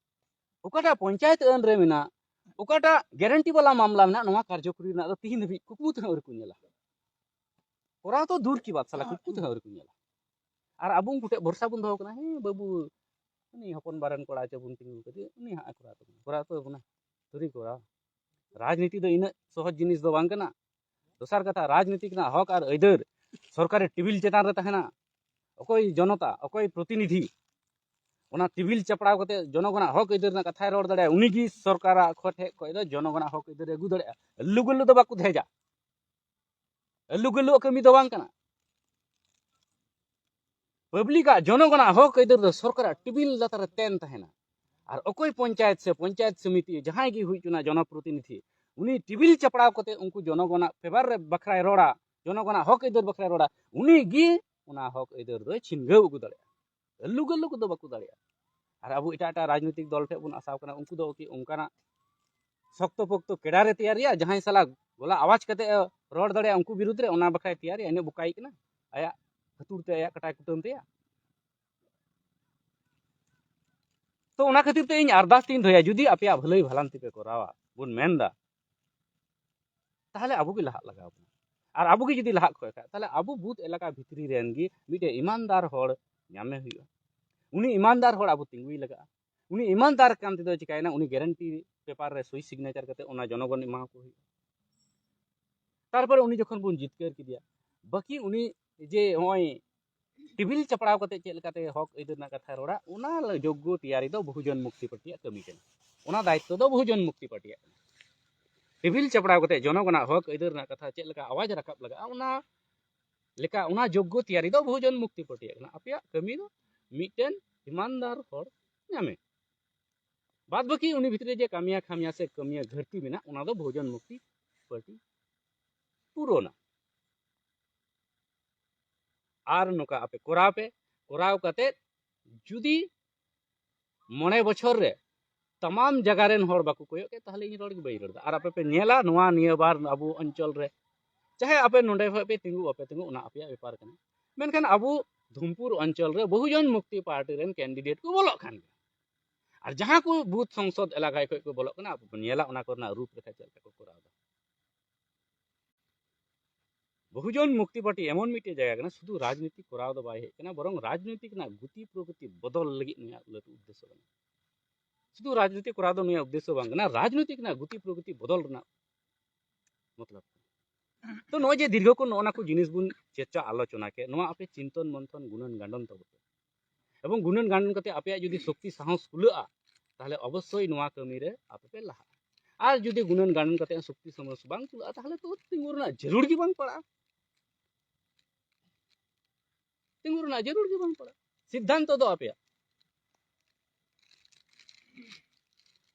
ᱚᱠᱟᱴᱟᱜ ᱯᱚᱧᱪᱟᱭᱮᱛ ᱟᱹᱱ ᱨᱮ ᱢᱮᱱᱟᱜ, ᱚᱠᱟᱴᱟᱜ ᱜᱮᱨᱮᱱᱴᱤ ᱵᱟᱞᱟ ᱢᱟᱢᱞᱟ ᱢᱮᱱᱟᱜ, ᱱᱚᱣᱟ ᱠᱟᱨᱡᱚᱠᱚᱨᱤ ᱨᱮᱱᱟᱜ ᱫᱚ ᱛᱤᱦᱤᱧ ᱫᱷᱟᱹᱵᱤᱡ ᱠᱩᱠᱢᱩ ᱛᱮᱦᱚᱸ ᱟᱹᱣᱨᱤ ᱠᱚ ᱧᱮᱞᱟ᱾ ᱠᱚᱨᱟᱣ ᱛᱚ ᱫᱩᱨ ᱠᱤ ᱵᱟᱛ, ᱥᱟᱞᱟ ᱠᱩᱠᱢᱩ ᱛᱮᱦᱚᱸ ᱟᱹᱣᱨᱤ ᱠᱚ ᱧᱮᱞᱟ᱾ ᱟᱨ ᱟᱵᱚ ᱩᱱᱠᱩ ᱴᱷᱮᱱ ᱵᱷᱚᱨᱥᱟ ᱵᱚᱱ ᱫᱚᱦᱚ ᱠᱟᱱᱟ, ᱦᱮᱸ ᱵᱟᱹᱵᱩ, ᱩᱱᱤ ᱦᱚᱯᱚᱱ ᱵᱟᱨᱮᱱ ᱠᱚᱲᱟ ᱪᱚ ᱵᱚᱱ ᱛᱤᱸᱜᱩ ᱠᱟᱫᱮ, ᱩᱱᱤ ᱦᱟᱸᱜ ᱮ ᱠᱚᱨᱟᱣ ᱛᱟᱵᱚᱱᱟ, ᱠᱚᱨᱟᱣ ᱛᱚ ᱟᱵᱚᱱᱟ᱾ ᱥᱟᱹᱨᱤ ᱠᱚᱨᱟᱣ᱾ ᱨᱟᱡᱽᱱᱤᱛᱤ ᱫᱚ ᱤᱱᱟᱹᱜ ᱥᱚᱦᱚᱡᱽ ᱡᱤᱱᱤᱥ ᱫᱚ ᱵᱟᱝ ᱠᱟᱱᱟ᱾ ᱫᱚᱥᱟᱨ ᱠᱟᱛᱷᱟ, ᱨᱟᱡᱽᱱᱤᱛᱤ ᱨᱮᱱᱟᱜ ᱦᱚᱠ ᱟᱨ ᱟᱹᱭᱫᱟᱹᱨ ᱥᱚᱨᱠᱟᱨᱤ ᱴᱮᱵᱤᱞ ᱪᱮᱛᱟᱱ ᱨᱮ ᱛᱟᱦᱮᱱᱟ᱾ ᱚᱠᱚᱭ ᱡᱚᱱᱚᱛᱟ, ᱚᱠᱚᱭ ᱯᱨᱚᱛᱤᱱᱤᱫᱷᱤ, ᱚᱱᱟ ᱴᱮᱵᱤᱞ ᱪᱟᱯᱲᱟᱣ ᱠᱟᱛᱮ ᱡᱚᱱᱚᱜᱚᱱᱟᱜ ᱦᱚᱠ ᱟᱹᱭᱫᱟᱹᱨ ᱨᱮᱱᱟᱜ ᱠᱟᱛᱷᱟᱭ ᱨᱚᱲ ᱫᱟᱲᱮᱭᱟᱜᱼᱟ, ᱩᱱᱤᱜᱮ ᱥᱚᱨᱠᱟᱨᱟᱜ ᱠᱷᱚ-, ᱴᱷᱮᱡ ᱠᱷᱚᱡ ᱫᱚ ᱡᱚᱱᱚᱜᱚᱱᱟᱜ ᱦᱚᱠ ᱟᱹᱭᱫᱟᱹᱨ ᱟᱹᱜᱩ ᱫᱟᱲᱮᱭᱟᱜᱼᱟ᱾ ᱟᱹᱞᱩ ᱜᱟᱹᱞᱩ ᱫᱚ ᱵᱟᱠᱚ ᱫᱷᱮᱡᱟ, ᱟᱹᱞᱩ ᱜᱟᱹᱞᱩᱣᱟᱜ ᱠᱟᱹᱢᱤ ᱫᱚ ᱵᱟᱝ ᱠᱟᱱᱟ᱾ ᱯᱟᱵᱽᱞᱤᱠᱟᱜ, ᱡᱚᱱᱚᱜᱚᱱᱟᱜ ᱦᱚᱠ ᱟᱹᱭᱫᱟᱹᱨ ᱫᱚ ᱥᱚᱨᱠᱟᱨᱟᱜ ᱴᱮᱵᱤᱞ ᱞᱟᱛᱟᱨ ᱨᱮ ᱛᱮᱱ ᱛᱟᱦᱮᱱᱟ᱾ ᱟᱨ ᱚᱠᱚᱭ ᱯᱚᱧᱪᱟᱭᱮᱛ ᱥᱮ ᱯᱚᱧᱪᱟᱭᱮᱛ ᱥᱚᱢᱤᱛᱤ ᱡᱟᱦᱟᱸᱭ ᱜᱮ ᱦᱩᱭ ᱦᱚᱪᱚᱱᱟ ᱡᱚᱱᱚᱯᱨᱚᱛᱤᱱᱤᱫᱷᱤ, ᱩᱱᱤ ᱴᱮᱵᱤᱞ ᱪᱟᱯᱲᱟᱣ ᱠᱟᱛᱮ ᱩᱱᱠᱩ ᱡᱚᱱᱚᱜᱚᱱᱟᱜ ᱯᱷᱮᱵᱟᱨ ᱨᱮ ᱵᱟᱠᱷᱨᱟᱭ ᱨᱚᱲᱟ, ᱡᱚᱱᱚᱜᱚᱱᱟᱜ ᱦᱚᱠ ᱟᱹᱭᱫᱟᱹᱨ ᱵᱟᱠᱷᱨᱟᱭ ᱨᱚᱲᱟ, ᱩᱱᱤ ᱜᱮ ᱚᱱᱟ ᱦᱚᱠ ᱟᱹᱭᱫᱟᱹᱨ ᱫᱚᱭ ᱪᱷᱤᱱᱜᱟᱹᱣ ᱟᱹᱜᱩ ᱫᱟᱲᱮᱭᱟᱜᱼᱟ᱾ ᱟᱹᱞᱩ ᱜᱟᱹᱞᱩ ᱠᱚᱫᱚ ᱵᱟᱠᱚ ᱫᱟᱲᱮᱭᱟᱜᱼᱟ᱾ ᱟᱨ ᱟᱵᱚ ᱮᱴᱟᱜ ᱮᱴᱟᱜ ᱨᱟᱡᱽᱱᱳᱭᱛᱤᱠ ᱫᱚᱞ ᱴᱷᱮᱱ ᱵᱚᱱ ᱟᱥᱟᱣ ᱠᱟᱱᱟ, ᱩᱱᱠᱩ ᱫᱚ ᱠᱤ ᱚᱱᱠᱟᱱᱟᱜ ᱥᱚᱠᱛᱚ ᱯᱚᱠᱛᱚ ᱠᱮᱰᱟᱨᱮ ᱛᱮᱭᱟᱨᱮᱭᱟ, ᱡᱟᱦᱟᱸᱭ ᱥᱟᱞᱟᱜ ᱜᱚᱞᱟ ᱟᱣᱟᱡᱽ ᱠᱟᱛᱮ ᱮ ᱨᱚᱲ ᱫᱟᱲᱮᱭᱟᱜᱼᱟ ᱩᱱᱠᱩ ᱵᱤᱨᱩᱫᱽ ᱨᱮ, ᱚᱱᱟ ᱵᱟᱠᱷᱨᱟᱭ ᱛᱮᱭᱟᱨᱮᱭᱟ, ᱤᱱᱟᱹ ᱵᱚᱠᱟᱭ ᱠᱟᱱᱟ ᱟᱭᱟᱜ ᱦᱟᱹᱛᱩᱲ ᱛᱮ, ᱟᱭᱟᱜ ᱠᱟᱴᱟᱭ ᱠᱩᱴᱟᱹᱢ ᱛᱟᱭᱟ᱾ ᱛᱚ ᱚᱱᱟ ᱠᱷᱟᱹᱛᱤᱨ ᱛᱮ ᱤᱧ ᱟᱨᱫᱟᱥ ᱛᱤᱧ ᱫᱚᱦᱚᱭᱟ, ᱡᱩᱫᱤ ᱟᱯᱮᱭᱟᱜ ᱵᱷᱟᱹᱞᱟᱹᱭ ᱵᱷᱟᱞᱟᱱᱛᱤ ᱯᱮ ᱠᱚᱨᱟᱣᱟ, ᱵᱚᱱ ᱢᱮᱱᱫᱟ, ᱛᱟᱦᱞᱮ ᱟᱵᱚ ᱜᱮ ᱞᱟᱦᱟᱜ ᱞᱟᱜᱟᱣ ᱵᱚᱱᱟ᱾ ᱟᱨ ᱟᱵᱚ ᱜᱮ ᱡᱩᱫᱤ ᱞᱟᱦᱟᱜ ᱠᱷᱚᱡ ᱠᱷᱟᱡ, ᱛᱟᱦᱞᱮ ᱟᱵᱚ ᱵᱩᱛᱷ ᱮᱞᱟᱠᱟ ᱵᱷᱤᱛᱨᱤ ᱨᱮᱱ ᱜᱮ ᱢᱤᱫᱴᱮᱡ ᱤᱢᱟᱱᱫᱟᱨ ᱦᱚᱲ ᱧᱟᱢᱮ ᱦᱩᱭᱩᱜᱼᱟ᱾ ᱩᱱᱤ ᱤᱢᱟᱱᱫᱟᱨ ᱦᱚᱲ ᱟᱵᱚ ᱛᱤᱸᱜᱩᱭ ᱞᱟᱜᱟᱜᱼᱟ᱾ ᱩᱱᱤ ᱤᱢᱟᱱᱫᱟᱨ ᱠᱟᱱ ᱛᱮᱫᱚ ᱪᱤᱠᱟᱭᱮᱱᱟ, ᱩᱱᱤ ᱜᱮᱨᱮᱱᱴᱤ ᱯᱮᱯᱟᱨ ᱨᱮ ᱥᱳᱭ ᱥᱤᱜᱽᱱᱮᱪᱟᱨ ᱠᱟᱛᱮ ᱚᱱᱟ ᱡᱚᱱᱚᱜᱚᱱ ᱮᱢᱟ ᱠᱚ ᱦᱩᱭᱩᱜᱼᱟ᱾ ᱛᱟᱨᱯᱚᱨᱮ ᱩᱱᱤ ᱡᱚᱠᱷᱚᱱ ᱵᱚᱱ ᱡᱤᱛᱠᱟᱹᱨ ᱠᱮᱫᱮᱭᱟ, ᱵᱟᱹᱠᱤ ᱩᱱᱤ ᱡᱮ ᱱᱚᱜᱼᱚᱭ ᱴᱮᱵᱤᱞ ᱪᱟᱯᱲᱟᱣ ᱠᱟᱛᱮ ᱪᱮᱫ ᱞᱮᱠᱟᱛᱮ ᱦᱚᱠ ᱟᱹᱭᱫᱟᱹᱨ ᱨᱮᱱᱟᱜ ᱠᱟᱛᱷᱟᱭ ᱨᱚᱲᱟ, ᱚᱱᱟ ᱡᱳᱜᱽᱜᱚ ᱛᱮᱭᱟᱨᱤ ᱫᱚ ᱵᱚᱦᱩᱡᱚᱱ ᱢᱩᱠᱛᱤ ᱯᱟᱨᱴᱤᱭᱟᱜ ᱠᱟᱹᱢᱤ ᱠᱟᱱᱟ᱾ ᱚᱱᱟ ᱫᱟᱭᱤᱛᱛᱚ ᱫᱚ ᱵᱚᱦᱩᱡᱚᱱ ᱢᱩᱠᱛᱤ ᱯᱟᱨᱴᱤᱭᱟᱜ ᱠᱟᱱᱟ᱾ ᱴᱮᱵᱤᱞ ᱪᱟᱯᱲᱟᱣ ᱠᱟᱛᱮ ᱡᱚᱱᱚᱜᱚᱱᱟᱜ ᱦᱚᱠ ᱟᱹᱭᱫᱟᱹᱨ ᱨᱮᱱᱟᱜ ᱠᱟᱛᱷᱟ ᱪᱮᱫ ᱞᱮᱠᱟ ᱟᱣᱟᱡᱽ ᱨᱟᱠᱟᱵ ᱞᱟᱜᱟᱜᱼᱟ, ᱚᱱᱟ ᱞᱮᱠᱟ ᱚᱱᱟ ᱡᱳᱜᱽᱜᱚ ᱛᱮᱭᱟᱨᱤ ᱫᱚ ᱵᱚᱦᱩᱡᱚᱱ ᱢᱩᱠᱛᱤ ᱯᱟᱨᱴᱤᱭᱟᱜ ᱠᱟᱱᱟ᱾ ᱟᱯᱮᱭᱟᱜ ᱠᱟᱹᱢᱤ ᱫᱚ ᱢᱤᱫᱴᱮᱱ ᱤᱢᱟᱱᱫᱟᱨ ᱦᱚᱲ ᱧᱟᱢᱮ᱾ ᱵᱟᱫ ᱵᱟᱹᱠᱤ ᱩᱱᱤ ᱵᱷᱤᱛᱨᱤ ᱨᱮ ᱡᱮ ᱠᱟᱹᱢᱤᱭᱟ ᱠᱷᱟᱢᱤᱭᱟ ᱥᱮ ᱠᱟᱹᱢᱤᱭᱟ ᱜᱷᱟᱹᱴᱛᱤ ᱢᱮᱱᱟᱜ, ᱚᱱᱟ ᱫᱚ ᱵᱚᱦᱩᱡᱚᱱ ᱢᱩᱠᱛᱤ ᱯᱟᱨᱴᱤ ᱯᱩᱨᱚᱱᱟ᱾ ᱟᱨ ᱱᱚᱝᱠᱟ ᱟᱯᱮ ᱠᱚᱨᱟᱣ ᱯᱮ, ᱠᱚᱨᱟᱣ ᱠᱟᱛᱮ ᱡᱩᱫᱤ ᱢᱚᱬᱮ ᱵᱚᱪᱷᱚᱨ ᱨᱮ ᱛᱟᱢᱟᱢ ᱡᱟᱭᱜᱟ ᱨᱮᱱ ᱦᱚᱲ ᱵᱟᱠᱚ ᱠᱚᱭᱚᱜ ᱠᱮᱫ, ᱛᱟᱦᱞᱮ ᱤᱧ ᱨᱚᱲ ᱜᱮ ᱵᱟᱹᱧ ᱨᱚᱲ ᱮᱫᱟ᱾ ᱟᱨ ᱟᱯᱮ ᱯᱮ ᱧᱮᱞᱟ ᱱᱚᱣᱟ ᱱᱤᱭᱟᱹ ᱵᱟᱨ ᱟᱵᱚ ᱚᱧᱪᱚᱞ ᱨᱮ, ᱪᱟᱦᱮ ᱟᱯᱮ ᱱᱚᱰᱮ ᱠᱷᱚᱱ ᱯᱮ ᱛᱤᱸᱜᱩ, ᱵᱟᱯᱮ ᱛᱤᱸᱜᱩ, ᱚᱱᱟ ᱟᱯᱮᱭᱟᱜ ᱵᱮᱯᱟᱨ ᱠᱟᱱᱟ, ᱢᱮᱱᱠᱷᱟᱱ ᱟᱵᱚ ᱫᱷᱩᱢᱯᱩᱨ ᱚᱧᱪᱚᱞ ᱨᱮ ᱵᱚᱦᱩᱡᱚᱱ ᱢᱩᱠᱛᱤ ᱯᱟᱨᱴᱤ ᱨᱮᱱ ᱠᱮᱱᱰᱤᱰᱮᱴ ᱠᱚ ᱵᱚᱞᱚᱜ ᱠᱟᱱ ᱜᱮᱭᱟ᱾ ᱟᱨ ᱡᱟᱦᱟᱸ ᱠᱚ ᱵᱩᱛᱷ ᱥᱚᱝᱥᱚᱫ ᱮᱞᱟᱠᱟ ᱠᱷᱚᱱ ᱠᱚ ᱵᱚᱞᱚᱜ ᱠᱟᱱᱟ, ᱟᱵᱚ ᱵᱚᱱ ᱧᱮᱞᱟ ᱚᱱᱟ ᱠᱚᱨᱮᱱᱟᱜ ᱨᱩᱯ ᱨᱮᱠᱷᱟ ᱪᱮᱫ ᱞᱮᱠᱟ ᱠᱚ ᱠᱚᱨᱟᱣ ᱮᱫᱟ᱾ ᱵᱚᱦᱩᱡᱚᱱ ᱢᱩᱠᱛᱤ ᱯᱟᱨᱴᱤ ᱮᱢᱚᱱ ᱢᱤᱫᱴᱮᱡ ᱡᱟᱭᱜᱟ ᱠᱟᱱᱟ, ᱥᱩᱫᱷᱩ ᱨᱟᱡᱽᱱᱤᱛᱤ ᱠᱚᱨᱟᱣ ᱫᱚ ᱵᱟᱭ ᱦᱮᱡ ᱠᱟᱱᱟ, ᱵᱚᱨᱚᱝ ᱨᱟᱡᱽᱱᱤᱛᱤ ᱨᱮᱱᱟᱜ ᱜᱩᱛᱤ ᱯᱨᱚᱠᱨᱤᱛᱤ ᱵᱚᱫᱚᱞ ᱞᱟᱹᱜᱤᱫ ᱱᱩᱭᱟᱜ ᱞᱟᱹᱴᱩ ᱩᱫᱽᱫᱮᱥᱥᱚ ᱠᱟᱱᱟ᱾ ᱥᱩᱫᱷᱩ ᱨᱟᱡᱽᱱᱤᱛᱤ ᱠᱚᱨᱟᱣ ᱫᱚ ᱱᱩᱭᱟᱜ ᱩᱫᱽᱫᱮᱥᱥᱚ ᱵᱟᱝ ᱠᱟᱱᱟ, ᱨᱟᱡᱽᱱᱤᱛᱤ ᱨᱮᱱᱟᱜ ᱜᱩᱛᱤ ᱯᱨᱚᱠᱨᱤᱛᱤ ᱵᱚᱫᱚᱞ ᱨᱮᱱᱟᱜ ᱢᱚᱛᱞᱚᱵ ᱠᱟᱱᱟ᱾ ᱛᱚ ᱱᱚᱜᱼᱚᱭ ᱡᱮ ᱫᱤᱨᱜᱷᱚᱠᱷᱚᱱ ᱱᱚᱜᱼᱚ ᱱᱟ ᱠᱚ ᱡᱤᱱᱤᱥ ᱵᱚᱱ ᱪᱚᱨᱪᱟ ᱟᱞᱳᱪᱚᱱᱟ ᱠᱮᱫ, ᱱᱚᱣᱟ ᱟᱯᱮ ᱪᱤᱱᱛᱚᱱ ᱢᱚᱱᱛᱷᱚᱱ ᱜᱩᱱᱟᱹᱱ ᱜᱟᱸᱰᱚᱱ ᱛᱟᱵᱚ ᱯᱮ᱾ ᱮᱵᱚᱝ ᱜᱩᱱᱟᱹᱱ ᱜᱟᱱᱚᱱ ᱠᱟᱛᱮ ᱟᱯᱮᱭᱟᱜ ᱡᱩᱫᱤ ᱥᱚᱠᱛᱤ ᱥᱟᱦᱚᱥ ᱠᱩᱞᱟᱹᱜᱼᱟ, ᱛᱟᱦᱚᱞᱮ ᱚᱵᱚᱥᱥᱳᱭ ᱱᱚᱣᱟ ᱠᱟᱹᱢᱤ ᱨᱮ ᱟᱯᱮ ᱯᱮ ᱞᱟᱦᱟᱜᱼᱟ᱾ ᱟᱨ ᱡᱩᱫᱤ ᱜᱩᱱᱟᱹᱱ ᱜᱟᱱᱚᱱ ᱠᱟᱛᱮ ᱥᱚᱠᱛᱤ ᱥᱟᱦᱚᱥ ᱵᱟᱝ ᱠᱩᱞᱟᱹᱜᱼᱟ, ᱛᱟᱦᱚᱞᱮ ᱛᱚ ᱛᱤᱸᱜᱩ ᱨᱮᱱᱟᱜ ᱡᱟᱹᱨᱩᱲ ᱜᱮ ᱵᱟᱝ ᱯᱟᱲᱟᱜᱼᱟ᱾ ᱛᱤᱸᱜᱩ ᱨᱮᱱᱟᱜ ᱡᱟᱹᱨᱩᱲ ᱜᱮ ᱵᱟᱝ ᱯᱟᱲᱟᱜᱼᱟ᱾ ᱥᱤᱫᱽᱫᱷᱟᱱᱛᱚ ᱫᱚ ᱟᱯᱮᱭᱟᱜ᱾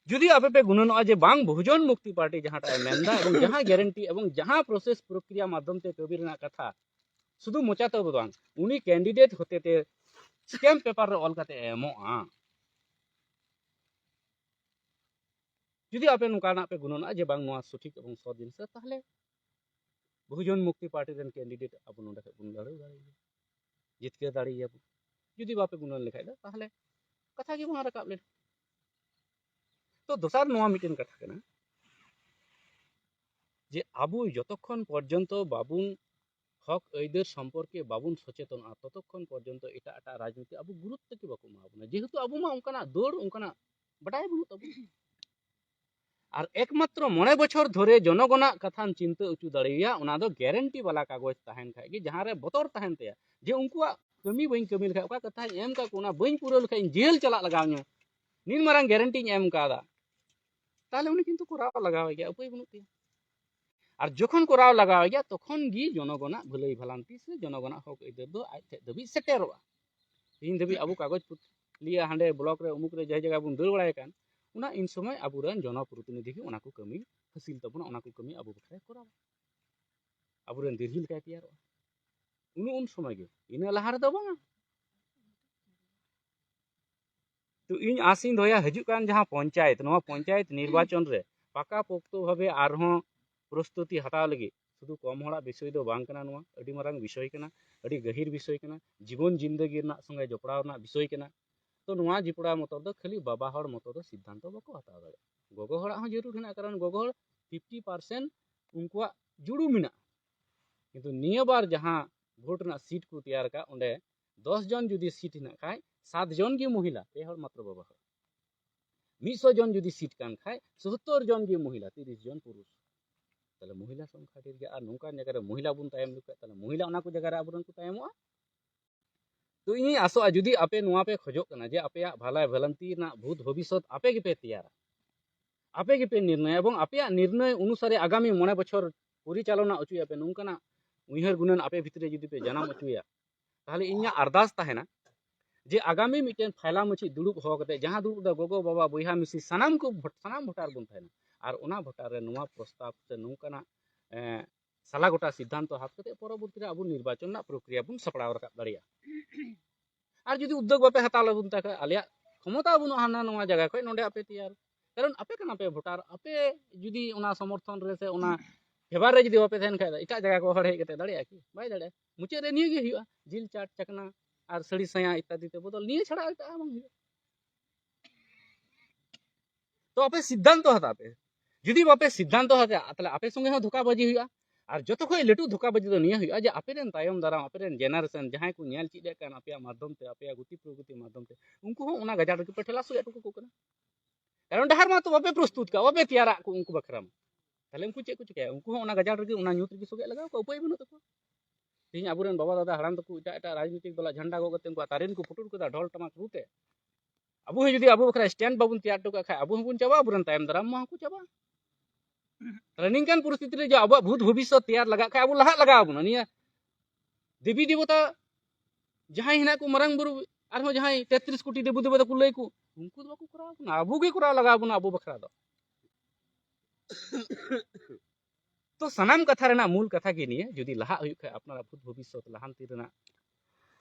ᱡᱩᱫᱤ ᱟᱯᱮ ᱯᱮ ᱜᱩᱱᱟᱹᱱᱚᱜᱼᱟ ᱡᱮ ᱵᱟᱝ, ᱵᱚᱦᱩᱡᱚᱱ ᱢᱩᱠᱛᱤ ᱯᱟᱨᱴᱤ ᱡᱟᱦᱟᱸᱴᱟᱜ ᱮ ᱢᱮᱱᱫᱟ ᱮᱵᱚᱝ ᱡᱟᱦᱟᱸ ᱜᱮᱨᱮᱱᱴᱤ ᱮᱵᱚᱝ ᱡᱟᱦᱟᱸ ᱯᱨᱚᱥᱮᱥ ᱯᱨᱚᱠᱨᱤᱭᱟ ᱢᱟᱫᱽᱫᱷᱚᱢ ᱛᱮ ᱠᱟᱹᱢᱤ ᱨᱮᱱᱟᱜ ᱠᱟᱛᱷᱟ, ᱥᱩᱫᱷᱩ ᱢᱚᱪᱟ ᱛᱮ ᱫᱚ ᱵᱟᱝ, ᱩᱱᱤ ᱠᱮᱱᱰᱤᱰᱮᱴ ᱦᱚᱛᱮᱛᱮ ᱥᱴᱮᱢᱯ ᱯᱮᱯᱟᱨ ᱨᱮ ᱚᱞ ᱠᱟᱛᱮ ᱮ ᱮᱢᱚᱜᱼᱟ᱾ ᱡᱩᱫᱤ ᱟᱯᱮ ᱱᱚᱝᱠᱟᱱᱟᱜ ᱯᱮ ᱜᱩᱱᱟᱹᱱᱚᱜᱼᱟ ᱡᱮ ᱵᱟᱝ, ᱱᱚᱣᱟ ᱥᱚᱴᱷᱤᱠ ᱮᱵᱚᱝ ᱥᱚᱛ ᱡᱤᱱᱤᱥ ᱠᱟᱱᱟ, ᱛᱟᱦᱚᱞᱮ ᱵᱚᱦᱩᱡᱚᱱ ᱢᱩᱠᱛᱤ ᱯᱟᱨᱴᱤ ᱨᱮᱱ ᱠᱮᱱᱰᱤᱰᱮᱴ ᱟᱵᱚ ᱱᱚᱰᱮ ᱠᱷᱚᱱ ᱵᱚᱱ ᱞᱟᱹᱲᱦᱟᱹᱭ ᱫᱟᱲᱮᱭᱟᱭᱟ, ᱡᱤᱛᱠᱟᱹᱨ ᱫᱟᱲᱮᱭᱟᱵᱚᱱ᱾ ᱡᱩᱫᱤ ᱵᱟᱯᱮ ᱜᱩᱱᱟᱹᱱ ᱞᱮᱠᱷᱟᱡ ᱫᱚ, ᱛᱟᱦᱚᱞᱮ ᱠᱟᱛᱷᱟ ᱜᱮ ᱵᱟᱝ ᱨᱟᱠᱟᱵ ᱞᱮᱱᱟ᱾ ᱛᱚ ᱫᱚᱥᱟᱨ ᱱᱚᱣᱟ ᱢᱤᱫᱴᱮᱱ ᱠᱟᱛᱷᱟ ᱠᱟᱱᱟ ᱡᱮ ᱟᱵᱚ ᱡᱚᱛᱚᱠᱷᱚᱱ ᱯᱚᱨᱡᱚᱱᱛᱚ ᱵᱟᱵᱚᱱ ᱦᱚᱠ ᱟᱹᱭᱫᱟᱹᱨ ᱥᱚᱢᱯᱚᱨᱠᱮ ᱵᱟᱵᱚᱱ ᱥᱚᱪᱮᱛᱚᱱᱚᱜᱼᱟ, ᱛᱚᱛᱚᱠᱷᱚᱱ ᱯᱚᱨᱡᱚᱱᱛᱚ ᱮᱴᱟᱜ ᱮᱴᱟᱜ ᱨᱟᱡᱽᱱᱤᱛᱤ ᱟᱵᱚ ᱜᱩᱨᱩᱛᱛᱚ ᱜᱮ ᱵᱟᱠᱚ ᱮᱢᱟ ᱵᱚᱱᱟ, ᱡᱮᱦᱮᱛᱩ ᱟᱵᱚ ᱢᱟ ᱚᱱᱠᱟᱱᱟᱜ ᱫᱟᱹᱲ, ᱚᱱᱠᱟᱱᱟᱜ ᱵᱟᱰᱟᱭ ᱵᱟᱹᱱᱩᱜ ᱛᱟᱵᱚᱱᱟ᱾ ᱟᱨ ᱮᱠᱢᱟᱛᱨᱚ ᱢᱚᱬᱮ ᱵᱚᱪᱷᱚᱨ ᱫᱷᱚᱨᱮ ᱡᱚᱱᱚᱜᱚᱱᱟᱜ ᱠᱟᱛᱷᱟᱢ ᱪᱤᱱᱛᱟᱹ ᱚᱪᱚ ᱫᱟᱲᱮᱭᱟᱭᱟ, ᱚᱱᱟ ᱫᱚ ᱜᱮᱨᱮᱱᱴᱤ ᱵᱟᱞᱟ ᱠᱟᱜᱚᱡᱽ ᱛᱟᱦᱮᱱ ᱠᱷᱟᱡ ᱜᱮ, ᱡᱟᱦᱟᱸ ᱨᱮ ᱵᱚᱛᱚᱨ ᱛᱟᱦᱮᱱ ᱛᱟᱭᱟ ᱡᱮ ᱩᱱᱠᱩᱣᱟᱜ ᱠᱟᱹᱢᱤ ᱵᱟᱹᱧ ᱠᱟᱹᱢᱤ ᱞᱮᱠᱷᱟᱡ, ᱚᱠᱟ ᱠᱟᱛᱷᱟᱧ ᱮᱢ ᱠᱟᱜ ᱠᱚ, ᱚᱱᱟ ᱵᱟᱹᱧ ᱯᱩᱨᱟᱹᱣ ᱞᱮᱠᱷᱟᱡ ᱤᱧ ᱡᱮᱞ ᱪᱟᱞᱟᱜ ᱞᱟᱜᱟᱣ ᱤᱧᱟᱹ, ᱱᱤᱱ ᱢᱟᱨᱟᱝ ᱜᱮᱨᱮᱱᱴᱤᱧ ᱮᱢ ᱠᱟᱣᱫᱟ, ᱛᱟᱦᱞᱮ ᱩᱱᱤ ᱠᱤᱱᱛᱩ ᱠᱚᱨᱟᱣ ᱞᱟᱜᱟᱣ ᱜᱮᱭᱟ, ᱩᱯᱟᱹᱭ ᱵᱟᱹᱱᱩᱜ ᱛᱟᱭᱟ᱾ ᱟᱨ ᱡᱚᱠᱷᱚᱱ ᱠᱚᱨᱟᱣ ᱞᱟᱜᱟᱣ ᱜᱮᱭᱟ, ᱛᱚᱠᱷᱚᱱ ᱜᱮ ᱡᱚᱱᱚᱜᱚᱱᱟᱜ ᱵᱷᱟᱹᱞᱟᱹᱭ ᱵᱷᱟᱞᱟᱱᱛᱤ ᱥᱮ ᱡᱚᱱᱚᱜᱚᱱᱟᱜ ᱦᱚᱠ ᱟᱹᱭᱫᱟᱹᱨ ᱫᱚ ᱟᱡ ᱴᱷᱮᱡ ᱫᱷᱟᱹᱵᱤᱡ ᱥᱮᱴᱮᱨᱚᱜᱼᱟ᱾ ᱛᱮᱦᱮᱧ ᱫᱷᱟᱹᱵᱤᱡ ᱟᱵᱚ ᱠᱟᱜᱚᱡᱽ ᱯᱩᱛᱷᱤ ᱞᱤᱭᱟᱹ ᱦᱟᱸᱰᱮ ᱵᱞᱚᱠ ᱨᱮ ᱩᱢᱩᱠ ᱨᱮ ᱡᱟᱦᱟᱸ ᱡᱟᱭᱜᱟ ᱵᱚᱱ ᱫᱟᱹᱲ ᱵᱟᱲᱟᱭ ᱠᱟᱱ, ᱚᱱᱟ ᱤᱱ ᱥᱚᱢᱚᱭ ᱟᱵᱚᱨᱮᱱ ᱡᱚᱱᱚᱯᱨᱚᱛᱤᱱᱤᱫᱷᱤ ᱜᱮ ᱚᱱᱟ ᱠᱚ ᱠᱟᱹᱢᱤ ᱦᱟᱹᱥᱤᱞ ᱛᱟᱵᱚᱱᱟ, ᱚᱱᱟ ᱠᱚ ᱠᱟᱹᱢᱤ ᱟᱵᱚ ᱵᱟᱠᱷᱨᱟᱭ ᱠᱚᱨᱟᱣᱟ᱾ ᱟᱵᱚᱨᱮᱱ ᱫᱤᱨᱦᱤ ᱞᱮᱠᱟᱭ ᱛᱮᱭᱟᱨᱚᱜᱼᱟ᱾ ᱩᱱ ᱩᱱ ᱥᱚᱢᱚᱭ ᱜᱮ, ᱤᱱᱟᱹ ᱞᱟᱦᱟ ᱨᱮᱫᱚ ᱵᱟᱝᱟ᱾ ᱛᱚ ᱤᱧ ᱟᱥᱤᱧ ᱫᱚᱦᱚᱭᱟ, ᱦᱤᱡᱩᱜ ᱠᱟᱱ ᱡᱟᱦᱟᱸ ᱯᱚᱧᱪᱟᱭᱮᱛ, ᱱᱚᱣᱟ ᱯᱚᱧᱪᱟᱭᱮᱛ ᱱᱤᱨᱵᱟᱪᱚᱱ ᱨᱮ ᱯᱟᱠᱟ ᱯᱚᱠᱛᱚ ᱵᱷᱟᱵᱮ ᱟᱨᱦᱚᱸ ᱯᱨᱚᱥᱛᱩᱛᱤ ᱦᱟᱛᱟᱣ ᱞᱟᱹᱜᱤᱫ ᱥᱩᱫᱷᱩ ᱠᱚᱢ ᱦᱚᱲᱟᱜ ᱵᱤᱥᱚᱭ ᱫᱚ ᱵᱟᱝ ᱠᱟᱱᱟ, ᱱᱚᱣᱟ ᱟᱹᱰᱤ ᱢᱟᱨᱟᱝ ᱵᱤᱥᱚᱭ ᱠᱟᱱᱟ, ᱟᱹᱰᱤ ᱜᱟᱹᱦᱤᱨ ᱵᱤᱥᱚᱭ ᱠᱟᱱᱟ, ᱡᱤᱵᱚᱱ ᱡᱤᱱᱫᱮᱜᱤ ᱨᱮᱱᱟᱜ ᱥᱚᱸᱜᱮ ᱡᱚᱯᱲᱟᱣ ᱨᱮᱱᱟᱜ ᱵᱤᱥᱚᱭ ᱠᱟᱱᱟ᱾ ᱛᱚ ᱱᱚᱣᱟ ᱡᱚᱯᱲᱟᱣ ᱢᱚᱛᱚ ᱫᱚ ᱠᱷᱟᱹᱞᱤ ᱵᱟᱵᱟ ᱦᱚᱲ ᱢᱚᱛᱚ ᱫᱚ ᱥᱤᱫᱽᱫᱷᱟᱱᱛᱚ ᱵᱟᱠᱚ ᱦᱟᱛᱟᱣ ᱫᱟᱲᱮᱭᱟᱜᱼᱟ, ᱜᱚᱜᱚ ᱦᱚᱲᱟᱜ ᱦᱚᱸ ᱡᱟᱹᱨᱩᱲ ᱦᱮᱱᱟᱜ, ᱠᱟᱨᱚᱱ ᱜᱚᱜᱚ ᱦᱚᱲ ᱯᱷᱤᱯᱴᱤ ᱯᱟᱨᱥᱮᱱᱴ ᱩᱱᱠᱩᱣᱟᱜ ᱡᱩᱲᱩ ᱢᱮᱱᱟᱜᱼᱟ, ᱠᱤᱱᱛᱩ ᱱᱤᱭᱟᱹ ᱵᱟᱨ ᱡᱟᱦᱟᱸ ᱵᱷᱳᱴ ᱨᱮᱱᱟᱜ ᱥᱤᱴ ᱠᱚ ᱛᱮᱭᱟᱨ ᱟᱠᱟᱫ, ᱚᱸᱰᱮ ᱫᱚᱥ ᱡᱚᱱ ᱡᱩᱫᱤ ᱥᱤᱴ ᱦᱮᱱᱟᱜ ᱠᱷᱟᱡ, ᱥᱟᱛ ᱡᱚᱱ ᱜᱮ ᱢᱚᱦᱤᱞᱟ, ᱯᱮ ᱦᱚᱲ ᱢᱟᱛᱨᱚ ᱵᱟᱵᱟ ᱦᱚᱲ᱾ ᱢᱤᱫ ᱥᱚ ᱡᱚᱱ ᱡᱩᱫᱤ ᱥᱤᱴ ᱠᱟᱱ ᱠᱷᱟᱡ, ᱥᱳᱛᱛᱳᱨ ᱡᱚᱱ ᱜᱮ ᱢᱚᱦᱤᱞᱟ, ᱛᱤᱨᱤᱥ ᱡᱚᱱ ᱯᱩᱨᱩᱥ᱾ ᱛᱟᱦᱞᱮ ᱢᱚᱦᱤᱞᱟ ᱥᱚᱝᱠᱷᱟ ᱰᱷᱮᱨ ᱜᱮᱭᱟ᱾ ᱟᱨ ᱱᱚᱝᱠᱟᱱ ᱡᱟᱭᱜᱟ ᱨᱮ ᱢᱚᱦᱤᱞᱟ ᱵᱚᱱ ᱛᱟᱭᱚᱢ ᱞᱮᱠᱷᱟᱡ, ᱛᱟᱦᱞᱮ ᱢᱚᱦᱤᱞᱟ ᱚᱱᱟ ᱠᱚ ᱡᱟᱭᱜᱟ ᱨᱮ ᱟᱵᱚᱨᱮᱱ ᱠᱚ ᱛᱟᱭᱚᱢᱚᱜᱼᱟ᱾ ᱛᱚ ᱤᱧᱤᱧ ᱟᱥᱚᱜᱼᱟ, ᱡᱩᱫᱤ ᱟᱯᱮ ᱱᱚᱣᱟ ᱯᱮ ᱠᱷᱚᱡᱚᱜ ᱠᱟᱱᱟ ᱡᱮ ᱟᱯᱮᱭᱟᱜ ᱵᱷᱟᱞᱟᱭ ᱵᱷᱟᱞᱟᱱᱛᱤ ᱨᱮᱱᱟᱜ ᱵᱷᱩᱛ ᱵᱷᱚᱵᱤᱥᱥᱚᱛ ᱟᱯᱮ ᱜᱮᱯᱮ ᱛᱮᱭᱟᱨᱟ, ᱟᱯᱮ ᱜᱮᱯᱮ ᱱᱤᱨᱱᱚᱭᱟ, ᱮᱵᱚᱝ ᱟᱯᱮᱭᱟᱜ ᱱᱤᱨᱱᱚᱭ ᱚᱱᱩᱥᱟᱨᱮ ᱟᱜᱟᱢᱤ ᱢᱚᱬᱮ ᱵᱚᱪᱷᱚᱨ ᱯᱚᱨᱤᱪᱟᱞᱚᱱᱟ ᱚᱪᱚᱭᱟᱯᱮ, ᱱᱚᱝᱠᱟᱱᱟᱜ ᱩᱭᱦᱟᱹᱨ ᱜᱩᱱᱟᱹᱱ ᱟᱯᱮ ᱵᱷᱤᱛᱨᱤ ᱨᱮ ᱡᱩᱫᱤ ᱯᱮ ᱡᱟᱱᱟᱢ ᱚᱪᱚᱭᱟ, ᱛᱟᱦᱚᱞᱮ ᱤᱧᱟᱹᱜ ᱟᱨᱫᱟᱥ ᱛᱟᱦᱮᱱᱟ ᱡᱮ ᱟᱜᱟᱢᱤ ᱢᱤᱫᱴᱮᱱ ᱯᱷᱟᱭᱞᱟ ᱢᱟᱹᱪᱤ ᱫᱩᱲᱩᱵ ᱦᱚᱦᱚ ᱠᱟᱛᱮ, ᱡᱟᱦᱟᱸ ᱫᱩᱲᱩᱵ ᱨᱮ ᱜᱚᱜᱚ, ᱵᱟᱵᱟ, ᱵᱚᱭᱦᱟ, ᱢᱤᱥᱤ ᱥᱟᱱᱟᱢ ᱠᱚ ᱵᱷᱳᱴ-, ᱥᱟᱱᱟᱢ ᱵᱷᱳᱴᱟᱨ ᱵᱚᱱ ᱛᱟᱦᱮᱱᱟ᱾ ᱟᱨ ᱚᱱᱟ ᱵᱷᱳᱴᱟᱨ ᱨᱮ ᱱᱚᱣᱟ ᱯᱨᱚᱥᱛᱟᱵ ᱥᱮ ᱱᱚᱝᱠᱟᱱᱟᱜ, ᱮᱸ, ᱥᱟᱞᱟ ᱜᱚᱴᱟ ᱥᱤᱫᱽᱫᱷᱟᱱᱛᱚ ᱦᱟᱛᱟᱣ ᱠᱟᱛᱮ ᱯᱚᱨᱚᱵᱚᱨᱛᱤ ᱨᱮ ᱟᱵᱚ ᱱᱤᱨᱵᱟᱪᱚᱱ ᱨᱮᱱᱟᱜ ᱯᱨᱚᱠᱨᱤᱭᱟ ᱵᱚᱱ ᱥᱟᱯᱲᱟᱣ ᱨᱟᱠᱟᱵ ᱫᱟᱲᱮᱭᱟᱜᱼᱟ᱾ ᱟᱨ ᱡᱩᱫᱤ ᱩᱫᱽᱫᱳᱜᱽ ᱵᱟᱯᱮ ᱦᱟᱛᱟᱣ ᱞᱮᱵᱚᱱ ᱛᱟᱦᱮᱸ ᱠᱷᱟᱱ, ᱟᱞᱮᱭᱟᱜ ᱠᱷᱚᱢᱚᱛᱟ ᱵᱟᱹᱱᱩᱜᱼᱟ ᱦᱟᱱᱟ ᱱᱚᱣᱟ ᱡᱟᱭᱜᱟ ᱠᱷᱚᱱ ᱱᱚᱰᱮ ᱟᱯᱮ ᱛᱮᱭᱟᱨ, ᱠᱟᱨᱚᱱ ᱟᱯᱮ ᱠᱟᱱᱟ ᱯᱮ ᱵᱷᱳᱴᱟᱨ, ᱟᱯᱮ ᱡᱩᱫᱤ ᱚᱱᱟ ᱥᱚᱢᱚᱨᱛᱷᱚᱱ ᱨᱮ ᱥᱮ ᱚᱱᱟ ᱯᱷᱮᱵᱟᱨ ᱨᱮ ᱡᱩᱫᱤ ᱵᱟᱯᱮ ᱛᱟᱦᱮᱱ ᱠᱷᱟᱱ, ᱮᱴᱟᱜ ᱡᱟᱭᱜᱟ ᱠᱚ ᱦᱚᱲ ᱦᱮᱡ ᱠᱟᱛᱮ ᱫᱟᱲᱮᱭᱟᱜᱼᱟ ᱠᱤ? ᱵᱟᱭ ᱫᱟᱲᱮᱭᱟᱜᱼᱟ᱾ ᱢᱩᱪᱟᱹᱫ ᱨᱮ ᱱᱤᱭᱟᱹ ᱜᱮ ᱦᱩᱭᱩᱜᱼᱟ, ᱡᱤᱞ ᱪᱟᱴ ᱪᱟᱠᱱᱟ ᱟᱨ ᱥᱟᱹᱲᱤ ᱥᱟᱭᱟ ᱤᱛᱛᱟᱫᱤ ᱛᱮ ᱵᱚᱫᱚᱞ, ᱱᱤᱭᱟᱹ ᱪᱷᱟᱲᱟ ᱮᱴᱟᱜ ᱵᱟᱝ ᱦᱩᱭᱩᱜᱼᱟ᱾ ᱛᱚ ᱟᱯᱮ ᱥᱤᱫᱽᱫᱷᱟᱱᱛᱚ ᱦᱟᱛᱟᱣ ᱯᱮ᱾ ᱡᱩᱫᱤ ᱵᱟᱯᱮ ᱥᱤᱫᱽᱫᱷᱟᱱᱛᱚ ᱦᱟᱛᱟᱣᱟ, ᱛᱟᱦᱞᱮ ᱟᱯᱮ ᱥᱚᱸᱜᱮ ᱦᱚᱸ ᱫᱷᱳᱠᱟᱵᱟᱡᱤ ᱦᱩᱭᱩᱜᱼᱟ᱾ ᱟᱨ ᱡᱚᱛᱚ ᱠᱷᱚᱱ ᱞᱟᱹᱴᱩ ᱫᱷᱳᱠᱟᱵᱟᱡᱤ ᱫᱚ ᱱᱤᱭᱟᱹ ᱦᱩᱭᱩᱜᱼᱟ ᱡᱮ ᱟᱯᱮᱨᱮᱱ ᱛᱟᱭᱚᱢ ᱫᱟᱨᱟᱢ, ᱟᱯᱮᱨᱮᱱ ᱡᱮᱱᱟᱨᱮᱥᱚᱱ, ᱡᱟᱦᱟᱸᱭ ᱠᱚ ᱧᱮᱞ ᱪᱮᱫ ᱮᱫ ᱠᱟᱱ ᱟᱯᱮᱭᱟᱜ ᱢᱟᱫᱽᱫᱷᱚᱢ ᱛᱮ, ᱟᱯᱮᱭᱟᱜ ᱜᱩᱛᱤ ᱯᱨᱚᱜᱩᱛᱤ ᱢᱟᱫᱽᱫᱷᱚᱢ ᱛᱮ, ᱩᱱᱠᱩ ᱦᱚᱸ ᱚᱱᱟ ᱜᱟᱡᱟᱲ ᱨᱮᱜᱮ ᱯᱮ ᱴᱷᱮᱞᱟ ᱥᱩᱨ ᱦᱚᱴᱚ ᱠᱟᱠᱚ ᱠᱟᱱᱟ᱾ ᱠᱟᱨᱚᱱ ᱰᱟᱦᱟᱨ ᱢᱟ ᱛᱚ ᱵᱟᱯᱮ ᱯᱨᱚᱥᱛᱩᱛ ᱠᱟᱜᱼᱟ, ᱵᱟᱯᱮ ᱛᱮᱭᱟᱨᱟᱜ ᱠᱚ ᱩᱱᱠᱩ ᱵᱟᱠᱷᱨᱟ ᱢᱟ᱾ ᱛᱟᱦᱞᱮ ᱩᱱᱠᱩ ᱪᱮᱫ ᱠᱚ ᱪᱤᱠᱟᱹᱭᱟ? ᱩᱱᱠᱩ ᱦᱚᱸ ᱚᱱᱟ ᱜᱟᱡᱟᱲ ᱨᱮᱜᱮ, ᱚᱱᱟ ᱧᱩᱛ ᱨᱮᱜᱮ ᱥᱚᱜᱮ ᱞᱟᱜᱟᱣ ᱠᱚᱣᱟ, ᱩᱯᱟᱹᱭ ᱵᱟᱹᱱᱩᱜ ᱛᱟᱠᱚᱣᱟ᱾ ᱛᱮᱦᱮᱧ ᱟᱵᱚᱨᱮᱱ ᱵᱟᱵᱟ ᱫᱟᱫᱟ ᱦᱟᱲᱟᱢ ᱛᱟᱠᱚ ᱮᱴᱟᱜ ᱮᱴᱟᱜ ᱨᱟᱡᱽᱱᱤᱛᱤᱠ ᱫᱚᱞᱟᱜ ᱡᱷᱟᱱᱰᱟ ᱜᱚᱜ ᱠᱟᱛᱮ ᱩᱱᱠᱩᱣᱟᱜ ᱛᱟᱨᱮᱱ ᱠᱚ ᱯᱩᱴᱩᱨ ᱠᱟᱫᱟ ᱰᱷᱚᱞ ᱴᱟᱢᱟᱠ ᱨᱩ ᱛᱮ᱾ ᱟᱵᱚ ᱦᱚᱸ ᱡᱩᱫᱤ ᱟᱵᱚ ᱵᱟᱠᱷᱨᱟ stand ᱵᱟᱵᱚᱱ ᱛᱮᱭᱟᱨ ᱦᱚᱴᱚ ᱠᱟᱜ ᱠᱷᱟᱡ, ᱟᱵᱚ ᱦᱚᱸᱵᱚᱱ ᱪᱟᱵᱟᱜᱼᱟ, ᱟᱵᱚᱨᱮᱱ ᱛᱟᱭᱚᱢ ᱫᱟᱨᱟᱢ ᱢᱟ ᱦᱚᱸᱠᱚ ᱪᱟᱵᱟᱜᱼᱟ᱾ ᱛᱟᱦᱞᱮ ᱱᱤᱝᱠᱟᱱ ᱯᱚᱨᱤᱥᱛᱷᱤᱛᱤ ᱨᱮ ᱡᱮ ᱟᱵᱚᱣᱟᱜ ᱵᱷᱩᱛ ᱵᱷᱚᱵᱤᱥᱥᱚᱛ ᱛᱮᱭᱟᱨ ᱞᱟᱜᱟᱜ ᱠᱷᱟᱡ, ᱟᱵᱚ ᱞᱟᱦᱟᱜ ᱞᱟᱜᱟᱣ ᱵᱚᱱᱟ᱾ ᱱᱤᱭᱟᱹ ᱫᱮᱵᱤ ᱫᱮᱵᱚᱛᱟ ᱡᱟᱦᱟᱸᱭ ᱦᱮᱱᱟᱜ ᱠᱚ, ᱢᱟᱨᱟᱝ ᱵᱩᱨᱩ, ᱟᱨᱦᱚᱸ ᱡᱟᱦᱟᱸᱭ ᱛᱮᱛᱨᱤᱥ ᱠᱳᱴᱤ ᱫᱮᱵᱚ ᱫᱮᱵᱚᱛᱟ ᱠᱚ ᱞᱟᱹᱭ ᱠᱚ, ᱩᱱᱠᱩ ᱫᱚ ᱵᱟᱠᱚ ᱠᱚᱨᱟᱣ ᱵᱚᱱᱟ, ᱟᱵᱚ ᱜᱮ ᱠᱚᱨᱟᱣ ᱞᱟᱜᱟᱣ ᱵᱚᱱᱟ ᱟᱵᱚ ᱵᱟᱠᱷᱨᱟ ᱫᱚ᱾ ᱛᱚ ᱥᱟᱱᱟᱢ ᱠᱟᱛᱷᱟ ᱨᱮᱱᱟᱜ ᱢᱩᱞ ᱠᱟᱛᱷᱟ ᱜᱮ ᱱᱤᱭᱟᱹ, ᱡᱩᱫᱤ ᱞᱟᱦᱟᱜ ᱦᱩᱭᱩᱜ ᱠᱷᱟᱡ, ᱟᱯᱱᱟᱨᱟᱜ ᱵᱷᱩᱛ ᱵᱷᱚᱵᱤᱥᱥᱚᱛ ᱞᱟᱦᱟᱱᱛᱤ ᱨᱮᱱᱟᱜ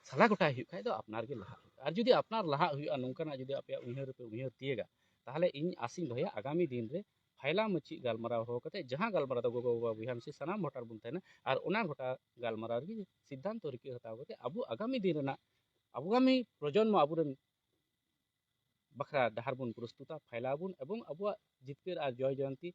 ᱥᱟᱞᱟ ᱜᱚᱴᱟᱭ ᱦᱩᱭᱩᱜ ᱠᱷᱟᱡ ᱫᱚ ᱟᱯᱱᱟᱨ ᱜᱮ ᱞᱟᱦᱟᱜ ᱦᱩᱭᱩᱜᱼᱟ᱾ ᱟᱨ ᱡᱩᱫᱤ ᱟᱯᱱᱟᱨ ᱞᱟᱦᱟᱜ ᱦᱩᱭᱩᱜᱼᱟ, ᱱᱚᱝᱠᱟᱱᱟᱜ ᱡᱩᱫᱤ ᱟᱯᱮᱭᱟᱜ ᱩᱭᱦᱟᱹᱨ ᱨᱮᱯᱮ ᱩᱭᱦᱟᱹᱨ ᱛᱤᱭᱟᱹᱜᱟ, ᱛᱟᱦᱞᱮ ᱤᱧ ᱟᱥᱤᱧ ᱫᱚᱦᱚᱭᱟ ᱟᱜᱟᱢᱤ ᱫᱤᱱ ᱨᱮ ᱯᱷᱟᱭᱞᱟ ᱢᱟᱹᱪᱤ ᱜᱟᱞᱢᱟᱨᱟᱣ ᱦᱚᱦᱚ ᱠᱟᱛᱮ, ᱡᱟᱦᱟᱸ ᱜᱟᱞᱢᱟᱨᱟᱣ ᱫᱚ ᱜᱚᱜᱚ ᱵᱟᱵᱟ ᱵᱚᱭᱦᱟ ᱢᱤᱥᱤ ᱥᱟᱱᱟᱢ ᱵᱷᱳᱴᱟᱨ ᱵᱚᱱ ᱛᱟᱦᱮᱱᱟ, ᱟᱨ ᱚᱱᱟ ᱜᱚᱴᱟ ᱜᱟᱞᱢᱟᱨᱟᱣ ᱨᱮᱜᱮ ᱥᱤᱫᱽᱫᱷᱟᱱᱛᱚ ᱨᱤᱠᱟᱹ ᱦᱟᱛᱟᱣ ᱠᱟᱛᱮ ᱟᱵᱚ ᱟᱜᱟᱢᱤ ᱫᱤᱱ ᱨᱮᱱᱟᱜ, ᱟᱜᱟᱢᱤ ᱯᱨᱚᱡᱚᱱᱢᱚ ᱟᱵᱚᱨᱮᱱ ᱵᱟᱠᱷᱨᱟ ᱰᱟᱦᱟᱨ ᱵᱚᱱ ᱯᱨᱚᱥᱛᱩᱛᱟ, ᱯᱷᱟᱭᱞᱟᱣ ᱵᱚᱱ, ᱮᱵᱚᱝ ᱟᱵᱚᱣᱟᱜ ᱡᱤᱛᱠᱟᱹᱨ ᱟᱨ ᱡᱚᱭ ᱡᱚᱭᱚᱱᱛᱤ,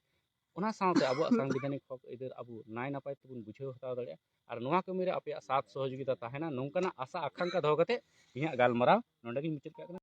ᱚᱱᱟ ᱥᱟᱶᱛᱮ ᱟᱵᱚᱣᱟᱜ ᱥᱟᱝᱵᱤᱫᱷᱟᱱᱤᱠ ᱦᱚᱠ ᱟᱹᱭᱫᱟᱹᱨ ᱟᱵᱚ ᱱᱟᱭ ᱱᱟᱯᱟᱭ ᱛᱮᱵᱚᱱ ᱵᱩᱡᱷᱟᱹᱣ ᱦᱟᱛᱟᱣ ᱫᱟᱲᱮᱭᱟᱜᱼᱟ᱾ ᱟᱨ ᱱᱚᱣᱟ ᱠᱟᱹᱢᱤ ᱨᱮ ᱟᱯᱮᱭᱟᱜ ᱥᱟᱛᱷ ᱥᱚᱦᱚᱡᱳᱜᱤᱛᱟ ᱛᱟᱦᱮᱱᱟ, ᱱᱚᱝᱠᱟᱱᱟᱜ ᱟᱥᱟ ᱟᱠᱟᱝᱠᱷᱟ ᱫᱚᱦᱚ ᱠᱟᱛᱮ ᱤᱧᱟᱹᱜ ᱜᱟᱞᱢᱟᱨᱟᱣ ᱱᱚᱸᱰᱮ ᱜᱤᱧ ᱢᱩᱪᱟᱹᱫ ᱠᱟᱜ ᱠᱟᱱᱟ᱾